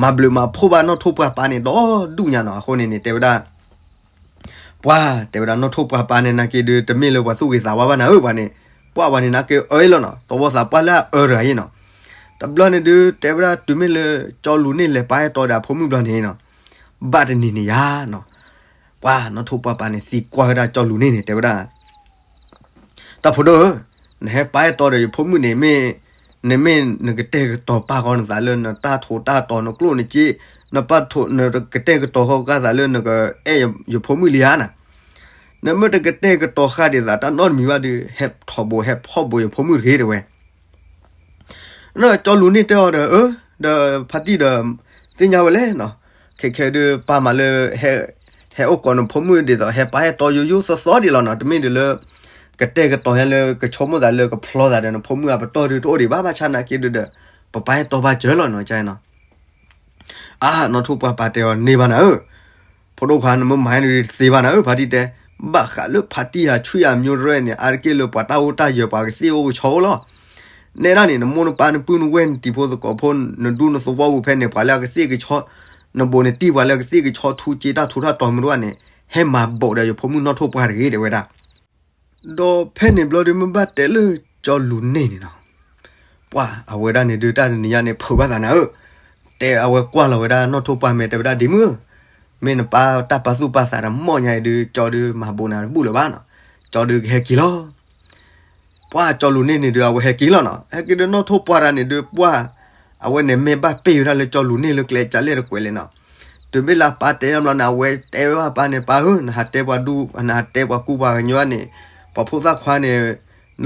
မၤဘျုးမၤဖှိၣ်ဘၣ်နီၢ်ထိၣ်ပှၢ်ပၢ်န့ၣ်ဒီဒူၣ်ညါနီၤ. အဃိန့ၣ်န့ၣ် တဲဝဲဒၣ် ပှၢ် တဲဝဲဒၣ် နီၢ်ထိၣ်ပှၢ်ပၢ်န့ၣ် နာ်က့ဒုး တမ့ၢ်လၢပှၤသူၣ်ဂ့ၤသးဝါဘၣ်နၤဧၢ ပှၤန့ၣ်, ပှၢ်ပှၤန့ၣ်နာ်က့အၢလီၤနီၤ, သဝီသးပှၢ်လၢအအၢတဂၤအံၤနီၤ. တဘျီန့ၣ်ဒုး တဲဝဲဒၣ်တုၤမ့ၢ်လၢကၠီလူၤန့ၢ်လဲၤပာ်အဲၣ်တီဒီးအဖိမုၣ်ဘျီန့ၣ်နီၤ, ဘၣ်တနံၤန့ၣ်ယါနီၤ, ပှၢ်နီၢ်ထိၣ်ပှၢ်ပၢ်န့ၣ် သံကွၢ်ဝဲဒၣ်ကၠီလူၤန့ၢ်န့ၣ် တဲဝဲဒၣ် တၢ်ဖိဒိၣ်ဧၢ, နဟဲပာ်အဲၣ်တီဒီးယဖိမုၣ်န့ၣ် မ့ၢ်, နမ့ၢ်နကတဲာ်ကတီၤပာ်ဃီနသးလၢနတၢ်ထိးတၢ်တီၤနကျိၣ်နစ့, နပာ်ထိး နကတဲာ်ကတီၤဃီကသးလၢနကအဲၣ်ယဖိမုၣ်လံဧါနၤ. နမ့ၢ်တကတဲာ်ကတီၤဃာ်ဒံးသးတၢ်နီတမံၤဘၣ်ဒီး ဟဲထိးဘိးဟဲဖီၣ်ဘိးယဖိမုၣ်တဂ့ၤတဲဝဲ ကၠီလူၤန့ၢ်တဲအီၤဒီး အၢ, ဒီးဖါတံၢ်ဒီး သ့ၣ်ညါဝဲလဲၣ်နီၤ, ခဲခဲဒုးပၢ်မၤလၢ ဟဲအိၣ်ကိးနဖိမုၣ်ဒ်သိး ဟဲပာ်အဲၣ်တီယိယိသီသီဒံးလီၤနီၤ, တမ့ၢ်ဒ်လၢ ကတဲာ်ကတီၤညါလၢကဆိကမိၣ်သးလၢကဖျီသးဒီးနဖိမုၣ်အပတီၢ်ဒုးတအိၣ်ဒံးဘၣ်, ဘၣ်ဆၣ်နာ်က့ဒုးဒီး ပပာ်အဲၣ်တီဘၣ်စၢၤလီၤနီၤ ကနီၤ. အါ, နီၢ်ထိၣ်ပှၢ်ပၢ်တဲအီၤန့ၢ်ဘၣ်နၤဧၢ, ဖိဒိၣ်ခွါ နမ့ၢ်မၤန့ၣ်တသ့ဘၣ်နၤဧၢ, ဖါတံၢ်တဲ, ဘၣ်ဃးလၢဖါတံၢ်အဆွံၣ်အမျိုးရဲၣ်န့ၣ် အါတက့ၢ်လၢပှၤတၢ်အိၣ်တၢ်ယၢၤ ပှၤကသ့ၣ်အိၣ်ကဆီအိၣ်လီၤ. နဲဒၣ်န့ၣ် နမိၢ်နပၢ်နပုၢ်နဝဲၢ်နတံၤဖိသကိးဖိ နဒူနသဝီပူၤဖဲန့ၣ် ပှၤလၢအကသ့ၣ်ကဆီ, နဘိးနတံၢ်ပှၤလၢအကသ့ၣ်ကဆီ ထူစ့တၢ်ထူးတၢ်တီၤမုၢ်တဝၢ်န့ၣ် ဟဲမၤဘိးဒီးယဖိမုၣ်နီၢ်ထိၣ်ပှၢ်တဂ့ၤ တဲဝဲဒၣ်. ဒီးဖဲန့ၣ်ဘျီဒုး မ့ၢ်ဘၣ်တဲလၢကၠီလူၤန့ၢ်န့ၣ်နီၤ, ပှၢ်အဝဲဒၣ်န့ၣ်ဒုး တၢ်တနံၤညါန့ၣ် ဖုးဘၣ်သးနၤဧၢ, တဲအဝဲကွၢ်လီၤဝဲဒၣ်နီၢ်ထိၣ်ပှၢ်မဲာ် တဲဝဲဒၣ် ဒ်မုၣ်ဧၢ, မ့ၢ်နပၢ်တၢ်ပာ်သူၣ်ပာ်သးဒီးမီၢ်ညါအံၤဒုး ကၠီဒုးမၤဘိးနၤတဘူၣ်လၢၤဘၣ်နီၤ, ကၠီဒုးကဟဲက့ၤလီၤ. ပှၢ်ကၠီလူၤန့ၢ်န့ၣ်ဒုး အဝဲဟဲက့ၤလီၤနီၤ, ဟဲက့ၤဒီးနီၢ်ထိၣ်ပှၢ်တၢ်န့ၣ်ဒုး ပှၢ်အဝဲန့ၣ်မ့ၢ်ဘၣ်ပ့ၢ်ဝဲဒၣ်လၢကၠီလူၤန့ၢ်လၢကျဲကလဲၣ်တကွဲးလဲၣ်နီၤ. တုၤမ့ၢ်လၢအပၢ်တဲဘျီန့ၣ် အဝဲတဲဝဲဘၣ်ပၢ်န့ၣ် ပၢ်ဧၢ, နဟးတဲပှၤဒူ နဟးတဲပှၤကူပှၤကညီန့ၣ် ပှၤဖိသၣ်ခွါန့ၣ်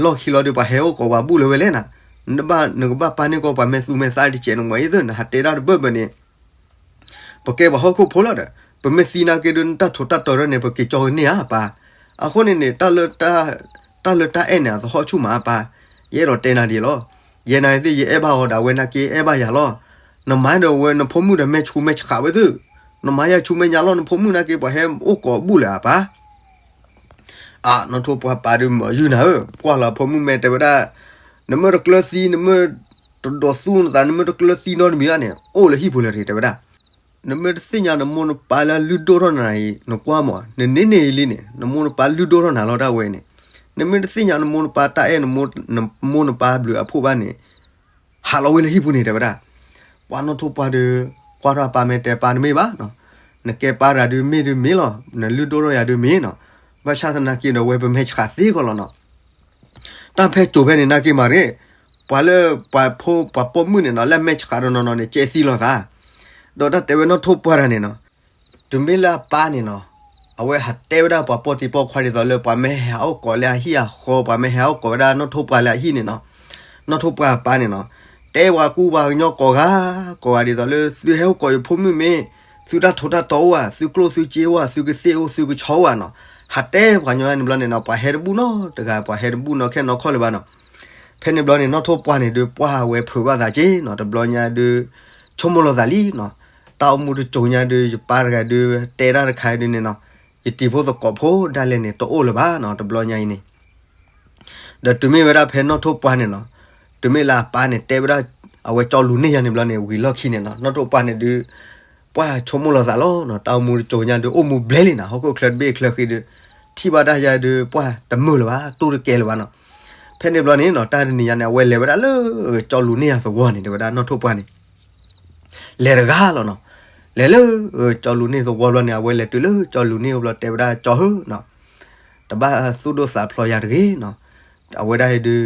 လီၢ်ခံလီၤဒုး ပှၤဟဲအိၣ်ကိးပှၤဘူၣ်လၢၤဝဲလဲၣ်နၤ, နဘၣ် နကဘၣ်ပာ်န့ၢ်ကီးပှၤမဲာ်သူမဲာ်သၣ်တကဲး နမၤအံၤသ့ၣ် နဟးတဲဒၣ်တဘၢၣ်ဘၢၣ်န့ၣ် ပကဲပှၤဟီၣ်ခိၣ်ဖိလီၤဒီး ပမ့ၢ်သံနာ်က့ဒုး နတၢ်ထူးတၢ်တီၤဒၣ်န့ၣ် ပက့ၤကၠီကန့ၢ်ဧါပၢ်. အဃိန့ၣ်န့ၣ် တၢ်လၢ တၢ်လၢတၢ်အဲၣ်န့ၣ် အသဟီၣ်ဆူၣ်မးပၢ်, ယအဲၣ်ဒိးတဲနၤဒ်လီၤ. ယဲနၤသ့ၣ် ယအဲၣ်ဘၣ်အီၤဒီး အဝဲနာ်က့အဲၣ်ဘၣ်ယၤလီၤ. နမၤဒီးဝဲနဖိမုၣ်ဒီး မဲာ်ဆူးမဲာ်ဆှးဝဲသ့ၣ်, နမၤယၤဆူးမဲာ်ညါလီၤ နဖိမုၣ်နာ်က့ ပှၤဟဲအိၣ်ကိးဘူၣ်လၢၤဧါပၢ်. အါ နီၢ်ထိၣ်ပှၢ်ပၢ်ဒုးမၤယုၢ်နၤဧၢ, ကွၢ်လီၤဖိမုၣ်မဲာ် တဲဝဲဒၣ်, နမ့ၢ်တကျၢၤသံ နမ့ၢ်တဒိးသူနသး နမ့ၢ်တကျၢၤသံနီတမံၤဘၣ်န့ၣ် အိၣ်လၢဟံၣ်ပူၤလၢၤတဂ့ၤ တဲဝဲဒၣ်. နမ့ၢ်တသ့ၣ်ညါနမိၢ်နပၢ်လၢအလုၢ်ဒိၣ်ထီၣ်နၤအံၤ နကွၢ်မး နန့ၢ်န့ၢ်အံၤလံန့ၣ် နမိၢ်နပၢ်လုၢ်ဒိၣ်ထီၣ်နၤလီၤ ဒၣ်ဝဲန့ၣ်. နမ့ၢ်တသ့ၣ်ညါနမိၢ်နပၢ်တၢ်အဲၣ် နမိၢ်နပၢ်ဘျုးအဖှိၣ်ဘၣ်န့ၣ် ဟးလီၤဝဲလၢဟံၣ်ပူၤန့ၣ် တဲဝဲဒၣ်. ပှၢ်နီၢ်ထိၣ်ပှၢ်ဒီး ကွၢ်ထီၣ်အပၢ်မဲာ် တဲပၢ်တမ့ၢ်ဘၣ်, နကဲပၢ်တဂၤဒုးမ့ၢ်ဒုးမ့ၢ်လီၤ နလုၢ်ဒိၣ်ထီၣ်ယၤဒုးမ့ၢ်နီၤ, ဘၣ်ဆၣ်သနာ်က့ဒီး ဝဲပမဲာ်ဆှးသ့ကီးလီၤနီၤ. တၢ်ဖဲစိၤဖဲန့ၣ် နာ်က့မးရ့ၣ်, ပှၤလၢပှၤဖိပှၤပိာ်မုၣ်န့ၣ်နီၤ လၢအမဲာ်ဆှးဒီးနီၢ်နီၢ်န့ၣ် ကဲသံလိာ်သး, ဒီးတၢ်တဲဝဲနီၢ်ထိၣ်ပှၢ်တဂၤန့ၣ်နီၤ, တုၤမ့ၢ်လၢအပၢ်န့ၣ်နီၤ, အဝဲဟးတဲဝဲဒၣ်ပှၤပိာ်တံၤပိာ်ခွါဒ်သိးလၢ ပှၤမ့ၢ်ဟဲဟးအိၣ်ကိးလၢအဟံၣ်အဃီ ပှၤမ့ၢ်ဟဲဟးအိၣ်ကိးဝဲဒၣ်နီၢ်ထိၣ်ပှၢ်လၢအဟံၣ်န့ၣ်နီၤ, နီၢ်ထိၣ်ပှၢ်အပၢ်န့ၣ်နီၤ, တဲပှၤကူပှၤကညီကိးဂၤ, ကိးဂၤဒ်သိးလၢ သုဟဲအိၣ်ကိးယဖိမုၣ်မ့ၢ် သုတၢ်ထူးတၢ်တီၤအိၣ်ဧါ, သုကျိၣ်သုစ့အိၣ်ဧါ, သုကသ့ၣ်အိၣ် သုကဆီအိၣ်ဧါနီၤ, ဟးတဲပှၤကညီန့ၣ်ဘျီန့ၣ်နီၤ, ပှၤဟဲတဘူၣ်နီတဂၤ ပှၤဟဲတဘူၣ်နီခဲနီၢ်ခီၣ်လၢၤဘၣ်နီၤ. ဖဲန့ၣ်ဘျီန့ၣ် နီၢ်ထိၣ်ပှၢ်န့ၣ်ဒုး ပှၢ်ဝဲဖုးဘၣ်သးက့နီၤ, တဘျီညါဒုး ဆိကမိၣ်လီၤသးလံနီၤ, တၢ်အိၣ်မူတစိၤညါဒုး ယပၢ်တဂၤဒုး တဲဒၣ်တခါဒုးန့ၣ်နီၤ, ယတံၤဖိသကိးဖိဒၣ်လဲာ်န့ၣ် တအိၣ်လၢၤဘၣ်နီၤ, တဘျီညါအံၤန့ၣ် ဒီးတုၤမ့ၢ်ဝဲဒၣ်ဖဲနီၢ်ထိၣ်ပှၢ်န့ၣ်နီၤ, တုၤမ့ၢ်လၢအပၢ်န့ၣ် တဲဝဲဒၣ် အဝဲကၠီလူၤန့ၢ်ယၤန့ၣ်ဘျီန့ၣ် ဝံၤလီၢ်ခံန့ၣ်နီၤ, နီၢ်ထိၣ်ပှၢ်န့ၣ်ဒုး ပှၢ်ဆိကမိၣ်လီၤသးလီၤနီၤ, တၢ်အိၣ်မူတစိၤညါဒုး အိၣ်မူဘျဲလံနီၤ, ဟီၣ်ခိၣ်ချၢတဘ့ၣ်ချၢဃံဒုး ထံၣ်ဘၣ်တၢ်ယၤဒုး ပှၢ်တမုာ်လၢၤဘၣ်, တူၢ်တကဲလၢၤဘၣ်နီၤ. ဖဲန့ၣ်ဘျီန့ၣ်နီၤ, တၢ်တနံၤညါန့ၣ် အဝဲလဲၤဝဲဒၣ်လၢ ကၠီလူၤန့ၢ်ယၤသဝီန့ၣ် တဲဝဲဒၣ်နီၢ်ထိၣ်ပှၢ်န့ၣ် လဲၤတဂၤလီၤနီၤ. လဲၤလၢ ကၠီလူၤန့ၢ်သဝီဘျီန့ၣ် အဝဲလဲၤတုၤလၢကၠီလူၤန့ၢ်အဘျီ တဲဝဲဒၣ် ကၠီဧၢနီၤ, တဘၣ်သူၣ်ဒိၣ်သးဖျိးယၤတဂ့ၤနီၤ, အဝဲဒၣ်အံၤဒုး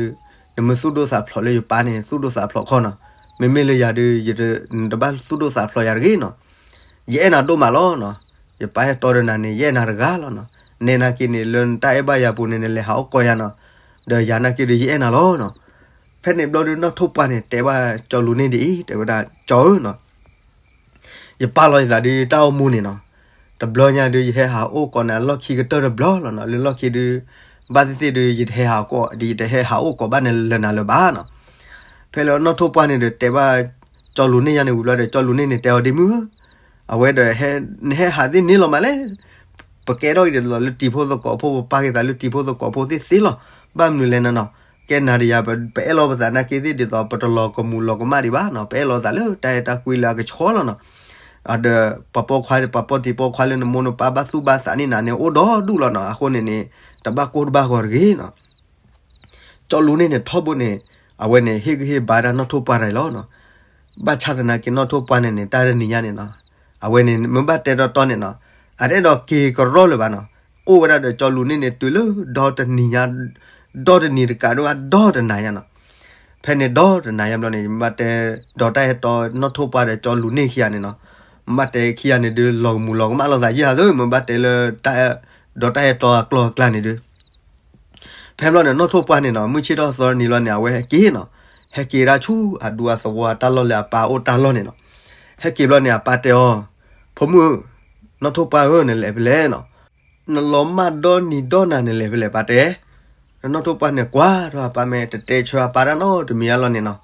နမ့ၢ်သူၣ်ဒိၣ်သးဖျိးလၢယပၢ်န့ၣ် သူၣ်ဒိၣ်သးဖျိးခီနီၤ. မ့မ့ၢ်လၢယၤဒုး ယတဘၣ်သူၣ်ဒိၣ်သးဖျိးယၤတဂ့ၤနီၤ. ယအဲၣ်နၤဒိၣ်မးလီၤနီၤ. ယပၢ်ဟဲတီဒီးနၤန့ၣ် ယအဲၣ်နၤတဂၤလီၤနီၤ. နဲနာ်က့န့ၣ် လၢနတၢ်အဲၣ်ဘၣ်ယၤပူၤန့ၣ် နလဲၤဟးအိၣ်ကိးယၤနီၤ. ဒီးယၤနာ်က့ဒုး ယအဲၣ်နၤလီၤနီၤ. ဖဲန့ၣ်ဘျီဒုး နီၢ်ထိၣ်ပှၢ်န့ၣ် တဲဘၣ်ကၠီလူၤန့ၣ်ဒ်အံၤ တဲဝဲဒၣ် ကၠီဧၢနီၤ. ယပာ်လီၤယသးဒုးတၢ်အိၣ်မူန့ၣ်နီၤ. တဘျီညါဒုး ယဟဲဟးအိၣ်ကိးနၤလီၢ်ခံကတၢၢ်တဘျီလီၤနီၤ. လၢလီၢ်ခံဒုး ဘၣ်သ့ၣ်သ့ၣ်ဒုး ယတဟဲဟးအိၣ်ကိး ယတဟဲဟးအိၣ်ကိးဘၣ်နၤလၢၤဘၣ်နီၤ. ဖဲလၢနီၢ်ထိၣ်ပှၢ်န့ၣ်ဒီး တဲဘၣ်ကၠီလူၤန့ၣ်ယါန့ၣ်ဝံၤဘျီဒီး ကၠီလူၤန့ၣ်န့ၣ် တဲအီၤဒ်မုၢ်ဧၢ, အဝဲဒီး နဟဲဟးသ့ၣ်န့ၣ်လီၤမးလဲၣ်. ပကဲထီၣ်အံၤဒ်သိးလၢတံၤဖိသကိးဖိ ပပာ်က့ၤသးလၢတံၤဖိသကိးဖိသ့ၣ်သ့ၣ်လီၤ. ဘၣ်မနုၤလဲၣ်နီၤနီၤ. ကဲနၤဒီးယၤ ပအဲၣ်လီၤပသးနာ်က့သ့ၣ်ဒ်သိး ပတလီၤကမူၤလီၤကမၣ်ဒံးဘၣ်နီၤ. ပအဲၣ်လီၤသးလၢတၢ်အဲၣ်တၢ်ကွံလၢအကဆှီလီၤနီၤ. ဒီးပှၤပိာ်ခွါ ပှၤပိာ်တံၤပိာ်ခွါလၢနမိၢ်နပၢ်ဘၣ်သူၣ်ဘၣ်သးန့ၢ်နၤန့ၣ် အိၣ်ဒီဒူၣ်လီၤနီၤ. အဃိန့ၣ်န့ၣ် တဘၣ်ကိၢ်တဘၣ်ဂီၤတဂ့ၤနီၤ. ကၠီလူၤန့ၣ်န့ၣ် ထီဘိန့ၣ် အဝဲန့ၣ် ဟ့ၣ်ဂံၢ်ဟ့ၣ်ဘါဒၣ်နီၢ်ထိၣ်ပှၢ်တဂၤအံၤလီၤနီၤ. ဘၣ်ဆၣ်သနာ်က့ နီၢ်ထိၣ်ပှၢ်န့ၣ်န့ၣ် တၢ်တနံၤညါန့ၣ်နီၤ, အဝဲန့ၣ် မ့ၢ်ဘၣ်တဲတီတီန့ၣ်နီၤ, အတအဲၣ်ဒိးက့ၤကရီလၢၤဘၣ်နီၤ. အိၣ်ဝဲဒၣ်ဒီးကၠီလူၤန့ၣ်န့ၣ် တုၤလၢဒီတနံၤညါ, ဒီတနံၤတကးဒိၣ်ဘၣ်ဒီတနၤညါနီၤ. ဖဲန့ၣ်ဒီတနၤညါဘျီန့ၣ် မ့ၢ်ဘၣ်တဲဒီးတၢ်အဲၣ်တီနီၢ်ထိၣ်ပှၢ်ဒီးကၠီလူၤန့ၣ်ခံဂၤန့ၣ်နီၤ, မ့ၢ်ဘၣ်တဲခံဂၤန့ၣ်ဒုး လီၤကမူၤလီၤကမၣ်လိာ်သးယဲၢ်ဧါသ့, မ့ၢ်ဘၣ်တဲလၢ ဒီးတၢ်အဲၣ်တီအကျိၤအကျဲန့ၣ်ဒုး ဖဲဘျီန့ၣ် နီၢ်ထိၣ်ပှၢ်န့ၣ်နီၤ မုၢ်ဆ့ၣ်ထီၣ်သီနံၤလီၤန့ၣ် အဝဲဟဲက့ၤနီၤ, ဟဲက့ၤဒၣ်ဆူအဒူအသဝီအတၢ်လီၢ်လၢအပၢ်အိၣ်တၢ်လီၢ်န့ၣ်နီၤ. ဟဲက့ၤဘျီန့ၣ် အပၢ်တဲအီၤ, ဖိမုၣ်, နီၢ်ထိၣ်ပှၢ်ဧၢ နလဲၤဖဲလဲၣ်နီၤ, နလီၤမၢ်ဒီနံၤဒီနၤနလဲၤဖဲလဲၣ် ပၢ်တဲ. နီၢ်ထိၣ်ပှၢ်န့ၣ်ကွၢ်ထီၣ်အပၢ်မ့ၢ်တတဲဆၢအပၢ်တၢ်နီတမံၤအလီၢ်န့ၣ်နီၤ,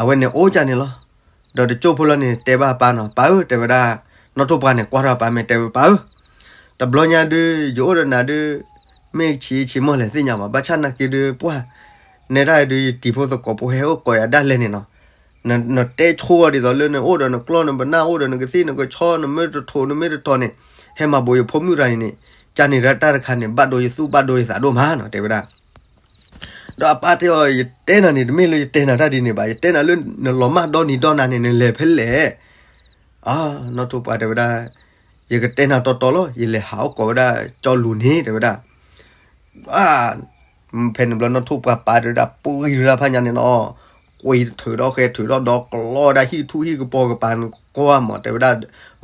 အဝဲန့ၣ်အိၣ်ကၢ်န့ၣ်လီၤ. ဒီးတကၠိၢ်ဖိလီၤန့ၣ် တဲဘၣ်အပၢ်နီၤ, ပၢ်ဧၢ တဲဝဲဒၣ်, နီၢ်ထိၣ်ပှၢ်န့ၣ် ကွၢ်ထီၣ်အပၢ်မ့ၢ်တဲဝဲ ပၢ်ဧၢ, တဘျီညါဒုး ယအိၣ်ဒီးနၤဒုး မ့ၢ်ဆံးဆံးမီၢ်လဲၣ်သ့ၣ်ညါဘၣ်, ဘၣ်ဆၣ်နာ်က့ဒုး ပှၢ်, နဲဒၣ်ဒုး ယတံၤဖိသကိးဖိဟဲအိၣ်ကိးယၤဒၣ်လဲာ်န့ၣ်နီၤ, နတဲဆိအီၤဒ်သိးလၢနအိၣ်ဒီးနကျီၢ်နပနၢ် အိၣ်ဒီးနကသ့ၣ်နကဆီ နမ့ၢ်တထိးနမ့ၢ်တတီၤန့ၣ် ဟဲမၤဘိးယဖိမုၣ်တဂၤန့ၣ်န့ၣ်, ကန့ၣ်ဒီးတၢ်တခါန့ၣ် ဘၣ်ဒိယသူၣ်ဘၣ်ဒိယသးဒိၣ်မးနီၤ တဲဝဲဒၣ်. ဒီးအပၢ်တဲအီၤ ယတဲနၤန့ၣ် တမ့ၢ်လၢယတဲနၤတၢ်ဒ်န့ၣ်ဘၣ်, ယတဲနၤလၢနလီၤမၢ်ဒီနံၤဒီနၤန့ၣ် နလဲၤဖဲလဲၣ်. အ, နီၢ်ထိၣ်ပှၢ်တဲဝဲဒၣ်, ယကတဲနၤတီတီလီၤ, ယလဲၤဟးအိၣ်ကိးဝဲဒၣ်ကၠီလူၤန့ၣ် တဲဝဲဒၣ်. ဖဲန့ၣ်ဘျီနီၢ်ထိၣ်ပှၢ်ပၢ်တဲဝဲဒၣ် ပှံၤတဖၣ်ညါန့ၣ်နီၤ, ကွံာ်ထုးထီၣ်ဃဲထုးထီၣ်ဒီးကျီဝဲဒၣ်ဟံၣ်ထူၣ်ဟံၣ်ကပီၤကပၤန့ၣ်ကွၢ်မး တဲဝဲဒၣ်,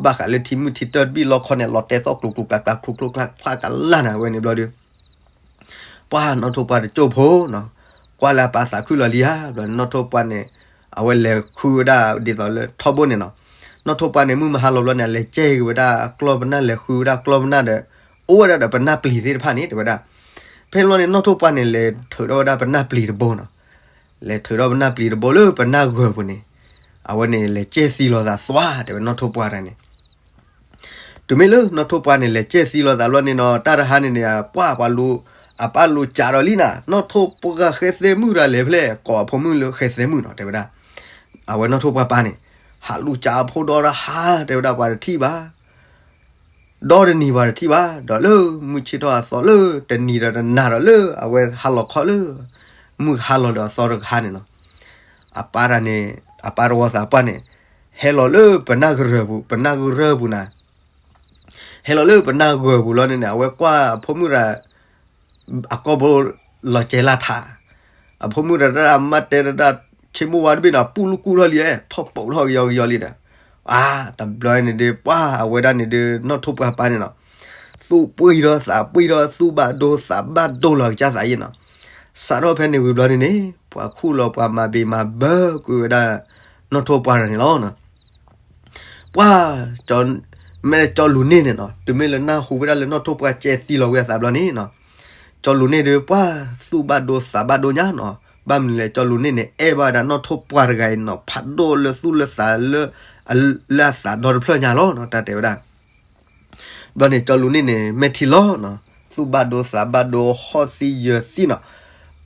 ဘၣ်ဃးလၢထံမုၢ်ထံတၢၢ်တဘ့ၣ်လီခီန့ၣ် လီၤတဲာ်သီၣ်ကျိၤကျိၤကျါကျါ ချူကျိၤကျါကျါကလၢ်န့ၣ် အဝဲန့ၣ်ဘျီဒုး ပှၢ်နီၢ်ထိၣ်ပှၢ်တကၠိၢ်ဖိနီၤ, ကွၢ်လၢအပၢ်သးခုလီၤလံဧါ, ဘျီန့ၣ်နီၢ်ထိၣ်ပှၢ်န့ၣ် အဝဲလဲၤဃုဝဲဒၣ်ဒ်သိးလၢထီဘိန့ၣ်နီၤ. နီၢ်ထိၣ်ပှၢ်န့ၣ် မုၢ်မဟါလီၤဘျီန့ၣ် အလဲၤကဲက့ၤဝဲဒၣ်ကျီၢ်ပနၢ် လဲၤဃုဝဲဒၣ်ကျီၢ်ပနၢ်ဒီး အိၣ်ဝဲဒၣ်ဒီးပနၢ်ပျံၤသ့ၣ်တဖၣ်န့ၣ် တဲဝဲဒၣ်. ဖဲန့ၣ်ဘျီန့ၣ် နီၢ်ထိၣ်ပှၢ်န့ၣ် လဲၤထုးထီၣ်ဝဲဒၣ်ပနၢ်ပျံၤတဘိနီၤ, လဲၤထုးထီၣ်ပနၢ်ပျံၤတဘိလၢပနၢ်ဂၢၢ်ပူၤန့ၣ်, အဝဲန့ၣ်လဲၤကဲသံလီၤသးသွါ တဲဝဲနီၢ်ထိၣ်ပှၢ်တဂၤန့ၣ် တုၤမ့ၢ်လၢနီၢ်ထိၣ်ပှၢ်န့ၣ် လဲၤကဲသံလီၤသးလီၤန့ၣ်နီၤ, တၢ်တဟါန့ၣ်န့ၣ် ပှၢ်ပှၤလူၤ, အပၢ်လူၤကးဒီးလံနၤ, နီၢ်ထိၣ်ပှၢ်ဃဲသဲမုၣ်တဂၤလဲၤဖဲလဲၣ်, ကိးအဖိမုၣ်လၢဃဲသဲမုၣ်နီၤ တဲဝဲဒၣ်. အဝဲနီၢ်ထိၣ်ပှၢ်ပၢ်န့ၣ် ဟးလူၤကးအဖိဒီတဟါ တဲဝဲဒၣ် ပှၤတထံၣ်ဘၣ် ဒီတနံၤပှၤတထံၣ်ဘၣ်, ဒီးလၢမုၢ်ဆ့ၣ်ထီၣ်အသီလၢ တနံၤဒီးတနၤဒီးလၢအဝဲဟးလီၤခီလၢ မုၢ်ဟါလီၤဒီးအသီတကဟါန့ၣ်နီၤ, အပၢ်တဂၤန့ၣ် အပၢ်တဝီသးပှၢ်န့ၣ် ဟဲလီၤလၢပနၢ်ကရၢၢ်ပူၤ, ပနၢ်ကရၢၢ်ပူၤနၤ ဟဲလီၤလၢပနၢ်ဂၢၢ်ပူၤလီၤန့ၣ်န့ၣ် အဝဲကွၢ်အဖိမုၣ်တဂၤ အကိာ်ဘိလီၤစဲးလၢထး, အဖိမုၣ်တဂၤတၢ်မၤတဲတၢ် ဆ့မိၢ်ဝါတဘ့ၣ်န့ၣ် ပူၣ်လူၢ်ကူၣ်ထီၣ်လံ, ထီၣ်ပိာ်ထီၣ်ကယီကယီလံဒီး, အါ, တဘျီန့ၣ်ဒုး ပှၢ်အဝဲဒၣ်န့ၣ်ဒုး နီၢ်ထိၣ်ပှၢ်ပၢ်န့ၣ်နီၤ, သူၣ်ပှံၢ်ထီၣ်သးပှံၢ်ထီၣ် သူၣ်ဘၣ်ဒိသးဘၣ်ဒိလီၤကစၢ်သးယံာ်နီၤ, စးထီၣ်ဖဲန့ၣ်ဝံၤဘျီန့ၣ်န့ၣ် ပှၤခူၣ်လီၤပှၤမၤဘံးမၤဘၢကွံာ်ဝဲဒၣ် နီၢ်ထိၣ်ပှၢ်တဂၤန့ၣ်လီၤ. ပှၢ်, မ့ၢ်ကၠီလူၤန့ၣ်န့ၣ်နီၤ တုၤမ့ၢ်လၢနၢ်ဟူဝဲဒၣ်လၢနီၢ်ထိၣ်ပှၢ်ကဲသံလီၤဝဲအသးဘျီန့ၣ်နီၤ, ကၠီလူၤန့ၣ်ဒုး ပှၢ်သူၣ်ဘၣ်ဒိသးဘၣ်ဒိညါနီၤ, ဘၣ်မနုၤလဲၣ် ကၠီလူၤန့ၣ်န့ၣ် အဲၣ်ဘၣ်ဝဲဒၣ်နီၢ်ထိၣ်ပှၢ်တဂၤအံၤနီၤ ဖးဒိၣ်လၢသူၣ်လၢသးလၢ လၢအသးဒီတဖျၢၣ်ညါလီၤနီၤ တၢ်တဲဝဲဒၣ် ဘျီန့ၣ် ကၠီလူၤန့ၣ်န့ၣ် မဲာ်ထံလီၤနီၤ, သူၣ်ဘၣ်ဒိသးဘၣ်ဒိဟီၣ်သံယၢၤသံနီၤ,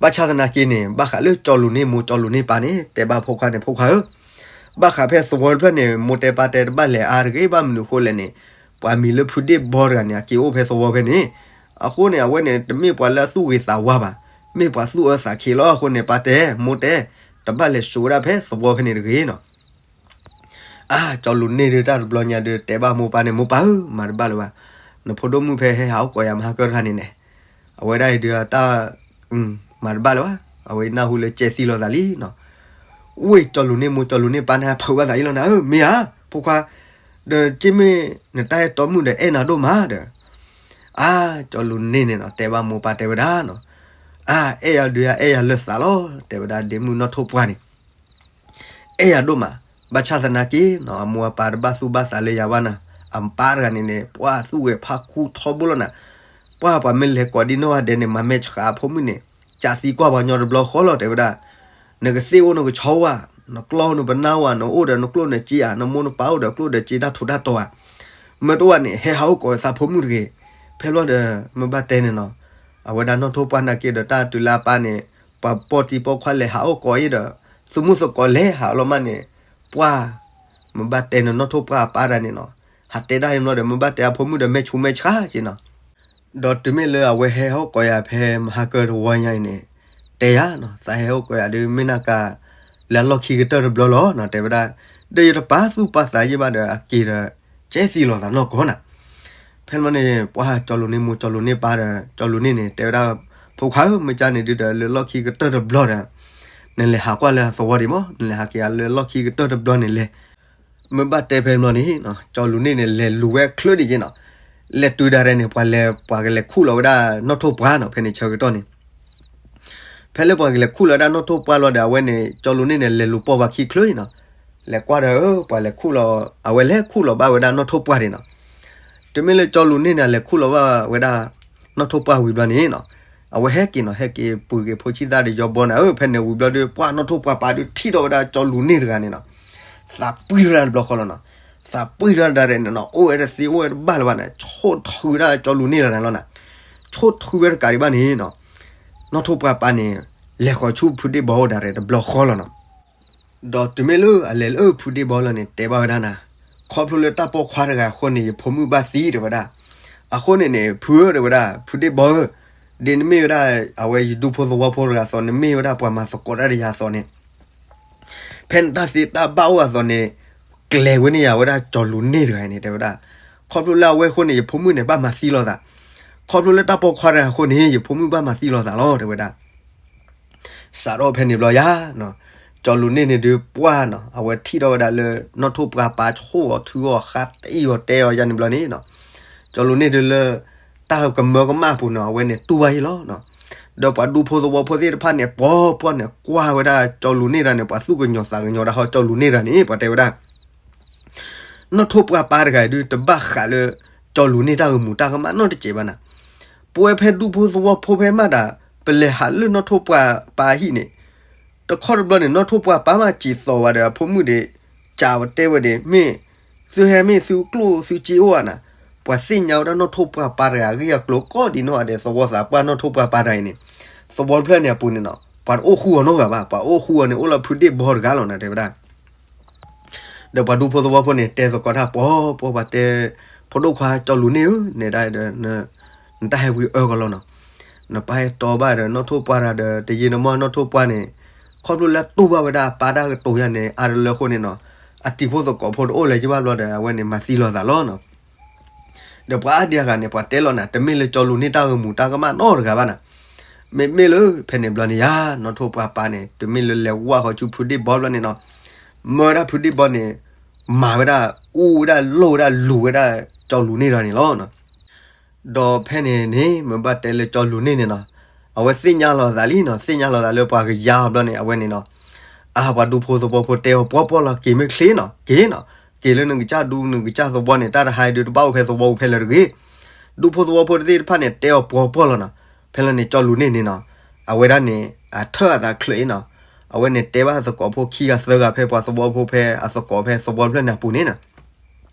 ဘၣ်ဆၣ်သနာ်က့န့ၣ် ဘၣ်ဃးလၢကၠီလူၤန့ၣ်မိၢ်ကၠီလူၤန့ၣ်ပၢ်န့ၣ် တဲဘၣ်ဖိခွါန့ၣ် ဖိခွါဧၢ, ဘၣ်ဃးဖဲသဝီတဖျၢၣ်န့ၣ် မိၢ်တဲပၢ်တဲတဘၣ်လဲၤအါတဂ့ၤ ဘၣ်မနုၤအဃိလဲၣ်န့ၣ် ပှၤမံၤလၢဖုဒ့ၣ်ဘီတဂၤန့ၣ် အက့ၤအိၣ်ဖဲသဝီဖဲန့ၣ်, အဃိန့ၣ် အဝဲန့ၣ် တမ့ၢ်ပှၤလၢအသူၣ်ဂ့ၤသးဝါဘၣ်, မ့ၢ်ပှၤသူၣ်အၢသးခံလီၤ, အဃိန့ၣ် ပၢ်တဲ မိၢ်တဲ တဘၣ်လဲၤစိာ်ဝဲဒၣ်ဖဲသဝီဖဲန့ၣ်တဂ့ၤနီၤ အါ, ကၠီလူၤန့ၣ်ဒုး တၢ်တဘျီညါဒုး တဲဘၣ်မိၢ်ပၢ်န့ၣ် မိၢ်ပၢ်ဧၢ မၤတဘၣ်လၢၤဘၣ်, နဖိဒိၣ်မုၣ်ဖဲဟဲဟးအိၣ်ကိးယၤမဟါကၢၢ်တခါန့ၣ်န့ၣ်, အဝဲဒၣ်အံၤဒုးတၢ်, အ, မၤတဘၣ်လၢၤဘၣ်, အဝဲနၢ်ဟူလၢကဲသံလီၤသးလံနီၤ. ဝ့ၢ်ကၠီလူၤန့ၢ်မိၢ်ကၠီလူၤန့ၢ်ပၢ်န့ၣ် ဖုးဘၣ်သးအံၤလီၤနၤ, အၢ မ့ၢ်ဧါ, ဖိခွါ, ဒီးက့မ့ၢ်နတၢ်အဲၣ်တီမုၣ်ဒီးအဲၣ်နၤဒိၣ်မးဒီး, အါ, ကၠီလူၤန့ၢ်န့ၣ်နီၤ တဲဘၣ်မိၢ်ပၢ်တဲဝဲဒၣ်နီၤ, အါ, အဲၣ်ယၤဒုးယၤအဲၣ်ယၤလၢသးလီၤ, တဲဝဲဒၣ်ဒ့မုၣ်နီၢ်ထိၣ်ပှၢ်န့ၣ် အဲၣ်ယၤဒိၣ်မး, ဘၣ်ဆၣ်သနာ်က့နီၤ အမိၢ်အပၢ်တဘၣ်သူၣ်ဘၣ်သးလၢယၤဘၣ်နၤ, အပၢ်တဂၤန့ၣ်န့ၣ် ပှၢ်သူၣ်ဂဲၤဖးခူထီဘိလီၤနၤ, ပှၢ်ပှၤမ့ၢ်လဲၤကိးဒံနီၢ်ဂၤဒဲးန့ၣ် မၤမဲာ်ဆှးအဖိမုၣ်န့ၣ်, ကးသံကွၢ်ပှၤညီတဘျီဃီလီၤ တဲဝဲဒၣ်, နကသ့ၣ်အိၣ်နကဆီအိၣ်ဧါ, နကျီၢ်နပနၢ်အိၣ်ဧါ, နအိၣ်ဒီးနကျိၣ်နစ့ဧါ, နမိၢ်နပၢ်အိၣ်ဒီးကျိၣ်ဒီးစ့တၢ်ထူးတၢ်တီၤဧါ, မ့ၢ်တအိၣ်ဘၣ်န့ၣ် ဟဲဟးအိၣ်ကိးသးဖိမုၣ်တဂ့ၤ, ဖဲလီၤဒီး မ့ၢ်ဘၣ်တဲန့ၣ်နီၤ, အဝဲဒၣ်နီၢ်ထိၣ်ပှၢ်နာ်က့ဒီးတၢ်တုၤလၢအပၢ်န့ၣ်, ပှၤပိာ်တံၤပိာ်ခွါလဲၤဟးအိၣ်ကိးအံၤဒီး, သုးမုၢ်သကိးလဲၤဟးလီၤမးန့ၣ်, ပှၢ်, မ့ၢ်ဘၣ်တဲန့ၣ်နီၢ်ထိၣ်ပှၢ်အပၢ်တၢ်န့ၣ်နီၤ, ဟးတဲဒၣ်အံၤမ့ၢ်လီၤဒီး မ့ၢ်ဘၣ်တဲအဖိမုၣ်ဒီးမဲာ်ဆူမဲာ်ဆှးက့နီၤ, ဒီးတုၤမ့ၢ်လၢအဝဲဟဲဟးအိၣ်ကိးယၤဖဲမဟါကၢတဝီညါအံၤန့ၣ်, တဲယၤနီၤ သးဟဲအိၣ်ကိးယၤဒုးမ့ၢ်နၢ်ကၤ လၢအလီၢ်ခံကတၢၢ်တဘျီလီၤနီၤ တဲဝဲဒၣ်, ဒီးယတပာ်သူၣ်ပာ်သးယံၢ်ဘၣ်ဒီးအက့ၤဒီး, ကဲသံလီၤသးနီၢ်ကီၢ်နၤ ဖဲန့ၣ်န့ၣ် ပှၢ်ကၠီလူၤန့ၢ်မိၢ်ကၠီလူၤန့ၢ်ပၢ်ဒီး ကၠီလူၤန့ၢ်န့ၣ် တဲဝဲဒၣ်, ဖိခွါဧၢ မ့ၢ်ကန့ၣ်ဒုးဒီးလၢလီၢ်ခံကတၢၢ်တဘျီဒီး, နလဲၤဟးကွၢ်လၢအသဝီဒံးမး, နလဲၤဟးက့ၤလၢလီၢ်ခံကတၢၢ်တဘျီန့ၣ်လဲၣ်, မ့ၢ်ဘၣ်တဲဖဲန့ၣ်န့ၣ်, ကၠီလူၤန့ၢ်န့ၣ် လဲၤလူၤဝဲချၢဒံးက့နီၤ, လဲၤတုၤဒၣ်ရဲၣ်န့ၣ် ပှၤလဲၤပှၤကလဲၤခူၣ်လီၤဝဲဒၣ်နီၢ်ထိၣ်ပှၢ်နီၤ ဖဲန့ၣ်ဆၢကတီၢ်န့ၣ် ဖဲလၢပှၤကလဲၤခူၣ်လီၤဝဲဒၣ်နီၢ်ထိၣ်ပှၢ်လီၤဒီး အဝဲန့ၣ် ကၠီလူၤန့ၢ်န့ၣ် လဲၤလူၤပိာ်ပှၤခံချၢအံၤနီၤ, လဲၤကွၢ်ဒီး ပှၤလဲၤခူၣ်လီၤ, အဝဲလဲၤခူၣ်လီၤဘၣ်ဝဲဒၣ်နီၢ်ထိၣ်ပှၢ်န့ၣ်နီၤ, တုၤမ့ၢ်လၢကၠီလူၤန့ၢ်န့ၣ် လဲၤခူၣ်လီၤဘၣ်ဝဲဒၣ်နီၢ်ထိၣ်ပှၢ်ဝံၤဘျီန့ၣ်နီၤ, အဝဲဟဲက့ၤနီၤ ဟဲက့ၤပှ့ၤက့ၤဖိဆံးသၣ်ဒီးယီဘီန့ၣ် အၢ ဖဲန့ၣ်ဝံၤဘျီဒီး ပှၢ်နီၢ်ထိၣ်ပှၢ်ပၢ်ဒုးထံၣ်ထီၣ်ဝဲဒၣ်ကၠီလူၤန့ၢ်တဂၤန့ၣ်နီၤ, သးပှံၢ်ထီၣ်ဒၣ်တဘျီဃီလီၤနီၤ, သးပှံၢ်ထီၣ်ဒၣ်ရဲၣ်န့ၣ်နီၤ အိၣ်ဝဲတသ့အိၣ်ဝဲတဘၣ်လၢၤဘၣ်န့ၣ် ဆိၣ်ထုဝဲဒၣ်ကၠီလူၤန့ၢ်တဂၤန့ၣ်လီၤနၤ, ဆိၣ်ထုဝဲတကးဒံးဘၣ်န့ၣ်နီၤ, နီၢ်ထိၣ်ပှၢ်ပၢ်န့ၣ် လဲၤဃီၤဆူဖုဒ့ၣ်ဘီအိၣ်ဒၣ်ရဲၣ်တဘျီဃီလီၤနီၤ, ဒီးတုၤမ့ၢ်လၢအလဲၤလၢဖုဒ့ၣ်ဘီလီၤန့ၣ် တဲဘၣ်ဝဲဒၣ်နၤ, ခီဖျိလၢတၢ်ပိာ်ခွါတဂၤအဃိန့ၣ် ယဖိမုၣ်ဘၣ်သံတဲဝဲဒၣ်, အဃိန့ၣ်န့ၣ် ဖုဧၢ တဲဝဲဒၣ် ဖုဒ့ၣ်ဘီဧၢ, ဒ်နမ့ၢ်ဝဲဒၣ် အဝဲယဒူဖိသဝီဖိတဂၤအသိး နမ့ၢ်ဝဲဒၣ်ပှၤမၤသကိးတၢ်ဒီးယၤအသိးန့ၣ် ဖဲနတၢ်သ့တၢ်ဘၣ်အိၣ်အသိးန့ၣ် ကျဲၤဝဲန့ၢ်ယၤဝဲဒၣ်ကၠီလူၤန့ၢ်တဂၤန့ၣ် တဲဝဲဒၣ်, ခီဖျိလၢအဝဲအဃိန့ၣ် ယဖိမုၣ်န့ၣ် ဘၣ်မၤသံလိာ်သး, ခီဖျိလၢတၢ်ပိာ်ခွါတဂၤအဃိန့ၣ် ယဖိမုၣ်ဘၣ်မၤသံလိာ်သးလီၤ တဲဝဲဒၣ် စးထီၣ်ဖဲန့ၣ်ဘျီယၤ, ကၠီလူၤန့ၢ်န့ၣ်ဒုးပှၢ်နီၤ အဝဲထံၣ်ထီၣ်ဝဲဒၣ်လၢ နီၢ်ထိၣ်ပှၢ်ပၢ်ဆိၣ်အီၤထုအီၤဃါတံၢ်အီၤတဲအီၤယၤန့ၣ်ဘျီန့ၣ်နီၤ, ကၠီလူၤန့ၢ်ဒုးလၢ တၢ်ကမၢကမၣ်အပူၤန့ၣ် အဝဲန့ၣ်တူၢ်ဘၣ်ယံၤလီၤနီၤ, ဒီးပှၤဒူဖိသဝီဖိသ့ၣ်တဖၣ်န့ၣ် ပှီၤပှီၤန့ၣ် ကွၢ်ဝဲဒၣ်ကၠီလူၤန့ၢ်တဂၤန့ၣ် ပှၤသူၣ်ကညီၤသးကညီၤတၢ်ဟီကၠီလူၤန့ၢ်တဂၤန့ၣ် ပှၤတဲဝဲဒၣ် နီၢ်ထိၣ်ပှၢ်ပၢ်တဂၤအံၤဒုး တဘၣ်ဃးလၢ ကၠီလူၤန့ၢ်တၢ်ဂီၤမူတၢ်ကမၣ်နီတစဲးဘၣ်နၤ, ပဝဲဖဲဒူဖိသဝီဖိဖဲမးတၢ် ပလဲၤဟးလၢနီၢ်ထိၣ်ပှၢ်ပၢ်အဟံၣ်န့ၣ် တခီတဘျီန့ၣ် နီၢ်ထိၣ်ပှၢ်ပၢ်မးစံးသီၣ်ဝဲဒီးအဖိမုၣ်ဒီး ကးဝဲတဲဝဲဒီး မ့ၢ် သုဟဲမ့ၢ်သုကျိၣ်သုစ့အိၣ်ဧါနၤ, ပှၤသ့ၣ်ညါဝဲဒၣ်နီၢ်ထိၣ်ပှၢ်ပၢ်တဂၤအဂ့ၢ်အကျိၤကိးဒံးနီၢ်ဂၤဒဲး သဝီသးပှၢ်နီၢ်ထိၣ်ပှၢ်ပၢ်တဂၤအံၤန့ၣ်, သဝီတဖျၢၣ်န့ၣ်အပူၤန့ၣ်နီၤ ပှၤတအိၣ်ဃူအီၤနီတဂၤဘၣ်, ပှၤအိၣ်ဃူအီၤန့ၣ် အိၣ်လၢဖုဒ့ၣ်ဘီတဂၤလီၤနၤ တဲဝဲဒၣ် ဒီးပှၤဒူဖိသဝီဖိန့ၣ် တဲသကိးတၢ်ပှီၤပှီၤပှၤတဲ, ဖိဒိၣ်ခွါကၠီလူၤန့ၢ်ဧၢ နဲဒၣ်ဒီး နတၢ်ဟဲဝံၤအၢကီးလီၤနီၤ, နပၢ်ဟဲတီဘၣ်ဒီးနီၢ်ထိၣ်ပှၢ်တဂၤဒီး တယံာ်တမီၢ်နီၢ်ထိၣ်ပှၢ်န့ၣ် ခီဖျိလၢတူၢ်ဘၣ်ဝဲဒၣ်အပၢ်တၢ်ကတိၤယၤန့ၣ် အါတလၢအဃိန့ၣ်နီၤ, အတံၤဖိသကိးဖိတအိၣ်လၢၤယဘၣ်ဘျီဒီး အဝဲန့ၣ်မၤသံလိာ်သးလီၤနီၤ ဒီးပှၤအါဒံအါဂၤန့ၣ် ပှၤတဲလီၤနၤ တမ့ၢ်လၢကၠီလူၤန့ၢ်တၢ်ဂီၤမူတၢ်ကမၣ်နီတဂၤဘၣ်နၤ, မ့မ့ၢ်လၢဖဲန့ၣ်ဘျီန့ၣ်ယၤ နီၢ်ထိၣ်ပှၢ်ပၢ်န့ၣ် တမ့ၢ်လၢလဲၤဝၢ်ဃီၤဆူဖုဒ့ၣ်ဘီဘျီန့ၣ်နီၤ, မၢဝဲဒၣ်ဖုဒ့ၣ်ဘီန့ၣ် မၤဝဲဒၣ် အူဝဲဒၣ်လိၢ်ဝဲဒၣ်လူၤဝဲဒၣ်ကၠီလူၤန့ၢ်တဂၤန့ၣ်လီၤနီၤ ဒီးဖဲန့ၣ်န့ၣ် မ့ၢ်ဘၣ်တဲလၢကၠီလူၤန့ၢ်န့ၣ်နီၤ, အဝဲသ့ၣ်ညါလီၤသးလံနီၤ, သ့ၣ်ညါလီၤသးလၢပှၤကယၤအီၤဘျီန့ၣ် အဝဲန့ၣ်နီၤ, အါပှၤဒူဖိသဝီဖိတဲအီၤပှီၤပှီၤလီၤ က့ၤမ့ၢ်ချ့နီၤ, က့ၤနီၤ, က့ၤလၢနကစၢ်ဒူနကစၢ်သဝီန့ၣ် တၢ်တဟါအံၤဒုးတဘၣ်အိၣ်ဖဲသဝီပူၤဖဲလၢၤတဂ့ၤ, ဒူဖိသဝီဖိသ့ၣ်တဖၣ်န့ၣ် တဲအီၤပှီၤပှီၤလီၤနီၤ, ဖဲလၢန့ၣ်ကၠီလူၤန့ၢ်န့ၣ်နီၤ, အဝဲဒၣ်န့ၣ် အထၢၣ်အသးချုးအံၤနီၤ, အဝဲန့ၣ်တဲဘၣ်သကိးဖိခံဂၤသၢဂၤဖဲပှၤသဝီဖိဖဲအသကိးဖဲသဝီဖျၢၣ်န့ၣ်အပူၤန့ၣ်နီၤ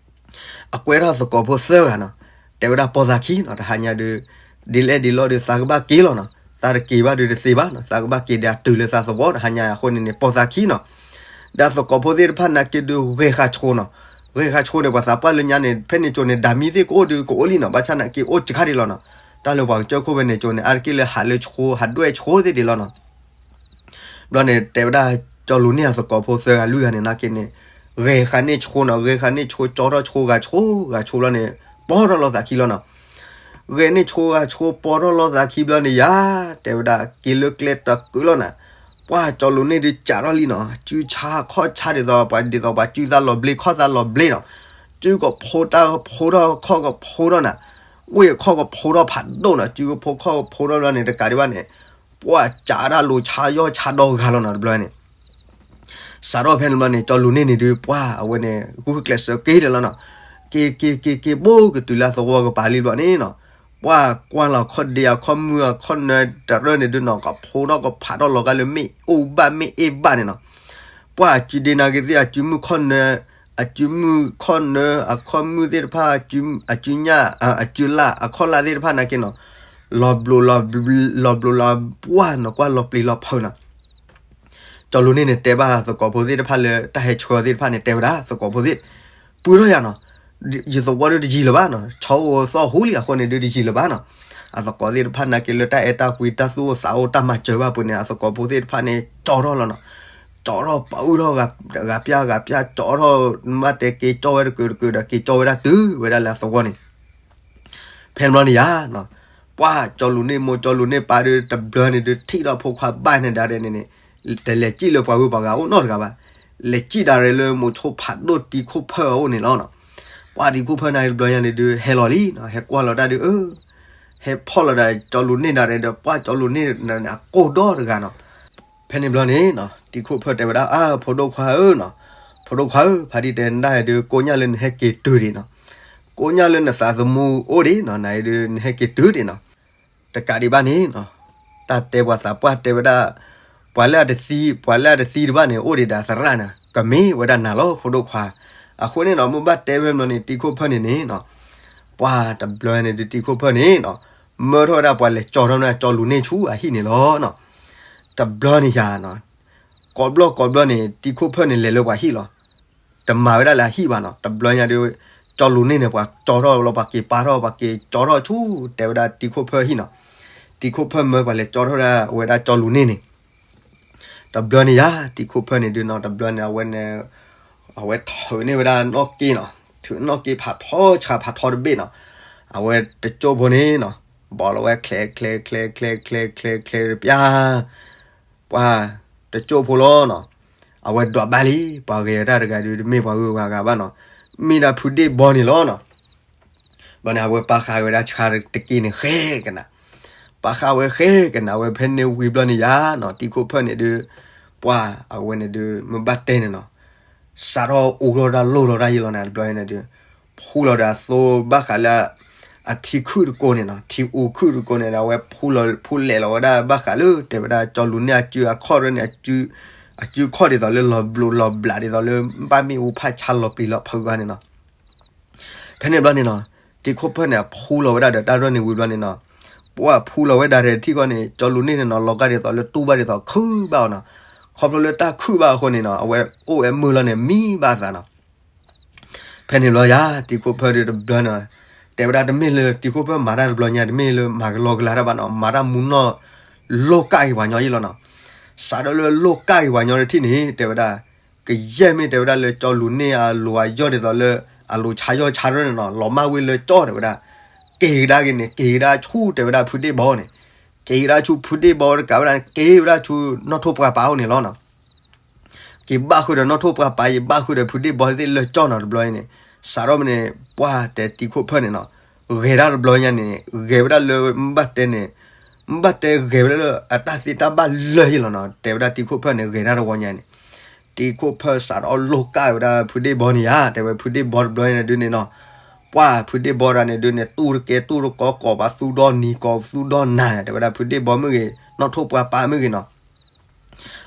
အကွဲထီၣ်သကိးဖိသၢဂၤနီၤ, တဲဝဲဒၣ်ပိာ်သးခံနီၤ, တဟါညါဒုး ဒ်လဲၣ်ဒ်လဲၣ်ဒုး သးကဘၣ်က့ၤလီၤနီၤ, သးတက့ၤဘၣ်ဒုးတသ့ဘၣ်နီၤ, သးကဘၣ်က့ၤဒီးတုၤလၢသးသဝီ တဟါညါအဃိန့ၣ်န့ၣ် ပိာ်သးခံနီၤ, ဒီးသကိးဖိသ့ၣ်တဖၣ်နာ်က့ဒုး ဂဲၤဃာ်ဆိနီၤ, ဂဲၤဃာ်ဆိန့ၣ် ပှၤသးပှၢ်လၢညါန့ၣ် ဖဲန့ၣ်ကၠိန့ၣ် ဒၤမံသ့ၣ်ကအိၣ်ဒုး ကအိၣ်လံနီၤ, ဘၣ်ဆၣ်နာ်က့အိၣ်စှၤဒံးလီၤနီၤ, တၢ်လၢပှၤကစၢၢ်ခိၣ်ဖဲန့ၣ်ကၠိန့ၣ် အါတက့ၢ်လၢဟးလၢဆိ ဟးဒွဲၣ်ဆိသ့ၣ်ဒံးလီၤနီၤ ဘျီန့ၣ် တဲဝဲဒၣ် ကၠီလူၤန့ၢ်အသကိးဖိသၢဂၤလွံၢ်ဂၤန့ၣ် နာ်က့န့ၣ် ဂဲၤဃာ်န့ၢ်ဆိနီၤ, ဂဲၤဃာ်န့ၢ်ဆိ ကၠီထီၣ်ဆိ ဂာ်ဆိ ဂာ်ဆိဘျီန့ၣ် ပိာ်ထီၣ်လိာ်သးခံလီၤနီၤ. ဂဲၤန့ၢ်ဆိဂၤဆိပီၤထီၣ်လီၤသးခံဘျီန့ၣ်ယၤ, တဲဝဲဒၣ်က့ၤလၢကျဲတကုာ်လီၤနၤ, ပှၢ်ကၠီလူၤန့ၢ်ဒုးကးထီၣ်လံနီၤ, စုဆါခီၣ်ဆါဒ်သိးပှၤ ဒ်သိးပှၤစုသးလီၤဘျ့ခီၣ်သးလီၤဘျ့နီၤ, စုကဖိတၢ်ကဖိထီၣ်ခီၣ်ကဖိထီၣ်နၤ, ဝ့ၢ်ခီၣ်ကဖိထီၣ်ဖးဒိၣ်နီၤ, စုကဖိခီၣ်ကဖိထီၣ်ဘျီန့ၣ် တကးဒံးဘၣ်န့ၣ် ပှၢ်ကးတၢ်လိၤဆါယီၣ်ဆါဒီဂၤလီၤနီၤ တဘျီန့ၣ် စးထီၣ်ဖဲန့ၣ်ဘျီန့ၣ် ကၠီလူၤန့ၢ်န့ၣ်ဒုး ပှၢ်အဝဲန့ၣ် ဂုာ်ကျဲးစၢးက့ၤဒီးလီၤနီၤ, က့ၤက့ၤက့ၤက့ၤ ဘိကတုၤလၢအသဝီကပၤလံဘျီန့ၣ်နီၤ, ပှၢ်ကွၢ်လီၤခီၣ်ဒ့အခီၣ်မုၢ်အခီၣ်နၢတရၢန့ၣ်ဒုးနီၤ ကဖိထီၣ်ကဖးထီၣ်လီၤဂာ်လၢမ့ၣ်အူဘၣ်မ့ၣ်အ့ၣ်ဘၣ်န့ၣ်နီၤ, ပှၢ်အစုဒ့နာ်က့ၤသ့ၣ် အစုမုၢ်ခီၣ်နၢ အစုမုၢ်ခီၣ်နၢ အခီၣ်မုၢ်သ့ၣ်တဖၣ် အစုညၣ် အစုလၣ် အခီၣ်လၣ်သ့ၣ်တဖၣ်နာ်က့ၤနီၤ, လီၤဘျိးလီၤဘျိးလီၤပှၢ်နီၤ ကွၢ်လီၤပျံၤလီၤဖုးနီၤ ကၠီလူၤန့ၢ်န့ၣ် တဲဘၣ်သကိးဖိသ့ၣ်တဖၣ်လၢတၢ်ဟဲဆှၢသ့ၣ်တဖၣ်န့ၣ် တဲဝဲဒၣ်သကိးဖိသ့ၣ်, ပုၢ်ထီၣ်ယၤနီၤ, ယသဝီဒုးတယံၤလၢၤဘၣ်နီၤ, ဆီအိၣ်သီၣ်ဟူလံအဃိန့ၣ်ဒုးတယံၤလၢၤဘၣ်နီၤ, အသကိးသ့ၣ်တဖၣ်နာ်က့ၤလၢတၢ်အဲၣ်တၢ်ကွံတၢ်သူၣ်အိၣ်သးအိၣ်တၢ်မၤစၢၤဘၣ်ပူၤန့ၣ် အသကိးဖိသ့ၣ်တဖၣ်န့ၣ် ကၠီထီၣ်လီၤနီၤ, ကၠီထီၣ်ပာ်အုၣ်ထီၣ်ဂၤပျၢ်ဂၤပျၢ် ကၠီထီၣ်မ့ၢ်ဘၣ်တဲက့ၤကၠီဝဲတကုာ်တကုာ်ဒီး က့ၤကၠီဝဲဒၣ်တုၤဝဲဒၣ်လၢအသဝီန့ၣ် ဖဲန့ၣ်ဘျီန့ၣ်ယၤနီၤ, ပှၢ်ကၠီလူၤန့ၢ်မိၢ်ကၠီလူၤန့ၢ်ပၢ်ဒုး တဘျီန့ၣ်ဒုး ထံၣ်ဒီးဖိခွါဘၣ်န့ၣ်ဒၣ်ရဲၣ်န့ၣ်န့ၣ်, တလဲၤစံၣ်လၢပှၤဂုၤပှၤဂၤအိၣ်နီတဂၤဘၣ်, လဲၤစံၣ်ဒၣ်ရဲၣ်လၢမိၤဆိဖးဒိၣ်တံၤခိၣ်ဖၢၣ်အအိၣ်န့ၣ်လီၤနီၤ, ပှၢ်တံၤခိၣ်ဖၢၣ်န့ၣ်တဘျီညါန့ၣ်ဒုး ဟဲလီၤလံနီၤ, ဟဲကွၢ်လီၤတၢ်ဒုး အၢ ဟဲဖီၣ်လီၤဒီးကၠီလူၤန့ၢ်ဒၣ်ရဲၣ်ဒီး ပှၢ်ကၠီလူၤန့ၢ်န့ၣ်အကိၢ်ဒီတဂၤနီၤ, ဖဲန့ၣ်ဘျီန့ၣ်နီၤ တံၤခိၣ်ဖၢၣ်တဲဝဲဒၣ် အၢ ဖိဒိၣ်ခွါဧၢနီၤ, ဖိဒိၣ်ခွါဧၢ ဖါတံၢ်တဲနဒၣ်ဒုး ကိးညၣ်လၢနဟဲက့ၤတုၤဒံးနီၤ, ကိးညၣ်လၢနသးသမူအိၣ်ဒံးနီၤ, နဒုးနဟဲက့ၤတုၤဒံးနီၤ, တကးဒံးဘၣ်န့ၣ်နီၤ, တၢ်တဲပှၤသးပှၢ်တဲဝဲဒၣ်, ပှၤလၢအတသံ ပှၤလၢအတသံတဘၣ်န့ၣ် အိၣ်ဒံးဒီးသရၣ်န့ၣ် ကမ့ၢ်ဝဲဒၣ်နၤလီၤ ဖိဒိၣ်ခွါ, အဃိန့ၣ်နီၤ မ့ၢ်ဘၣ်တဲဝဲမနီၤန့ၣ် တံၤခိၣ်ဖၢၣ်န့ၣ်န့ၣ်နီၤ, ပှၢ်တဘျီန့ၣ်ဒုးတံၤခိၣ်ဖၢၣ်န့ၣ်နီၤ, မၢထီၣ်ဝဲဒၣ်ပှၤလဲၤကၠီထီၣ်န့ၣ် ကၠီလူၤန့ၢ်ဆူအဟံၣ်န့ၣ်လီၤနီၤ, တဘျီန့ၣ်ယၤနီၤ, ကိးဘျီကိးဘျီန့ၣ် တံၤခိၣ်ဖၢၣ်န့ၣ်လဲၤလၢပှၤဟံၣ်လီၤ, တမၤဝဲဒၣ်လၢအဟံၣ်ဘၣ်နီၤ, တဘျီညါဒုး ကၠီလူၤန့ၢ်န့ၣ် ပှၤကၠီထီၣ်လီၤ ပှၤက့ၤပာ်ထီၣ် ပှၤက့ၤကၠီထီၣ်ဆူ တဲဝဲဒၣ်တံၤခိၣ်ဖၢၣ်ဟံၣ်နီၤ, တံၤခိၣ်ဖၢၣ်မၢပှၤလဲၤကၠီထီၣ်ဒၣ်ဝဲဒၣ်ကၠီလူၤန့ၢ်န့ၣ် တဘျီန့ၣ်ယၤ တံၤခိၣ်ဖၢၣ်န့ၣ်ဒုးနီၤ တဘျီန့ၣ် အဝဲန့ၣ် အဝဲထုးန့ၢ်ဝဲဒၣ်နီၣ်က့နီၤ, ထုးနီၣ်က့ဖးထီဆှးဖးထီတဘ့ၣ်နီၤ, အဝဲတကၠိၢ်ဖိန့ၣ်နီၤ, ဘီလီၤဝဲချဲးချဲးချဲးချဲးချဲးချဲးချဲးချဲးတပျၢ်, ပှၤတကၠိၢ်ဖိလီၤနီၤ, အဝဲဒွးဘၣ်လံ, ပှၤဂဲၤတၢ်တဂၤဒုး တမ့ၢ်ပှၤဂုၤပှၤဂၤဘၣ်နီၤ, မ့ၢ်ဒၣ်ဖုဒ့ၣ်ဘီန့ၣ်လီၤနီၤ. ဘျီန့ၣ် အဝဲပာ်ဃာ်ဝဲဒၣ်ဆှါတက့ၢ်န့ၣ် ဃဲကနၤ, ပာ်ဃာ်ဝဲဃဲကနၤ အဝဲဖဲန့ၣ်ဝံၤဘျီန့ၣ်ယၤနီၤ တံၤခိၣ်ဖၢၣ်န့ၣ်ဒုး, ပှၤအဝဲန့ၣ်ဒုး မ့ၢ်ဘၣ်တဲန့ၣ်နီၤ, စးထီၣ်အိးထီၣ်တၢ်လိၣ်လီၤတၢ်ယံၤလီၤန့ၣ် တဘျီန့ၣ်ဒုး, ဖှူလီၤဒီးအသိဘၣ်ဃးလၢ အထံခုၣ်တကိးန့ၣ်နီၤ, ထံအူခုၣ်တကိးန့ၣ်ဒီး အဝဲဖှူလီၤဖှူလဲၤလီၤဝဲဒၣ်ဘၣ်ဃးလၢ တဲဝဲဒၣ်ကၠီလူၤန့ၢ်အစုအခီၣ်ရၢန့ၣ်, အစုခီၣ်ဒ်သိးလၢလီၤဘျိးလီၤဘျးဒ်သိးလၢ ဘၣ်မ့ၣ်အူဖးဆါလီၤပျံၤလီၤဖုးဂၤန့ၣ်နီၤ. ဖဲန့ၣ်ဘျီန့ၣ်နီၤ, တံၤခိၣ်ဖၢၣ်န့ၣ် အဖှူလီၤဝဲဒၣ်ဒီးတၢ်ရၢၣ်န့ၣ်ဝံၤဘျီန့ၣ်နီၤ, ပှၤဖှူလီၤဝဲဒၣ်ဒီးထံၣ်ဃီန့ၣ် ကၠီလူၤန့ၢ်န့ၣ်နီၤ လီၤကါဒ်သိးလၢတူၢ်ဘၣ်ဒ်သိးခုၣ်ဘၣ်အီၤနီၤ, ခီဖျိလၢတၢ်ခုၣ်ဘၣ်အဃိန့ၣ်နီၤ အဝဲအိၣ်ဝဲမုာ်လီၤန့ၣ် မံဘၣ်အသးနီၤ. ဖဲန့ၣ်ဘျီယၤ တံၤခိၣ်ဖၢၣ်ဒုးတဘျီန့ၣ်, တဲဝဲဒၣ်တမ့ၢ်လၢတံၤခိၣ်ဖၢၣ်မၤတၢ်တဘျီညါ တမ့ၢ်လၢမၤကလီကလီတၢ်ဘၣ်နီၤ, မၤတၢ်မူနီၢ်လိၣ်ကၢ်က့ၤပှၤညီယံၤလီၤနီၤ. စးထီၣ်လၢလိၣ်ကၢ်က့ၤပှၤညီတထံၣ်န့ၣ် တဲဝဲဒၣ် ကယဲၢ်မ့ၢ်တဲဝဲဒၣ်လၢကၠီလူၤန့ၢ်အလိၤအယီၢ်ဒ်သိးလၢ အလိၤဆါယီၢ်ဆါရၢၣ်န့ၣ်နီၤ လီၤမၢ်ဝ့ၢ်လၢကၠီတဲဝဲဒၣ်, က့ၤကဒါက့ၤန့ၣ် က့ၤကဒါဆူတဲဝဲဒၣ်ဖုဒ့ၣ်ဘီန့ၣ်, က့ၤကဒါဆူဖုဒ့ၣ်ဘီတကးဝဲဒၣ်န့ၣ် က့ၤဝဲဒၣ်ဆူနီၣ်ထိၣ်ပှၢ်ပာ်အိၣ်န့ၣ်လီၤနီၤ. က့ၤဘၣ်ဃုာ်ဒီးနီၣ်ထိၣ်ပှၢ်ပာ် ယဘၣ်ဃုာ်ဒီးဖုဒ့ၣ်ဘီသ့ၣ်လၢကၠီနီၤ တဘျီအံၤန့ၣ်, စးထီၣ်မ့ၢ်န့ၣ် ပှၢ်တဲတံၤခိၣ်ဖၢၣ်န့ၣ်နီၤ, ဂဲၤတၢ်တဘျီညါန့ၣ် ဂဲၤဝဲဒၣ်လၢ မ့ၢ်ဘၣ်တဲန့ၣ်, မ့ၢ်ဘၣ်တဲဂဲၤဝဲဒၣ်လၢအတၢ်သ့တၢ်ဘၣ်လၢာ်ယံၤလီၤနီၤ, တဲဝဲဒၣ်တံၤခိၣ်ဖၢၣ်န့ၣ် ဂဲၤတၢ်တဝီညါန့ၣ်, တံၤခိၣ်ဖၢၣ်စးထီၣ်လိၣ်ကၢ်ဝဲဒၣ်ဖုဒ့ၣ်ဘီန့ၣ်ယါ, တဲဝဲဖုဒ့ၣ်ဘီတဘျီညါန့ၣ်ဒုးန့ၣ်နီၤ, ပှၢ်ဖုဒ့ၣ်ဘီတဂၤန့ၣ်ဒုးန့ၣ် တူၢ်တကဲတူၢ်တကီ ကိးပသူဒီနံၤ ကိးပသူဒီနၤန့ၣ် တဲဝဲဒၣ်ဖုဒ့ၣ်ဘီမ့ၢ်ဂ့ၤ နီၣ်ထိၣ်ပှၢ်ပာ်မ့ၢ်ဂ့ၤနီၤ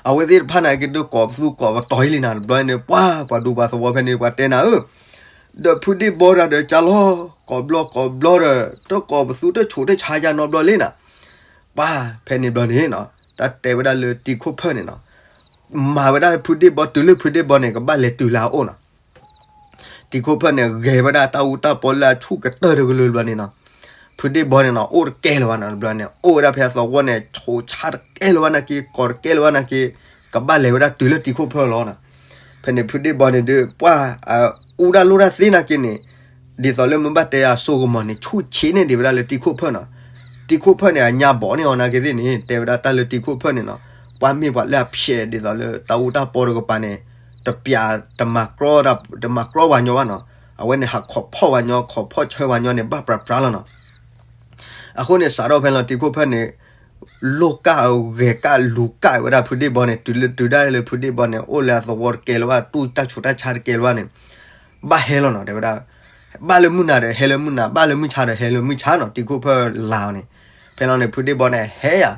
အဝဲသ့ၣ်တဖၣ်န့ၣ်က့ၤဒုးကိးပသူကိးပတီၤယံၤလံနၤ တဘျီန့ၣ် ပှၢ်ပှၤဒူပှၤသဝီဖဲန့ၣ် ပှၤတဲနၤဧၢ, ဒီးဖုဒ့ၣ်ဘီတဂၤဒီးကၢ်လီၤ, ကိးဘျီကိးဘျီဒီး တကိးပသူတဆိးတဆါယါနီတဘျီလံနၤ, ပှၢ်ဖဲန့ၣ်ဘျီန့ၣ်နီၤ တၢ်တဲဝဲဒၣ်လၢတံၤခိၣ်ဖၢၣ်န့ၣ်နီၤ မၤဝဲဒၣ်ဖုဒ့ၣ်ဘီတုၤလၢဖုဒ့ၣ်ဘီန့ၣ် ကဘၣ်လဲၤတုၤလၢအအိၣ်နီၤ တံၤခိၣ်ဖၢၣ်န့ၣ် ဂဲၤဝဲဒၣ်တၢ်အူတၢ်ပီလၢအဆူၣ်ကတၢၢ်တကလုာ်ဘျီန့ၣ်နီၤ, ဖုဒ့ၣ်ဘီန့ၣ်နီၤ အိၣ်တကဲလၢၤဘၣ်နီၤ တဘျီန့ၣ် အိၣ်ဝဲဒၣ်ဖဲအသဝီန့ၣ် ဆိးဆါတကဲလၢၤဘၣ်နာ်က့ ကိးတကဲလၢၤဘၣ်နာ်က့ ကဘၣ်လဲၤဝဲဒၣ်တုၤလၢတံၤခိၣ်ဖၢၣ်လီၤနီၤ, ဖဲန့ၣ်ဖုဒ့ၣ်ဘီန့ၣ်ဒုး ပှၢ်အူတၢ်လိၣ်တၢ်သ့နာ်က့န့ၣ် ဒ်သိးလၢမ့ၢ်ဘၣ်တဲအစိကမီၤန့ၣ် ဆူၣ်ဆံးန့ၢ်ဒံးဝဲဒၣ်လၢတံၤခိၣ်ဖၢၣ်နီၤ. တံၤခိၣ်ဖၢၣ်န့ၣ် အညါဘီးန့ၢ်အီၤနာ်က့သ့ၣ်န့ၣ် တဲဝဲဒၣ်တၢ်လၢတံၤခိၣ်ဖၢၣ်န့ၣ်နီၤ, ပှၤမ့ၢ်ပှၤလၢအဖျဲးဒ်သိးလၢတၢ်အူတၢ်ပီတကပၤန့ၣ် တပျး တမၤကြီ တမၤကြီပှၤညီဘၣ်နီၤ. အဝဲန့ၣ်ဟးခိးဖီၣ်ပှၤညီ ခိးဖီၣ်ဆၢပှၤညီန့ၣ် ဘၣ်ပြးပြးလီၤနီၤ. အဃိန့ၣ် စးထီၣ်ဖဲလီၤတံၤခိၣ်ဖၢၣ်န့ၣ် လိၣ်ကၢ်ဂဲၤကၢ်လူၤကၢ်ဝဲဒၣ်ဖုဒ့ၣ်ဘီန့ၣ် တုၤလၢတုၤဒၣ်လၢဖုဒ့ၣ်ဘီန့ၣ် အိၣ်လၢအသဝီတကဲလၢၤဘၣ် တူၢ်တၢ်ဆူးတၢ်ဆါတကဲလၢၤဘၣ်န့ၣ် ဘၣ်ဟဲလီၤနီၤ တဲဝဲဒၣ်. ဘၣ်လၢမုၢ်နၤဒီးဟဲလၢမုၢ်နၤ ဘၣ်လၢမုၢ်ဆါဒီးဟဲလၢမုၢ်ဆါနီၤ တံၤခိၣ်ဖၢၣ်လၤအီၤန့ၣ်. ဖဲလီၤန့ၣ် ဖုဒ့ၣ်ဘီန့ၣ် ဟဲယၤ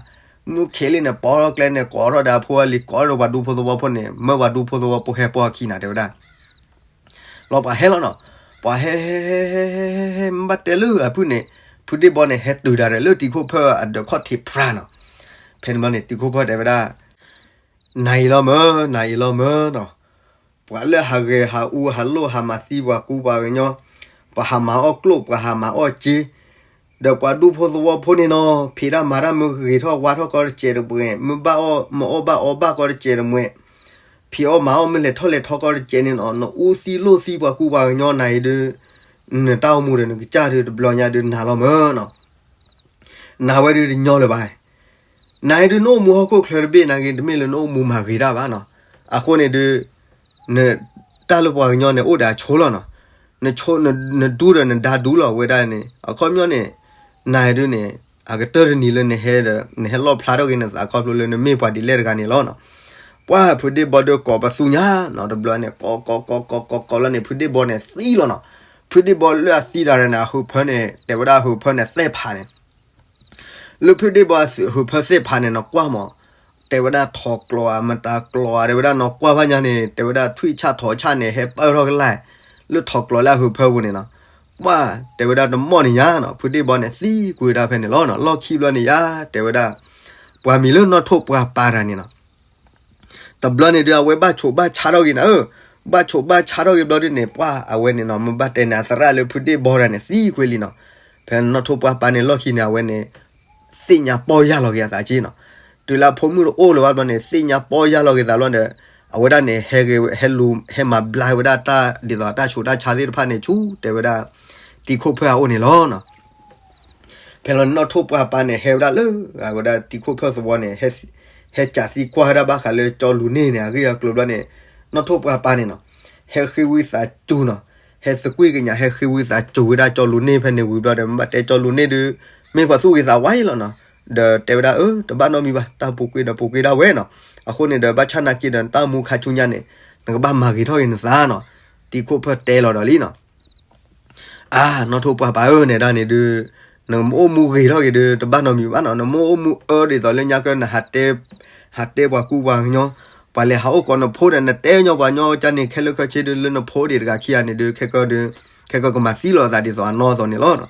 မုၢ်ခ့လံန့ၣ် ပိာ်ထီၣ်ကျဲန့ၣ် ကိးထီၣ်ဒီးအဖိအလံၤ ကိးထီၣ်ဒီးပှၤဒူဖိသဝီဖိန့ၣ် မၢပှၤဒူဖိသဝီဖိဟဲပိာ်အခံနီၤ တဲဝဲဒၣ်. လီၤပှၤဟဲလီၤနီၤ. ပှၤဟဲဟဲဟဲဟဲဟဲဟဲ မ့ၢ်ဘၣ်တဲလၢအဖုၣ်န့ၣ် ဖုဒ့ၣ်ဘီန့ၣ် ဟဲတုၤဒၣ်ဒီးလၢတံၤခိၣ်ဖၢၣ်အဒၢးခီၣ်ထံးဖြါနီၤ. ဖဲန့ၣ်ဘျီန့ၣ် တံၤခိၣ်ဖၢၣ်တဲဝဲဒၣ် နၤအံၤလီၤမၢ် နၤအံၤလီၤမၢ်နီၤ. ပှၤလၢဟးဂဲၤဟးအူဟးလိၣ်ဟးမၤသံပှၤကူပှၤကညီ ပှၤဟးမၤအီၣ်ကျိၣ် ပှၤဟးမၤအီၣ်စ့ ဒီးပှၤဒူဖိသဝီဖိန့ၣ်နီၤ ဖံးတၢ်မၤတၢ်မၢဂ့ၤထီၣ်ဝါထီၣ်ကီတစဲးတမှဲး မ့ၢ်ဘၣ်အီၣ်မ့ၢ်အီၣ်ဘၣ်အီဘၣ်ကီတစဲးတမှဲး ဖံးအီၣ်မၤအီၣ်မ့ၢ်လဲၤထီၣ်လဲၤထီကီတစဲးန့ၣ်နီၤ နအူသံလိၣ်သံပှၤကူပှၤကညီနၤအံၤဒုး နတၢ်အိၣ်မူဒီးနကစၢ်ဒုးတဘျီညါဒုးနၤလီၤမၢ်နီၤ. နၤဝဲဒုးတညီလၢၤဘၣ်. နၤအံၤဒုးနအိၣ်မူဟီၣ်ခိၣ်ချၢတဘ့ၣ်နာ်က့ တမ့ၢ်လၢနအိၣ်မူမၤဂ့ၤတၢ်ဘၣ်နီၤ. အဃိန့ၣ်ဒုး န တၢ်လၢပှၤကညီန့ၣ်အိၣ်ဒီးအဆိလီၤနီၤ. နဆိ နဒူဒီးနဒါဒူလီၤဝဲဒၣ်န့ၣ် အခီပညီန့ၣ် နၤအံၤဒုးန့ၣ် အကတၢၢ်တနံၤလၢနဟဲဒီး နဟဲလီၣ်ဖျါထီၣ်က့ၤနသးခီဖျိလၢနမ့ၢ်ပှၤဒ်လဲၣ်တဂၤန့ၣ်လီၤနီၤ. ပှၢ်ဖုဒ့ၣ်ဘီဒုးကိးပသူညါနီၤ တဘျီန့ၣ် ကိးကိးကိးကိးကိးကိးလီၤန့ၣ် ဖုဒ့ၣ်ဘီန့ၣ်သံလီၤနီၤ. ဖုဒ့ၣ်ဘီလၢအသံတၢ်ဒီးန့ၣ် အဟုးဖၢန့ၣ် တဲဝဲဒၣ်အဟုးဖၢန့ၣ်သဲၣ်ဖးန့ၣ် လၢဖုဒ့ၣ်ဘီအဟုးဖၢသ့ၣ်ဖးန့ၣ်နီၤ ကွၢ်မး တဲဝဲဒၣ်ထိးကျိးဧါ မတၤကျိးဧါ တဲဝဲဒၣ်နီၤ ကွၢ်ဘၣ်ညါန့ၣ် တဲဝဲဒၣ်ထွံၣ်ဆၣ်ထိးဆၣ်န့ၣ် ဟဲပၢၢ်ထီၣ်ကလာ် လၢထိးကျိးလၢအဟုးဖၢပူၤန့ၣ်နီၤ. ကွၢ် တဲဝဲဒၣ်တမီၢ်န့ၣ်ညါနီၤ ဖုဒ့ၣ်ဘီန့ၣ် သံကွံာ်ဝဲဒၣ်ဖဲန့ၣ်လီၤနီၤ. လီၢ်ခံဘျီန့ၣ်ယါ တဲဝဲဒၣ် ပှၤမံၤလၢနီၣ်ထိၣ်ပှၢ်ပၤတဂၤန့ၣ်နီၤ တဘျီန့ၣ်ဒုး အဝဲဘၣ်ဆိးဘၣ်ဆါထီၣ်က့ၤနၤဧၢ, ဘၣ်ဆိးဘၣ်ဆါထီၣ်က့ၤဘျီဒုးန့ၣ် ပှၢ်အဝဲန့ၣ်နီၤ မ့ၢ်ဘၣ်တဲန့ၣ် အသရၣ်လၢဖုဒ့ၣ်ဘီတဂၤန့ၣ် သံကွံာ်လံနီၤ. ဖဲနီၣ်ထိၣ်ပှၢ်ပၤန့ၣ် လီၢ်ခံန့ၣ် အဝဲန့ၣ် သ့ၣ်ညါပီၢ်ယၢ်လီၤက့ၤအသးက့နီၤ. တုၤလၢအဖိမုၣ်တအိၣ်လၢၤဘၣ်ဘျီန့ၣ် သ့ၣ်ညါပီၢ်ယၢ်လီၤက့ၤသးဘျီဒီး အဝဲဒၣ်န့ၣ် ဟဲဂ့ၤ ဟဲလူၤ ဟဲမၤဘျါဝဲဒၣ်တၢ်ဒ်သိးတၢ်ဆူးတၢ်ဆါသ့ၣ်တဖၣ်န့ၣ် ဆူ တဲဝဲဒၣ် တံၤခိၣ်ဖၢၣ်အအိၣ်န့ၣ်လီၤနီၤ. ဖဲလီၤနီၣ်ထိၣ်ပှၢ်ပၤန့ၣ် ဟဲဝဲဒၣ်လၢ အဝဲဒၣ်တံၤခိၣ်ဖၢၣ်သဝီန့ၣ် ဟဲစးသံကွၢ်ဝဲဒၣ်ဘၣ်ဃးလၢကၠီလူၤန့ၢ်န့ၣ် အဂ့ၢ်အကျိၤဘျီန့ၣ် နီၣ်ထိၣ်ပှၢ်ပၤန့ၣ်နီၤ ဟဲဃ့ဝံသးစူၤနီၤ, ဟဲသကွံၢ်ကညး ဟဲဃ့ဝံသးစူၤဝဲဒၣ်ကၠီလူၤန့ၢ်ဖဲန့ၣ်ဝံၤဘျီဒီး မ့ၢ်ဘၣ်တဲကၠီလူၤန့ၢ်ဒုး မ့ၢ်ပှၤသူၣ်ဂ့ၤသးဝါအံၤလီၤနီၤ. ဒီးတဲဝဲဒၣ် အၢ တဘၣ်နီတမံၤဘၣ် တၢ်ပူၤကွံာ်ဒီးပူၤကွံာ်ဒၣ်ဝဲနီၤ. အဃိန့ၣ်ဒီး ဘၣ်ဆၣ်နာ်က့ဒီး နတၢ်အိၣ်မူခါဆူညါန့ၣ် နကဘၣ်မၤဂ့ၤထီၣ်က့ၤနသးနီၤ. တံၤခိၣ်ဖၢၣ်တဲလီၤဒီးလံနီၤ. အါ နီၣ်ထိၣ်ပှၢ်ပၤဧၢ နဲဒၣ်န့ၣ်ဒုး နမ့ၢ်အိၣ်မူဂ့ၤထီၣ်က့ၤဒုး တဘၣ်နီတမံၤဘၣ်နီၤ. နမ့ၢ်အိၣ်မူအၢဒ်သိးလၢညါကၢ နဟးတဲ ဟးတဲပှၤကူပှၤကညီ ပှၤလဲၤဟးအိၣ်ကိးနဖိဒီး နတဲညီပှၤညီကၢန့ၣ် ခဲလၢာ်ခဲဆ့ဒုး လၢနဖိဒံးတဂၤခံဂၤန့ၣ်ဒုး ခဲကၢဒုး ခဲကၢကမၤသံလီၤအသးဒ်သိးအနီၢ်အသိးန့ၣ်လီၤ.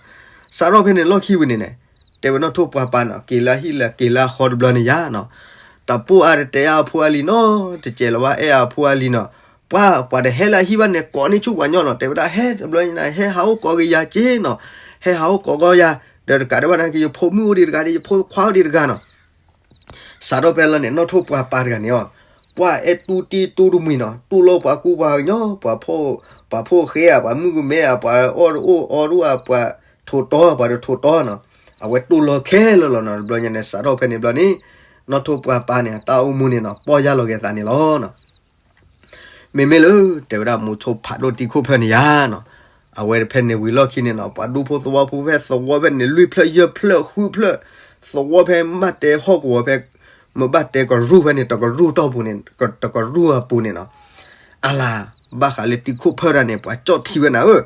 စးထီၣ်ဖဲန့ၣ်လီၢ်ခံဝံၤန့ၣ်န့ၣ် တဲဝဲနီၣ်ထိၣ်ပှၢ်ပၤနီၤ က့ၤလၢဟံၣ်လၢက့ၤလၢဃီတဘျီန့ၣ်ယါနီၤ. တၢ်ပိၢ်အါတတဲအါအဖိအလံၤနီၤ တစဲးလီၤဘၣ်အဲၣ်အဖိအလံၤနီၤ. ပှၤ ပှၤတဟဲလၢဟံၣ်ဘၣ်န့ၣ် ကိးန့ၢ်ဆူၣ်ပှၤညီနီၤ. တဲဝဲဒၣ် ဟဲတဘျီန့ၣ် ဟဲဟးအိၣ်ကိးက့ၤယၤက့နီၤ. ဟဲဟးအိၣ်ကိးက့ၤယၤ ဒီးတကးဒံးဘၣ်နာ်က့ ယဖိမုၣ်အိၣ်ဒံးတဂၤဒီး ယဖိခွါအိၣ်ဒံးတဂၤနီၤ. စးထီၣ်ဖဲလီၤန့ၣ် နီၣ်ထိၣ်ပှၢ်ပၤတဂၤန့ၣ်အီၤ ပှၤအဲၣ်တူၢ်တံၢ်တူၢ်တမှံၤနီၤ တူၢ်လိာ်ပှၤကူပှၤကညီ ပှၤဖိ ပှၤဖိဃဲဧါ ပှၤမုၣ်ကမဲဧါ ပှၤအီၣ်တအိၣ်အီတအိၣ်ဧါ ပှၤထိးတီပှၤတထိးတီနီၤ. အဝဲတူၢ်လီၤခဲလၢာ်လီၤနီၤ. တဘျီညါန့ၣ် စးထီၣ်ဖဲန့ၣ်ဘျီန့ၣ် နီၣ်ထိၣ်ပှၢ်ပၤန့ၣ် အတၢ်အိၣ်မူန့ၣ်နီၤ ပီၢ်ယၢ်လီၤက့ၤအသးန့ၣ်လီၤနီၤ. မ့မ့ၢ်လၢ တဲဝဲဒၣ်မူဆိဖးဒိၣ်တံၤခိၣ်ဖၢၣ်န့ၣ်ယါနီၤ. အဝဲဖဲန့ၣ်ဝံၤလီၢ်ခံန့ၣ်နီၤ ပှၤဒူဖိသဝီဖိဖဲသဝီဖဲန့ၣ် လွံၢ်ဖျၢၣ်ယဲၢ်ဖျၢၣ်ဃုဖျၢၣ် သဝီဖဲမ့ၢ်ဘၣ်တဲဟီၣ်ကဝီၤဖဲ မ့ၢ်ဘၣ်တဲကရူၢ်ဖဲန့ၣ် တကရူၢ်တီၢ်ပူၤန့ၣ် တကရူၢ်အပူၤန့ၣ်နီၤ. အလၤ ဘၣ်ဃးလၢတံၤခိၣ်ဖၢၣ်တၢ်န့ၣ် ပှၤကၠီၣ်ထံဝဲနၤဧၢ,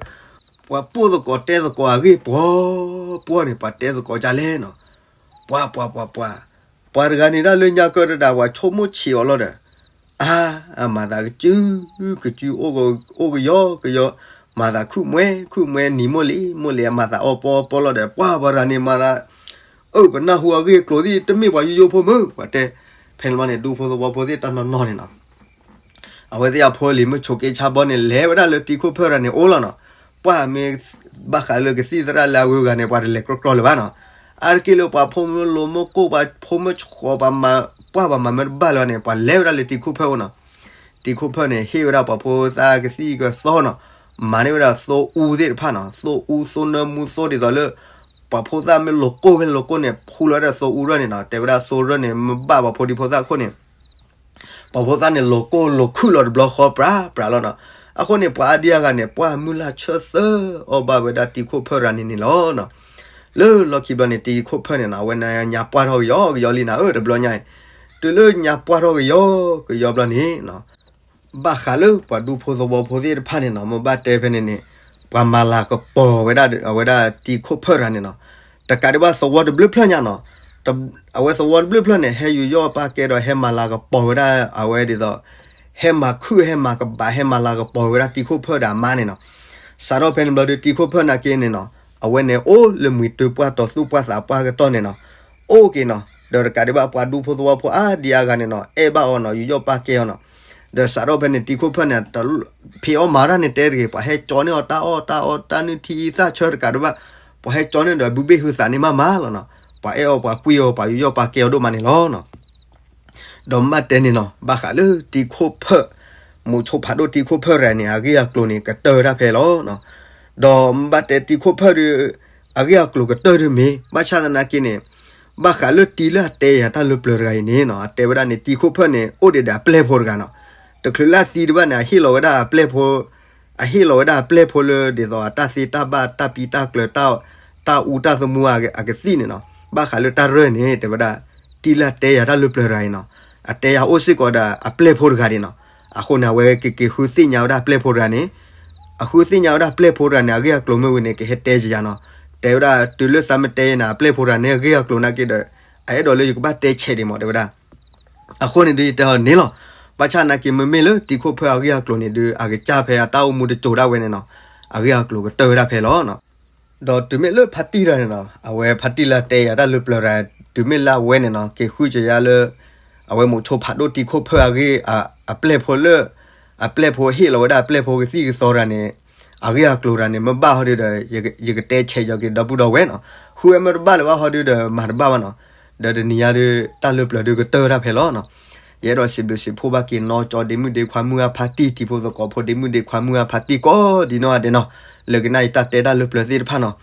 ပှၤပိၢ်သကိးတဲသကိးအဂ့ၢ်ပှီၤပှီၤန့ၣ် ပှၤတဲသကိးဒ်လဲၣ်နီၤ. ပှၤ ပှၤ ပှၤ ပှၤ ပှၤတဂၤန့ၣ်ဒၣ်လၢညါကၢတဒၣ် ပှၤဆိကမိၣ်ဆံးအီၤလီၤဒီး အါ အမၤသးကစု ကစု အိၣ်ကယီကယီ မၤသးခုၣ်မှဲခုၣ်မှဲ နံၤမိၢ်လံၤမိၢ်လံၤ အမၤသးအီၣ်ပီအီပီလီၤဒီး ပှၤပှၤတဂၤန့ၣ်မၤသး အၢ ပနၢ်ဟူအဂ့ၢ်အကျိၤသ့ၣ် တမ့ၢ်ပှၤယိယိဖိမုၣ် ပှၤတဲ ဖဲန့ၣ်ဘျီန့ၣ် ဒူဖိသဝီဖိသ့ၣ်တၢ်နီၢ်နီၢ်န့ၣ်နီၤ အဝဲသ့ၣ်အဖိအလံၤမ့ၢ်ဆိးက့ဆါဘီန့ၣ် လဲၤဝဲဒၣ်လၢတံၤခိၣ်ဖၢၣ်တဂၤန့ၣ်အိၣ်လီၤနီၤ. ပှၤမ့ၢ်ဘၣ်ဃးလၢကသံၣ်သရၣ်လၢအဂုၤအဂၤန့ၣ် ပှၤတလဲၤကြီကြီလၢၤဘၣ်နီၤ. အါတက့ၢ်လၢပှၤဖိမ့ၢ်လိၤမ့ၢ်ကိၢ် ပှၤဖိမ့ၢ်ဆှီ ပှၤမၤမ့ၢ်တဘၣ်လၢၤန့ၣ် ပှၤလဲၤဝဲဒၣ်လၢတံၤခိၣ်ဖၢၣ်အိၣ်နီၤ. တံၤခိၣ်ဖၢၣ်န့ၣ် ဟ့ၣ်ဝဲဒၣ်ပှၤဖိသၣ်ကသံၣ်ကသီနီၤ. မၤန့ၢ်ဝဲဒၣ်သိအူသ့ၣ်တဖၣ်နီၤ, သိအူ သိနၢမူ သိဒ်သိးလၢ ပှၤဖိသၣ်မ့ၢ်လိၤကိၢ်ဖဲလိၤကိၢ်န့ၣ် ဖူလီၤဝဲဒၣ်သိအူရၢၢ်န့ၣ်နီၤ. တဲဝဲဒၣ်သိရၢၢ်န့ၣ် မ့ၢ်ဘၣ်ပှၤဖိဒံဖိသၣ်အခိၣ်န့ၣ် ပှၤဖိသၣ်န့ၣ် လိၤကိၢ်လိၤခုၣ်လီၤတဘျီဃီ ပြးပြးလီၤနီၤ. အဃိန့ၣ် ပှၤအါဒံအါဂၤန့ၣ် ပှၢ်မုၢ်လၢ်ဆၢသၢအီၣ်ဘၣ်ဝဲဒၣ်တံၤခိၣ်ဖၢၣ်ရၤန့ၣ်န့ၣ်လီၤနီၤ. လၢလီၢ်ခံဘျီန့ၣ် တံၤခိၣ်ဖၢၣ်န့ၣ်နီၤ အဝဲန့ၣ်ညါပှၢ်ထီၣ်ကယီကယီလံနီၤ, အၢ တဘျီညါအံၤ တုၤလၢညါပှၢ်ထီၣ်ကယီကယီဘျီန့ၣ်နီၤ ဘၣ်ဃးလၢပှၤဒူဖိသဝီဖိသ့ၣ်တဖၣ်န့ၣ်နီၤ မ့ၢ်ဘၣ်တဲဖဲန့ၣ်န့ၣ် ပှၤမၤလၤကပီၤဝဲဒၣ် အဝဲဒၣ်တံၤခိၣ်ဖၢၣ်ရၤန့ၣ်နီၤ. တကးဒံးဘၣ်သဝီတဘျုးဖျၢၣ်ညါနီၤ, အဝဲသဝီတဘျုးဖျၢၣ်န့ၣ် ဟဲယူးယီၣ်ပာ်ကဲဒီးဟဲမၤလၤကပီၤဝဲဒၣ် အဝဲဒ်သိး ဟဲမၤခုၣ်ဟဲမၤကဘး ဟဲမၤလၤကပီၤဝဲဒၣ်တံၤခိၣ်ဖၢၣ်ဒီးအမါန့ၣ်နီၤ. စးထီၣ်ဖဲန့ၣ်ဘျီဒီး တံၤခိၣ်ဖၢၣ်နာ်က့န့ၣ်နီၤ အဝဲန့ၣ်အိၣ်လၢမှံၤတၢပှၢ်တီၤသူၣ်ပှၢ်သးပှၢ်ကတီၢ်န့ၣ်နီၤ အိၣ်က့ၤနီၤ. ဒီးတကးဒံးဘၣ်ပှၤဒူဖိသဝီဖိအါဒံအါဂၤန့ၣ်နီၤ အဲၣ်ဘၣ်အီၤနီၤ ယူးယီၣ်ပာ်ကဲအီၤနီၤ. ဒီးစးထီၣ်ဖဲန့ၣ် တံၤခိၣ်ဖၢၣ်န့ၣ် ဖံးအီၣ်မၤတၢ်န့ၣ်တဲတဂ့ၤ, ပှၤဟဲကၠီန့ၢ်အီၤတၢ်အီၣ်တၢ်အီတၢ်နုၢ်ထံသၣ်ဆၢတကးဒံးဘၣ် ပှၤဟဲကၠီန့ၢ်ဒီးဘုဘ့ၣ်ဟုသးန့ၣ်မးမးလီၤနီၤ. ပှၤအဲၣ်အီၤပှၤကွံအီၤ ပှၤယူးယီၣ်ပာ်ကဲအီၤဒိၣ်မးန့ၣ်လီၤနီၤ. ဒီးမ့ၢ်ဘၣ်တဲန့ၣ်နီၤ ဘၣ်ဃးလၢတံၤခိၣ်ဖၢၣ် မိၤဆိဖးဒိၣ်တံၤခိၣ်ဖၢၣ်ရၤန့ၣ် အဂ့ၢ်အကျိၤန့ၣ် ကတၢၢ်ဝဲဒၣ်ဖဲလီၤနီၤ. ဒီးမ့ၢ်ဘၣ်တဲတံၤခိၣ်ဖၢၣ်ဒီး အဂ့ၢ်အကျိၤကတၢၢ်ဒ်မ့ၢ် ဘၣ်ဆၣ်သနာ်က့န့ၣ် ဘၣ်ဃးလၢတံၤလၢအတဲယၤတၢ်လၢပျၢၤတဂၤအံၤန့ၣ်နီၤ အတဲဝဲဒၣ်န့ၣ် တံၤခိၣ်ဖၢၣ်န့ၣ် အိၣ်ဒံးဒီးအပျဲၢ်ဖိတဂၤနီၤ. တချုးလၢအသံတဘၣ်န့ၣ် အဟ့ၣ်လီၤဝဲဒၣ်အပျဲၢ်ဖိ အဟ့ၣ်လီၤဝဲဒၣ်အပျဲၢ်ဖိလၢဒ်သိးအတၢ်သ့တၢ်ဘၣ်တၢ်ပံတၢ်ကျၢၤ တၢ်အူတၢ်သမူအကသံၣ်န့ၣ်နီၤ. ဘၣ်ဃးလၢတၢ်ရၢၢ်န့ၣ် တဲဝဲဒၣ် တံၤလၢအတဲယၤတၢ်လၢပျၢၤတဂၤအံၤနီၤ အတဲယၤအိၣ်စ့ၢ်ကီးဒီးအပျဲၢ်ဖိတဂၤဒံးနီၤ. အဃိန့ၣ် အဝဲကက့ၤဃုသ့ၣ်ညါဝဲဒၣ်အပျဲၢ်ဖိတဂၤန့ၣ် အဃုသ့ၣ်ညါဝဲဒၣ်အပျဲၢ်ဖိတဂၤန့ၣ် အဂ့ၢ်အကျိၤမ့ၢ်ဝဲန့ၣ် ကဟဲတဲယၤနီၤ. တဲဝဲဒၣ်တုၤလၢသးမ့ၢ်တဲယၤန့ၣ် အပျဲၢ်ဖိတဂၤန့ၣ် အဂ့ၢ်အကျိၤနာ်က့ဒီး အအဲၣ်ဒိးလၢယကဘၣ်တဲဆဲးဒံးမး တဲဝဲဒၣ် အဃိန့ၣ်ဒုးယတဲအီၤန့ၣ်လီၤ. ဘၣ်ဆၣ်နာ်က့မ့မ့ၢ်လၢတံၤခိၣ်ဖၢၣ်အဂ့ၢ်အကျိၤန့ၣ်ဒုး အကစၢ်ဖဲအတၢ်အိၣ်မူတစိၤဒၣ်ဝဲန့ၣ်နီၤ အဂ့ၢ်အကျိၤကတၢၢ်ဝဲဒၣ်ဖဲလီၤနီၤ. ဒီးတုၤမ့ၢ်လၢဖါတံၢ်တဂၤန့ၣ်နီၤ အဝဲဖါတံၢ်လၢအတဲယၤတၢ်လၢပျၢၤတဂၤ တုၤမ့ၢ်လၢအဝဲန့ၣ်နီၤ က့ၤဃုကယၤလၢ အဝဲမိၤဆိဖးဒိၣ်တံၤခိၣ်ဖၢၣ်အဂ့ၢ် အပျဲၢ်ဖိလၢ အပျဲၢ်ဖိဟ့ၣ်လီၤဝဲဒၣ်အပျဲၢ်ဖိကသံၣ်ကသီတဂၤန့ၣ် အဂ့ၢ်အကျိၤတဂၤန့ၣ် မ့ၢ်ဘၣ်ဟီဒုးဒီး ယကတဲဆဲးယီၤက့ၤဒီပုၢ်ဒီဝဲၢ်နီၤ. ဃုဝဲမ့ၢ်တဘၣ်လၢၤဘၣ်ဟီဒုးဒီး မၤတဘၣ်ဘၣ်နီၤ. ဒီးတနံၤညါဒုး တၢ်လၢပျၢၤဒုးကတၢၢ်ဝဲဒၣ်ဖဲလီၤနီၤ. ယအဲၣ်ဒိးစံးဘျုးစံးဖှိၣ်ဘၣ်က့ၤနီၢ်ကၠီဒ့မုၣ်ဒ့ခွါမုၢ်ဂၢ်ဖါတံၢ် တံၤဖိသကိးဖိဒ့မုၣ်ဒ့ခွါမုၢ်ဂၢ်ဖါတံၢ်ကိးဒ်နီၢ်ဂၤဒဲးနီၤ. လၢကနၣ်အံၤတၢ်တဲတၢ်လၢပျၢၤသ့ၣ်တဖၣ်နီၤ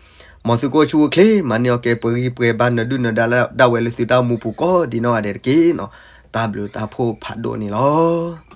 မ်သုကအိၣ်ဆူၣ်အိၣ်ချ့ မၤန့ၢ်အီၣ်ကဲပှဲၤဂံၢ်ပှဲၤဘါ နၢၤဒုၣ်နၢၤဒါဒၣ်ဝဲလၢသုတၢ်အိၣ်မူပူၤကိးဒ်နီၢ်ဂၤဒဲးတက့ၢ်နီၤ. တၢ်ဘျုးတၢ်ဖှိၣ်ဖးဒိၣ်န့ၣ်လီၤ.